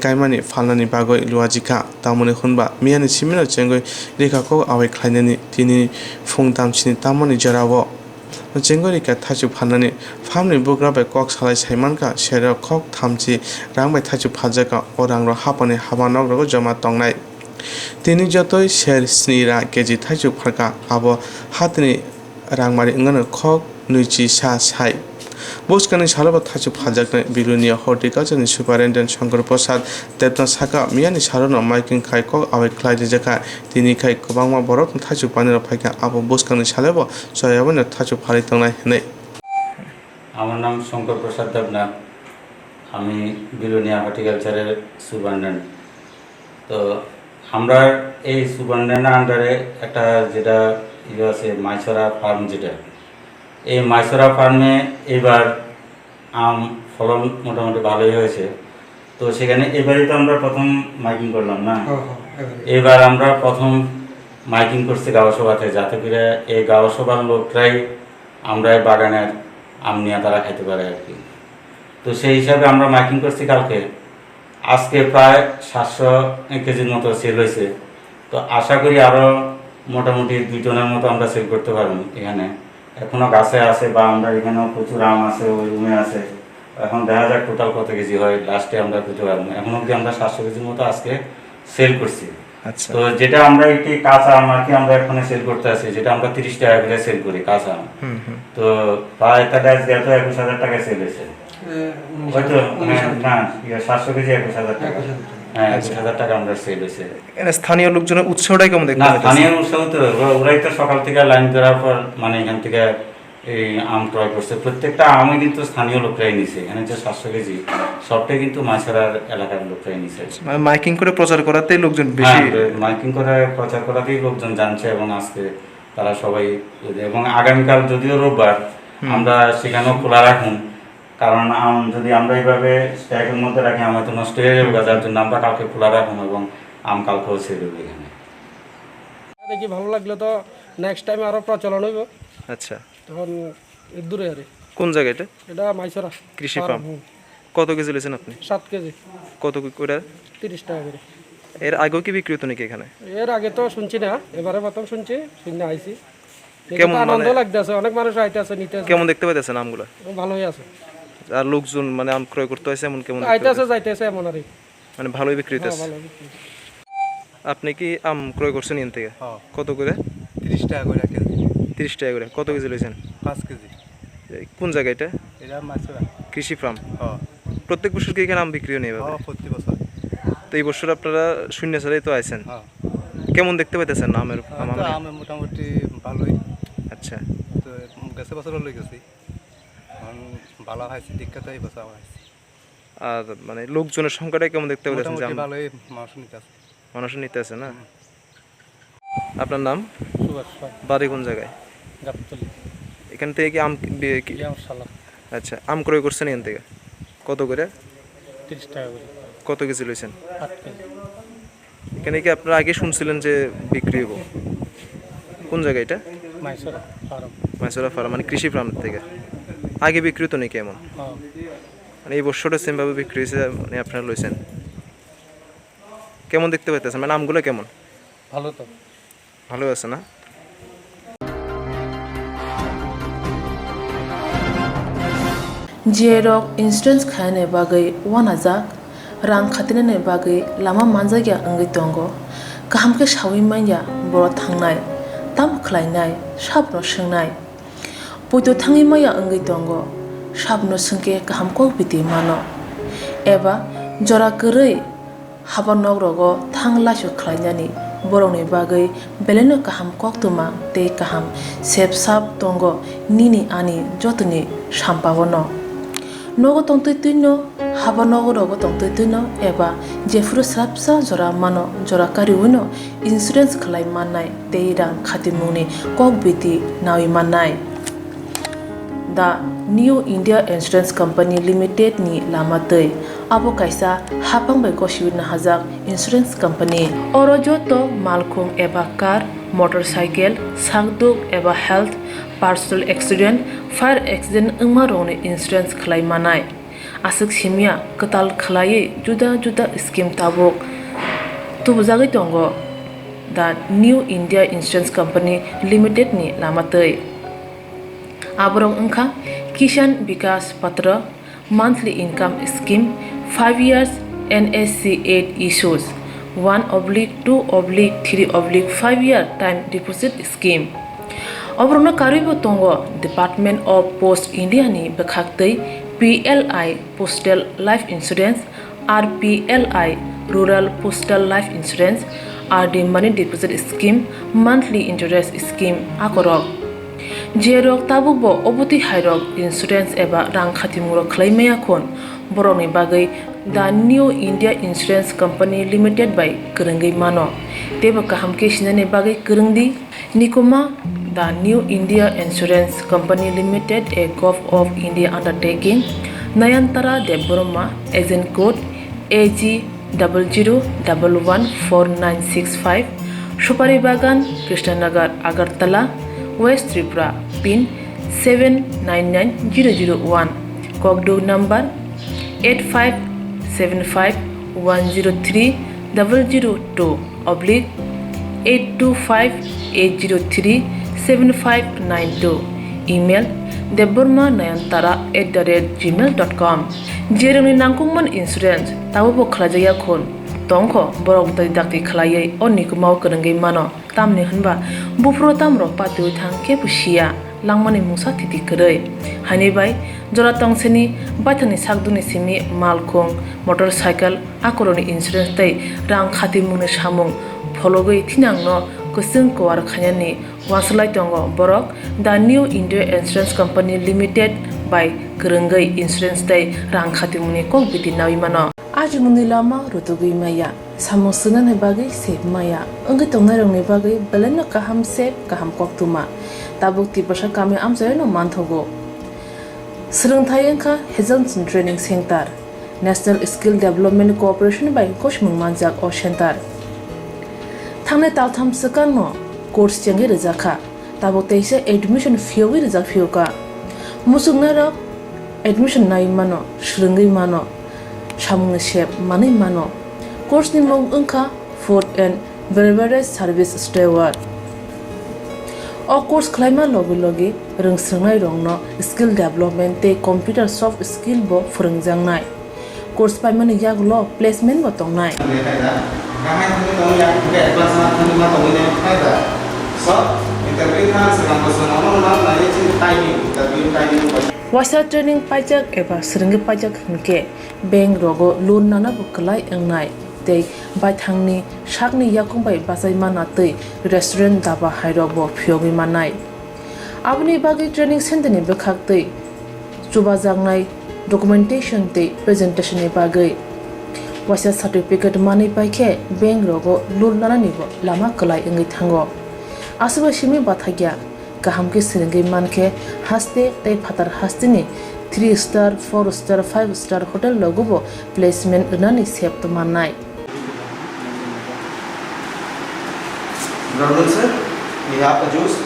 kaimani phalnani bagwi luajikha. Tamoni hwnba miyani simino chengoi rikha kok awai khlainani tini phung damsini tamani jorao. Chengoi rikha thaichuk phalnani farmni bugra bai kok salai saimankha, serok khok thamchi rang bai thaichuk phaljakha. O rangrok hapani haba nogrogo joma tongnai. Tini jotoi ser sni ra keji thaichuk phalkha, abo hatini rangmari wngmano khok nwichi sa sai. Bwskangni salo bo thaichuk phaljaknai Bilonia Horticulture ni Superintendent Shankar Prasad Debnath sakha, miyani salono maiking khai kok awai khlai rijakha. Tini khai kwbangma borok thaichuk panirok phaikha, abo bwskangni salo bo choyabono thaichuk phalwi tongnai hwnwi. আমার নাম শঙ্কর প্রসাদ দেবনাথ, আমি বিলোনিয়া হর্টিকালচারের সুপারিনটেন্ডেন্ট। তো আমরা এই সুপারিনটেন্ডেন্টের আন্ডারে একটা যেটা ইয়ে আছে, মাইছড়া ফার্ম যেটা, এই মাইছড়া ফার্মে এবার আম ফলন মোটামুটি ভালোই হয়েছে। তো সেখানে এবারই তো আমরা প্রথম মাইকিং করলাম না। হ্যাঁ, হ্যাঁ, এবারই। এবার আমরা প্রথম মাইকিং করছি গাঁও সভাতে, যাতে করে এই গাঁও সভার লোকরাই আমরা এই বাগানের আম নিয়ে তারা খাইতে পারে আর কি। তো সেই হিসাবে আমরা মাইকিং করছি কালকে। আজকে প্রায় সাতশো কেজির মতো সেল হয়েছে। তো আশা করি আরও মোটামুটি দুই টনের মতো আমরা সেল করতে পারবো এখানে। এখনো গাছে আছে বা আমরা এখানেও প্রচুর আম আছে, ওই রুমে আছে। এখন দেখা যাক টোটাল কত কেজি হয়, লাস্টে আমরা দিতে পারবো। এখন অবধি আমরা সাতশো কেজির মতো আজকে সেল করছি। আচ্ছা। তো যেটা আমরা একটি কাঁচা আম আর কি আমরা এখানে সেল করতে আছি, যেটা আমরা তিরিশ টাকা করে সেল করি কাঁচা আম। হুম, হুম। তো প্রায় তাহলে আজকে এত একুশ হাজার টাকা সেল হয়েছে। এ, উনিশ হয়তো, হাজার, উনিশ হাজার। হ্যাঁ, না, ইয়ে, সাতশো কেজি একুশ হাজার টাকা। একুশ হাজার টাকা। হ্যাঁ, আচ্ছা। একুশ হাজার টাকা আমরা সেল হয়েছে। এখানে স্থানীয় লোকজনের উৎসাহটাই কেমন দেখতে না, পাইতেছেন? স্থানীয় উৎসাহ তো ওরা-, ওরাই তো সকাল থেকে লাইন ধরার পর, মানে, এখান থেকে এই আম ক্রয় করছে। প্রত্যেকটা আমই কিন্তু স্থানীয় লোকরাই নিছে। এখানে যে সাতশো কেজি, সবটাই কিন্তু মাইছড়ার এলাকার লোকরাই নিছে। মানে, মাইকিং করে প্রচার করাতেই লোকজন বেশি। হ্যাঁ, মাইকিং করে প্রচার করাতেই লোকজন জানছে এবং আজকে তারা সবাই, এবং আগামীকাল যদিও রোববার, হুম। আমরা সেখানেও খোলা রাখুন। কারণ আম যদি আমরা এইভাবে স্ট্যাকের মধ্যে রাখি, আম হয়তো নষ্ট হয়ে যাবে, যার জন্য আমরা কালকে খোলা রাখুন এবং আম কালকেও সেল হবে এখানে। দেখি ভালো লাগলে তো নেক্সট টাইম আরো প্রচলন হইব। আচ্ছা। তখন এর দূরে আরে। কোন জায়গা এটা? এটা মাইছড়া। কৃষি ফার্ম, ফার্ম। হুম। কত কেজি নিয়েছেন আপনি? সাত কেজি। কত কি করে? তিরিশ টাকা করে। এর আগেও কি বিক্রি হতো নাকি এখানে? এর আগে তো শুনছি না, এবারে প্রথম শুনছি, শুনে আইছি। দেখে কেমন তো আনন্দ মানে লাগতেছে, অনেক মানুষ আইতেছে, নিতেছে। কেমন দেখতে পাইতেছেন আমগুলো? ভালোই আছে। আর লোকজন মানে আম ক্রয় করতে হয়েছে এমন কেমন দেখতে আইতেছে, পাইতেছেন? যাইতেছে এমন আর কি। মানে ভালোই বিক্রি হ্যাঁ, হইতেছে। ভালো বিক্রি। আপনি কি আম ক্রয় করছেন এখান থেকে? হ্যাঁ। কত করে? তিরিশ টাকা করে কেজি। তিরিশ টাকা করে। কত কেজি লইছেন? পাঁচ কেজি। এই কোন জায়গা এটা? এটা মাছুরা। কৃষি ফার্ম? হ্যাঁ। প্রত্যেক বছর কি এখানে আম বিক্রি হয় না এভাবে? হ্যাঁ, প্রতি বছর। তো এই বছর আপনারা শূন্য ছাড়াই তো আইছেন। হ্যাঁ। কেমন দেখতে পাইতেছেন আমের, হ্যাঁ, আম তো আমে? আমে মোটামুটি ভালোই। আচ্ছা। তো গেছে বছরও লই গেছি। এখন ভালো হয়েছে, দেখে তো এই বছর আবার আইছি। আর মানে লোকজনের সংখ্যাটা কেমন দেখতে পাইতেছেন যে মোটামুটি আম-, ভালোই মানুষ নিতে আছে। মানুষ নিতে আছে না? হুম। আপনার নাম? সুভাষ পাল। বাড়ি কোন জায়গায়? গাবতলী। এখান থেকে কি আম বি-, কি, ইয়াম সালাম। আচ্ছা, আম ক্রয় করছেন এখান থেকে? কত করে? তিরিশ টাকা করে। কত কেজি লইছেন? আট কেজি। এখানে কি আপনারা আগে শুনছিলেন যে বিক্রি হইব? কোন জায়গা এটা? মাইসোরা ফার্ম। মাইসোরা ফার্ম, মানে কৃষি ফার্ম থেকে। আগে বিক্রি হতো নাকি এমন? হ্যাঁ। মানে এই বছরটা সেমভাবে বিক্রি হয়েছে, মানে আপনারা লইছেন। কেমন দেখতে পাইতেছেন? মানে আমগুলো কেমন? ভালো তো। ভালো আছে না? Jirok insurance khainani bagwi uanajak, rang khatinani bagwi lama manjakya wngwi tongo. Kaham khe saui manya borok thangnai, tamo khlainai, sabono swngnai. Poito thangwi maya wngwi tongo, sabono swngkhe kaham kok biti mano. Eba jora kwrwi haba nok rogo thang laisok khlainani borokni bagwi belaino kaham koktwma tei kaham sep sap tongo nini ani jotoni sampao no. Nogo tongtwi twino, haba nogo rogo tongtwi twino eba jephuru swrapsa jora mano, jora kariwino insurance khlai mannai tei rang khatimungni kok biti nawi mannai. The New India Insurance Company Limited ni lama twi. Abo kaisa haphang bai gosiwi nahajak insurance company. Oro joto malkhung eba car, motorcycle, sakduk eba health, personal accident, fire accident wngma rokni insurance khlai manai. Aswk simya kwtal khlaiwi juda juda scheme tabuk tubujagwi tongo The New India Insurance Company Limited ni lama twi. Aborok wngkha Kisan Vikas Patra, monthly income scheme, five years N S C eight issues, one oblique two oblique three oblique five year time deposit scheme. Oborokno karwibo tongo Department of Post India ni bwkhaktwi P L I Postal Life Insurance, R P L I Rural Postal Life Insurance, R D Money Deposit Scheme, Monthly Interest Scheme akorok. Jerok tabukbo obotwi hairok insurance eba rang khatimungrok khlai maya khun, borokni bagwi The New India Insurance Company Limited bai kwrwngwi mano, teibo kaham khe sinani bagwi kwrwng di. Nikuma, The New India Insurance Company Limited, a Govt of India undertaking, Nayantara Debbarma, agent code A G double zero double one four nine six five, Supari Bagan, Krishnanagar, Agartala, West Tripura, pin seven nine nine zero zero one, Kokduk number eight five seven five one zero three double zero two oblique eight two five eight zero three seven five nine two, email debbarma nayantara at the rate gmail dot com. Jerokni nangkukmani insurance tabukbo khlaijakya khun tongkho, borok bwtwi dakti khlaiwi o nikumao kwrwngwi mano. Tamni hwnba buphuru tamrok patiwi thang kebo siya, langmani mungsa thiti kwrwi. Haini bai jora tongsini baithangni sakdukni simi malkhung, motorcycle, akorokni insurance tei rang khatimungni samung phologwi thinangno kwchwng kuar khainani uansuk lai tongo borok The New India Insurance Company Limited bai kwrwngwi insurance tei rang khatimungni kok biti nawi mano. Ajimungni lama rutugwi maya, samung swngnani bagwi sep maya, wngwi tongnairokni bagwi belaino kaham sep, kaham koktwma. Tabuk Tiprasa kami amchaino manthogo. Swrwngthai wngkha Hazelson Training Center, National Skill Development Corporation bai gosimung manjak o center. Thangnai taltham swkangno course chengwi rwjakha. Tabuk teisa admission phiyogwi rijak phiyokha. Muchungnairok admission naiwi mano, swrwngwi mano, samungni sep manwi mano. Course ni mung wngkha Food and Beverage Service Steward. O course khlaima logi logi rwng swrwngnairokno skill development tei computer soft skill bo phwrwngjaknai. Course paimani yagulo placement bo tongnai. Waisa training paijak eba swrwngwi paijak hwnkhe bank rogo loan nana bo kwlai wngnai tei baithangni sakni yakung bai bachai mana tei restaurant, daba hairok bo phiyogwi mannai. Aboni bagwi training center ni bwkhak tei chubajaknai documentation tei presentation ni bagwi waisa certificate manwi paikhe bank rogo loan nanani bo lama kwlai wngwi thango. Aswk bai simi bathakya, kaham khe swrwngwi mankhe haste tei phatar hasteni three star, four star, five star hotel rogo bo placement rwnani sep tongmannai. Good afternoon, sir. We have a juice.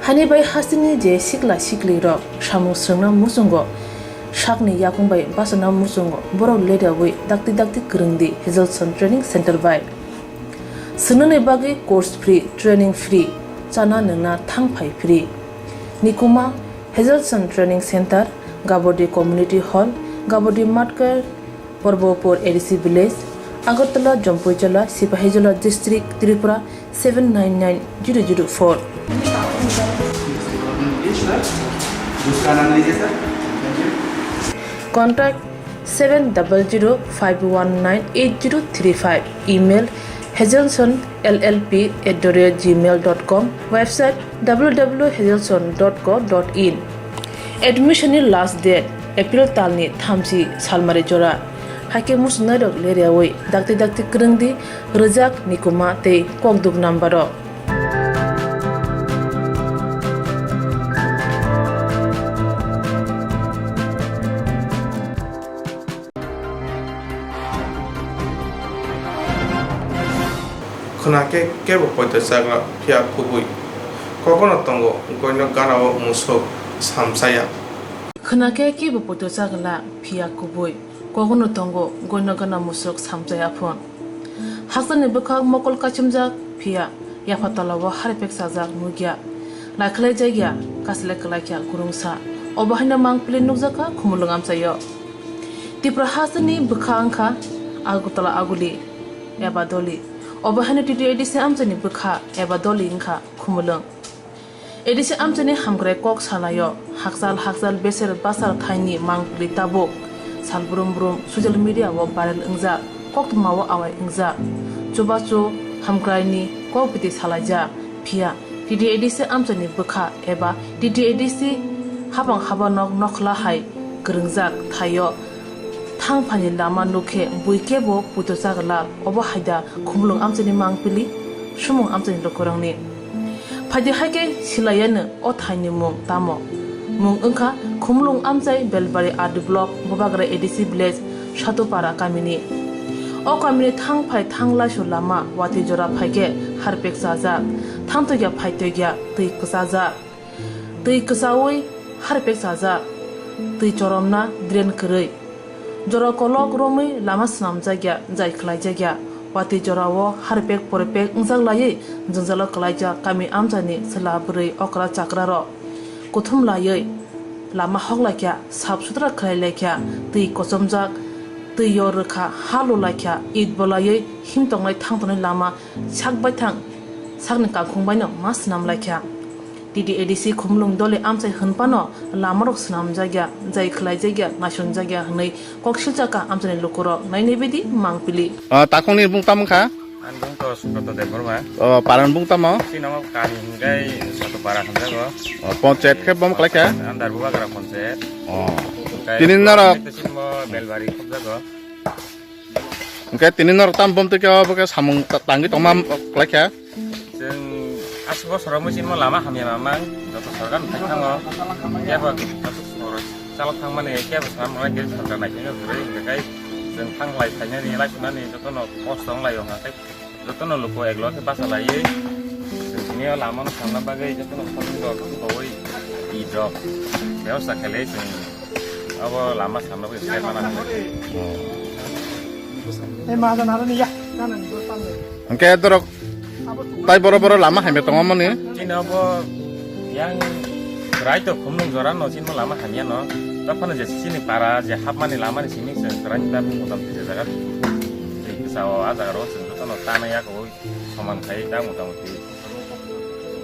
Hani bai hasteni je sikla sikli rok samung swrwngna muchungo, sakni yakung bai bachana muchungo, borok leriawi dakti dakti kwrwngdi Hazelson Training Center bai. Swngnani bagwi course free, training free, chana nwngna thang phai free. Nikuma Hazelson Training Center, Gabodi Community Hall, Gabodi Matkar, Porbopur A D C Village, Agartala, Jampuijala, Sipahijola District, Tripura seven nine nine zero zero four. Contact seven double zero five one nine eight zero three five. Email hazelson L L P at the rate gmail dot com. Website W W W hazelson dot co dot in. Admission ni last date April talni thamchi salmari jora. Haikhe muchungnairok leriawi dakti dakti kwrwngdi rwjak Nikuma tei kokduk number o. Khwna khe kebo poito chakla phiya kubui. Kogono tongo goino ganao musuk samchaya. Khwna khe kebo poito chakla phiya kubui. Kogono tongo goino gana musuk samchaya phun. Haksani bwkhak mokol kaichumjak phiya yapha tolao haripek chajak nukya. Laikhlai jakya kaslai kwlaikya gurungsa. Obo haino mangpili nukjakha Khumulwng amchaio. Tipra hasteni bwkha wngkha Agartala Aguli eba Doli. Obo haino T T A D C amchaini bwkha eba Doli wngkha Khumulwng. A D C amchaini hamkrai kok salaio, hakchal hakchal beser basal thaini mangpili tabuk sal brum brum social media o viral wngjak, koktwmao awai wngjak. Chubachu hamkraini kok biti salaijak, phiya T T A D C amchaini bwkha eba T T A D C habang habanok nokhla hai kwrwngjak thaio thang phaini lama nukhe bui kebo puito chagwlak, obo haida Khumulwng amchaini mangpili, sumung amchaini lukurokni. Phaidi haikhe silaiyano o thaini mung tamo? Mung wngkha Khumulwng amchai Belbari R D block Bubagra A D C village Satupara kamini. O kamini thang phai thang laisu lama watwi jora phaikhe harpek chajak, thang toikya phai toikya twi kwchajak. Twi kwchaui harpek chajak, twi choromna drain kwrwi. Jora kolok romwi lama swnamjakya, jai khlaijakya. Watwi jorao harpek porpek wngjak laiwi jwngjalo kwlaijak kami amchaini chwla bwrwi okra chakrarok. Kuthum laiwi lama hoklaikha, sap sutra khlailaikha, twi kochomjak, twi yor rwkha, ha lulaikha, it bo laiwi him tongnai thang tongnai lama sak bai thang sakni kangkhung baino ma swnamlaikha. T T A D C Khumulwng Doli amchai hwnphano lamarok swnamjakya, jai khlaijakya, naisonjakya hwnwi kok siljakha amchaini lukurok. Nainai bidi mangpili. Ah, takhukni bung tamo kha? Ani bung to Subrata Debbarma. Oh, parani bung tamo? Chini omo kami hwnkhe Satupara hwnjago. Oh, ponchayat khe bom khlaikha? Andar Bubagra ponchayat. Oh. Tini norok? Belbari khobjago. Hwnkhe tini norok tam bom twi khe obo khe samung ta-, tangwi tongma khlaikha? Chwng aswk bosoro muchungo lama hamya mamang, joto sorkar ni thangthango kebo joto sorkar chalok thangmani kebo swnam rwnai kebo sorkar naisingno kwrwi, hwnkhe chwng thanglai phainani laisunani jotono kosto wnglaio, hwnkhe jotono luku eklo khe bachalaiwi chwng tini o lama no samna bagwi jotono phone rok tongwi id rok bebosta khailai chwng. Abo lama samno bai se mana. Hwnkhe dorok tai boro boro lama hamya tongo mani. Chini abo yang rai to Khumulwng jora no chini lama hamya no. Taphano je chini para je hapmani lama ni simi se rai ta mutam je jaga. Sao a jaga ro chwng jotono tana ya ko soman khai ta mutam.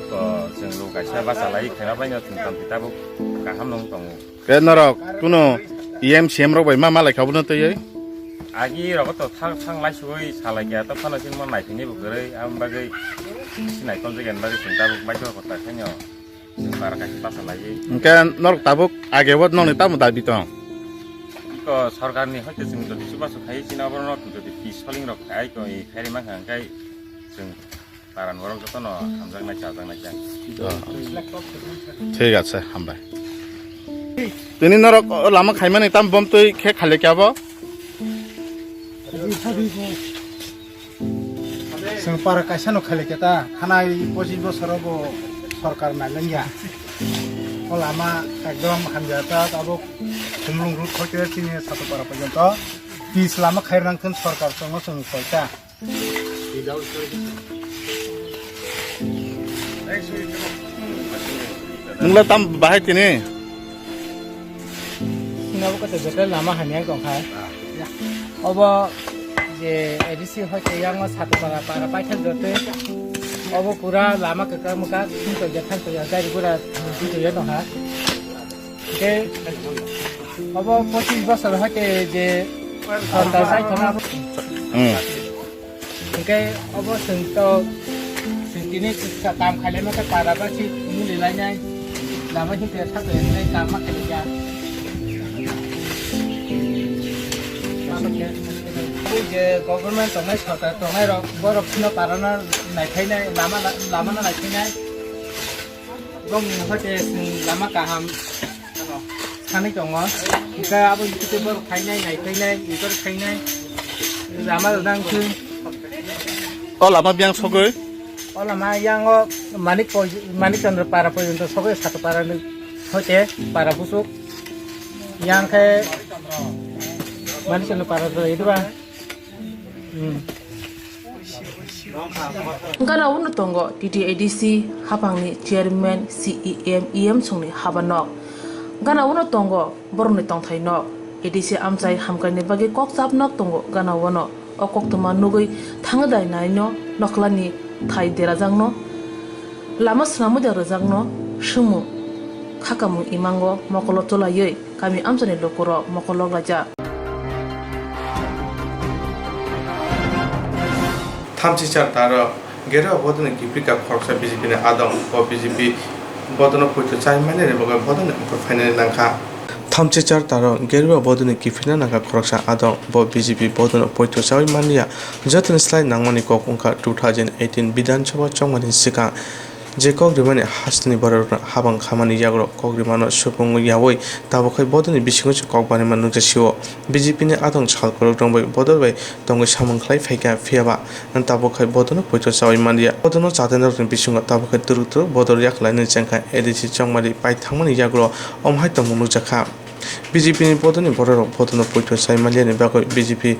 To chwng lo kaisa bachalai khaina bai no chwng tam tabuk kaham nung tongo. Khe norok kuno E M C M rok bai ma malai kha bono twiwi? Agi rogo to thang thang lai sugui salai kha, to phano chini mo naiphini bo kwrwi, aboni bagwi si naikoljakya ni bagwi chwng tabuk baithang kota khaino chwng bara kaisa bachalaiwi. Hwnkhe norok tabuk age o nokni tamo dabi tong? To sorkarni hoite chwng jodi chubachu khai chini oborok jodi pi soling rok khai to i khairi mankha hwnkhe chwng paran borok jotono hamjaknai chajaknai khe. Thik ache, hambai. Tini norok o lama khaimani tam bom twi khe khale kya bo? Chwng para kaisa no khale keta, thanai pochis bosoro bo sorkar nailangya. O lama ekdom hamya ta, tabuk Khumlung road hoite chini Satupara porjonto pis lama khairnang thun sorkar chwngno chwng koita. Nungla tam bahai tini? Sinabo kata jete lama hamya tongkha. Obo je A D C hoite yango Satupara para paithak jote. Obo pura lama kwkak mwkak sinto je thangto ya gari gura sinto ya tongkha. Ke obo pochis bosor hoite je sorkar sai thangna. Hmm. Hingke obo chwng to chwng tini sa kam khailai ma khe para ba si muli lainai. Lama hingke sa to nai kam ma khailai ya. Ui je government tongnai sorkar tongnai rok borok phino para no naikhainai lama lama no naikhainai. Bong hoite chwng lama kaham. Sanwi tongo. Hingke abo hingke borok khainai, nai khainai, ikor khainai. Lama rwdang khe. O lama biyang sogwi? O lama yango Manik poj-, Manik Chandra para porjonto sogwi Satupara ni hoite para busuk. Yang khe Manik Chandra para rwdang idu ba. Hmm. Gana uno tongo T T A D C hapangni chairman, C E M, E M songni haba nok. Gana uno tongo borokni tongthai nok. A D C amchai hamkraini bagwi kokchap nok tongo gana uano. O koktwma nugwi thangwi dai naino nokhlani thai derajakno, lama swnamwi da rwjakno, swngmung khakamung imango mokolo chwlaiwi kami amchaini lukurok mokol loklaijak. Thamchichar taro Gerua bodolni kiphilka khoroksa B J P ni adong, bo B J P bodolno poito chai mani ni bagwi bodolni ongkhor phainani nangkha. Thamchichar taro Gerua bodolni kiphilna nangkha khoroksa adong, bo B J P bodolno poito chaui manliya. Jotoni slai nangmani kok wngkha two thousand eighteen Bidhan Sabha chongmani swkang. Je kok rimani hasteni bororokno habang khamani yagrok kok rimano supung yaui tabukkhai bodolni bisingo se kok barima nukjasio. B J P ni adong sal kwrwk rwngbai bodol bai tongwi samung khlai phaikha, phiyaba tabukkhai bodolno poito chaui manliya. Bodolno chatenarokni bisingo tabukkhai twrwk twrwk bodol yaklainani chengkha A D C chongmari pai thangmani yagro omo hai tongmung nukjakha. B J P ni bodolni bororok bodolno poito chai manliyani bagwi B J P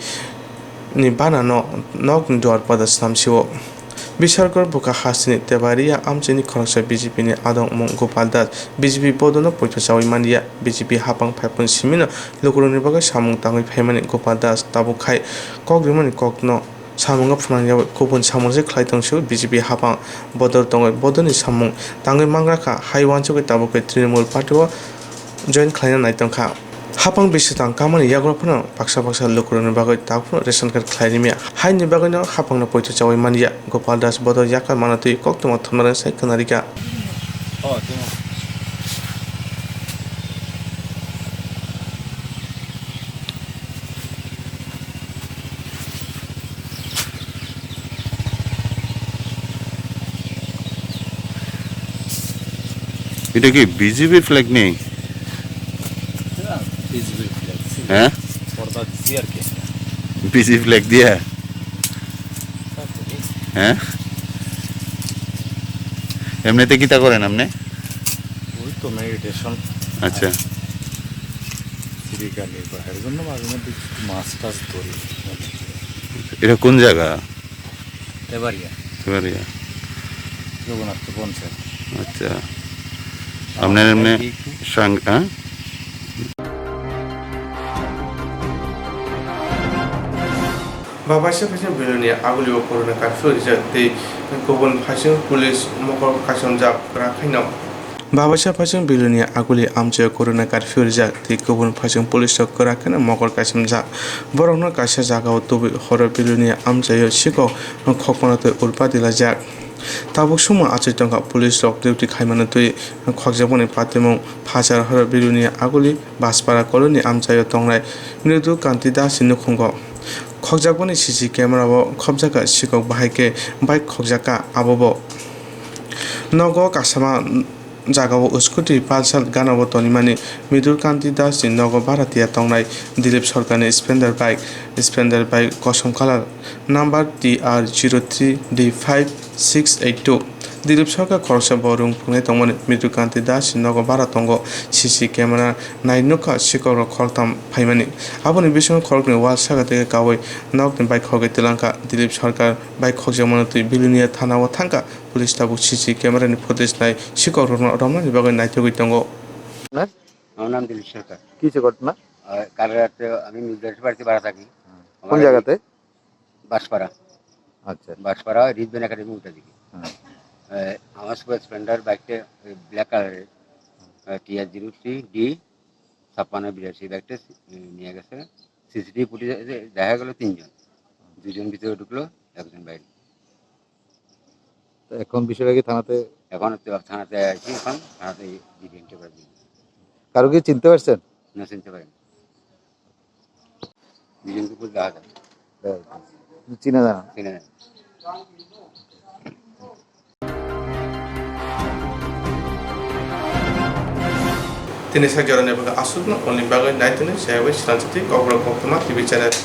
ni bana no nokni duar pada swnamsio. Bishargor bwkha hasteni Tebaria amchaini khoroksa B J P ni adong mung Gopal Das B J P bodolno poito chaui manliya. B J P hapang phaipung simino lukurokni bagwi samung tangwi phaimani Gopal Das tabuk khai kok rimani kokno samungo phunang yaui kubun samung se khlai tongsio B J P hapang bodol tongwi bodolni samung tangwi mangra kha hai uansugwi tabuk khai Trinamool party o join khlaina nai tongkha. Hapang bisitang kamani yago phano baksa baksa lukurokni bagwi tabuk phano ration card khlai rimya. Haini bagwino hapangno poito chaui manliya. Gopal Das bodol yakar manatwi koktwma thumnarang sai khwnarikha. এটা কি বিজেপির ফ্ল্যাগ নেই? বিজেপির ফ্ল্যাগ ছিল। হ্যাঁ? পর্দা দিছি আর কি একটা। বিজেপি ফ্ল্যাগ দিয়া? হ্যাঁ? এমনিতে কিতা করেন আপনি? ওই তো মেডিটেশন। আচ্ছা। শ্রীকালী পাহাড়ের জন্য মাঝে মধ্যে কিছু মাছ টাছ ধরি। এটা কোন জায়গা? তেবাড়িয়া। তেবাড়িয়া। রঘুনাথপুর পঞ্চায়েত। আচ্ছা। আমার আপনার এমনি ফ্ল্যাগ দিয়ে একটু সাং-, হ্যাঁ? Babaisa phaising Bilonia agulio corona curfew rijak tei kubun phaising police mokol kaichomjak kwrak khaino. Babaisa phaising Bilonia aguli amchaio corona curfew rijak tei kubun phaising police rok kwrak khaino mokol kaichomjak. Borokno kaisa jagao tubui horo Bilonia amchaio sikok khokmano tei urpa dilajak. Tabuk somo achai tongkha police rok duty khaimano twi khokjakmani patimung Phachar horo Biruni Aguli Baspara colony amchaio tongnai Mridu Kanti Das ni nukhungo. Khokjakmani C C camera o khopjakha sikok bahai khe bike khokjakha abobo. Nogo kasama jagao scooty Pulsar ganao tonimani Mridu Kanti Das ni nogo bhara tiya tongnai Dilip Sarkar ni Splendor bike, Splendor bike kosom colour number T R zero three D five six eight two. Dilip Sarkar khoroksa bo rung phungnai tongmani Mridu Kanti Das ni nogo bhara tongo C C camera nai nukha sikok rok khoroktham phaimani. Aboni bisingo khoroknwi wal saka tei kawi nokni bike khogwi twlangkha. Dilip Sarkar bike khokjakmano twi Bilonia thana o thangkha. Police tabuk C C camera ni footage nai sikok rokno romnani bagwi naitugwi tongo. আপনার? আমার নাম দিলীপ সরকার। কি হয়েছে ঘটনা? আহ, কাল রাতে আমি মিলদারের বাড়িতে ভাড়া থাকি। আমার কোন বাড়ি জায়গাতে? বাঁশপাড়া। আচ্ছা। বাঁশপাড়া রিজবেন একাডেমি উল্টা দিকে। হুম। আহ, আমার সুপার স্প্লেন্ডার বাইকটা, ওই ব্ল্যাক কালারের, আহ, টি আর জিরো থ্রি ডি ছাপ্পান্ন বিরাশি বাইকটা, আহ, নিয়ে গেছে। সিসিটিভি ফুটেজে দেখা গেল তিনজন, দুজন ভিতরে ঢুকলো, একজন বাইরে। তো এখন বিষয়টা কি থানাতে? এখন তো থানাতে আছি, এখন থানাতে জিডি এন্ট্রি করে দিন। কারো কি চিনতে পারছেন? না, চিনতে পারিনি। দুজনকে পুরো দেখা যায়। দেখা যাচ্ছে। চিনা জানা? চিনা যায়। Tini sak jorani bagwi aswkno hwnwi bagwi naitoni sayawi swnamsati Kokborok Koktwma T V channel.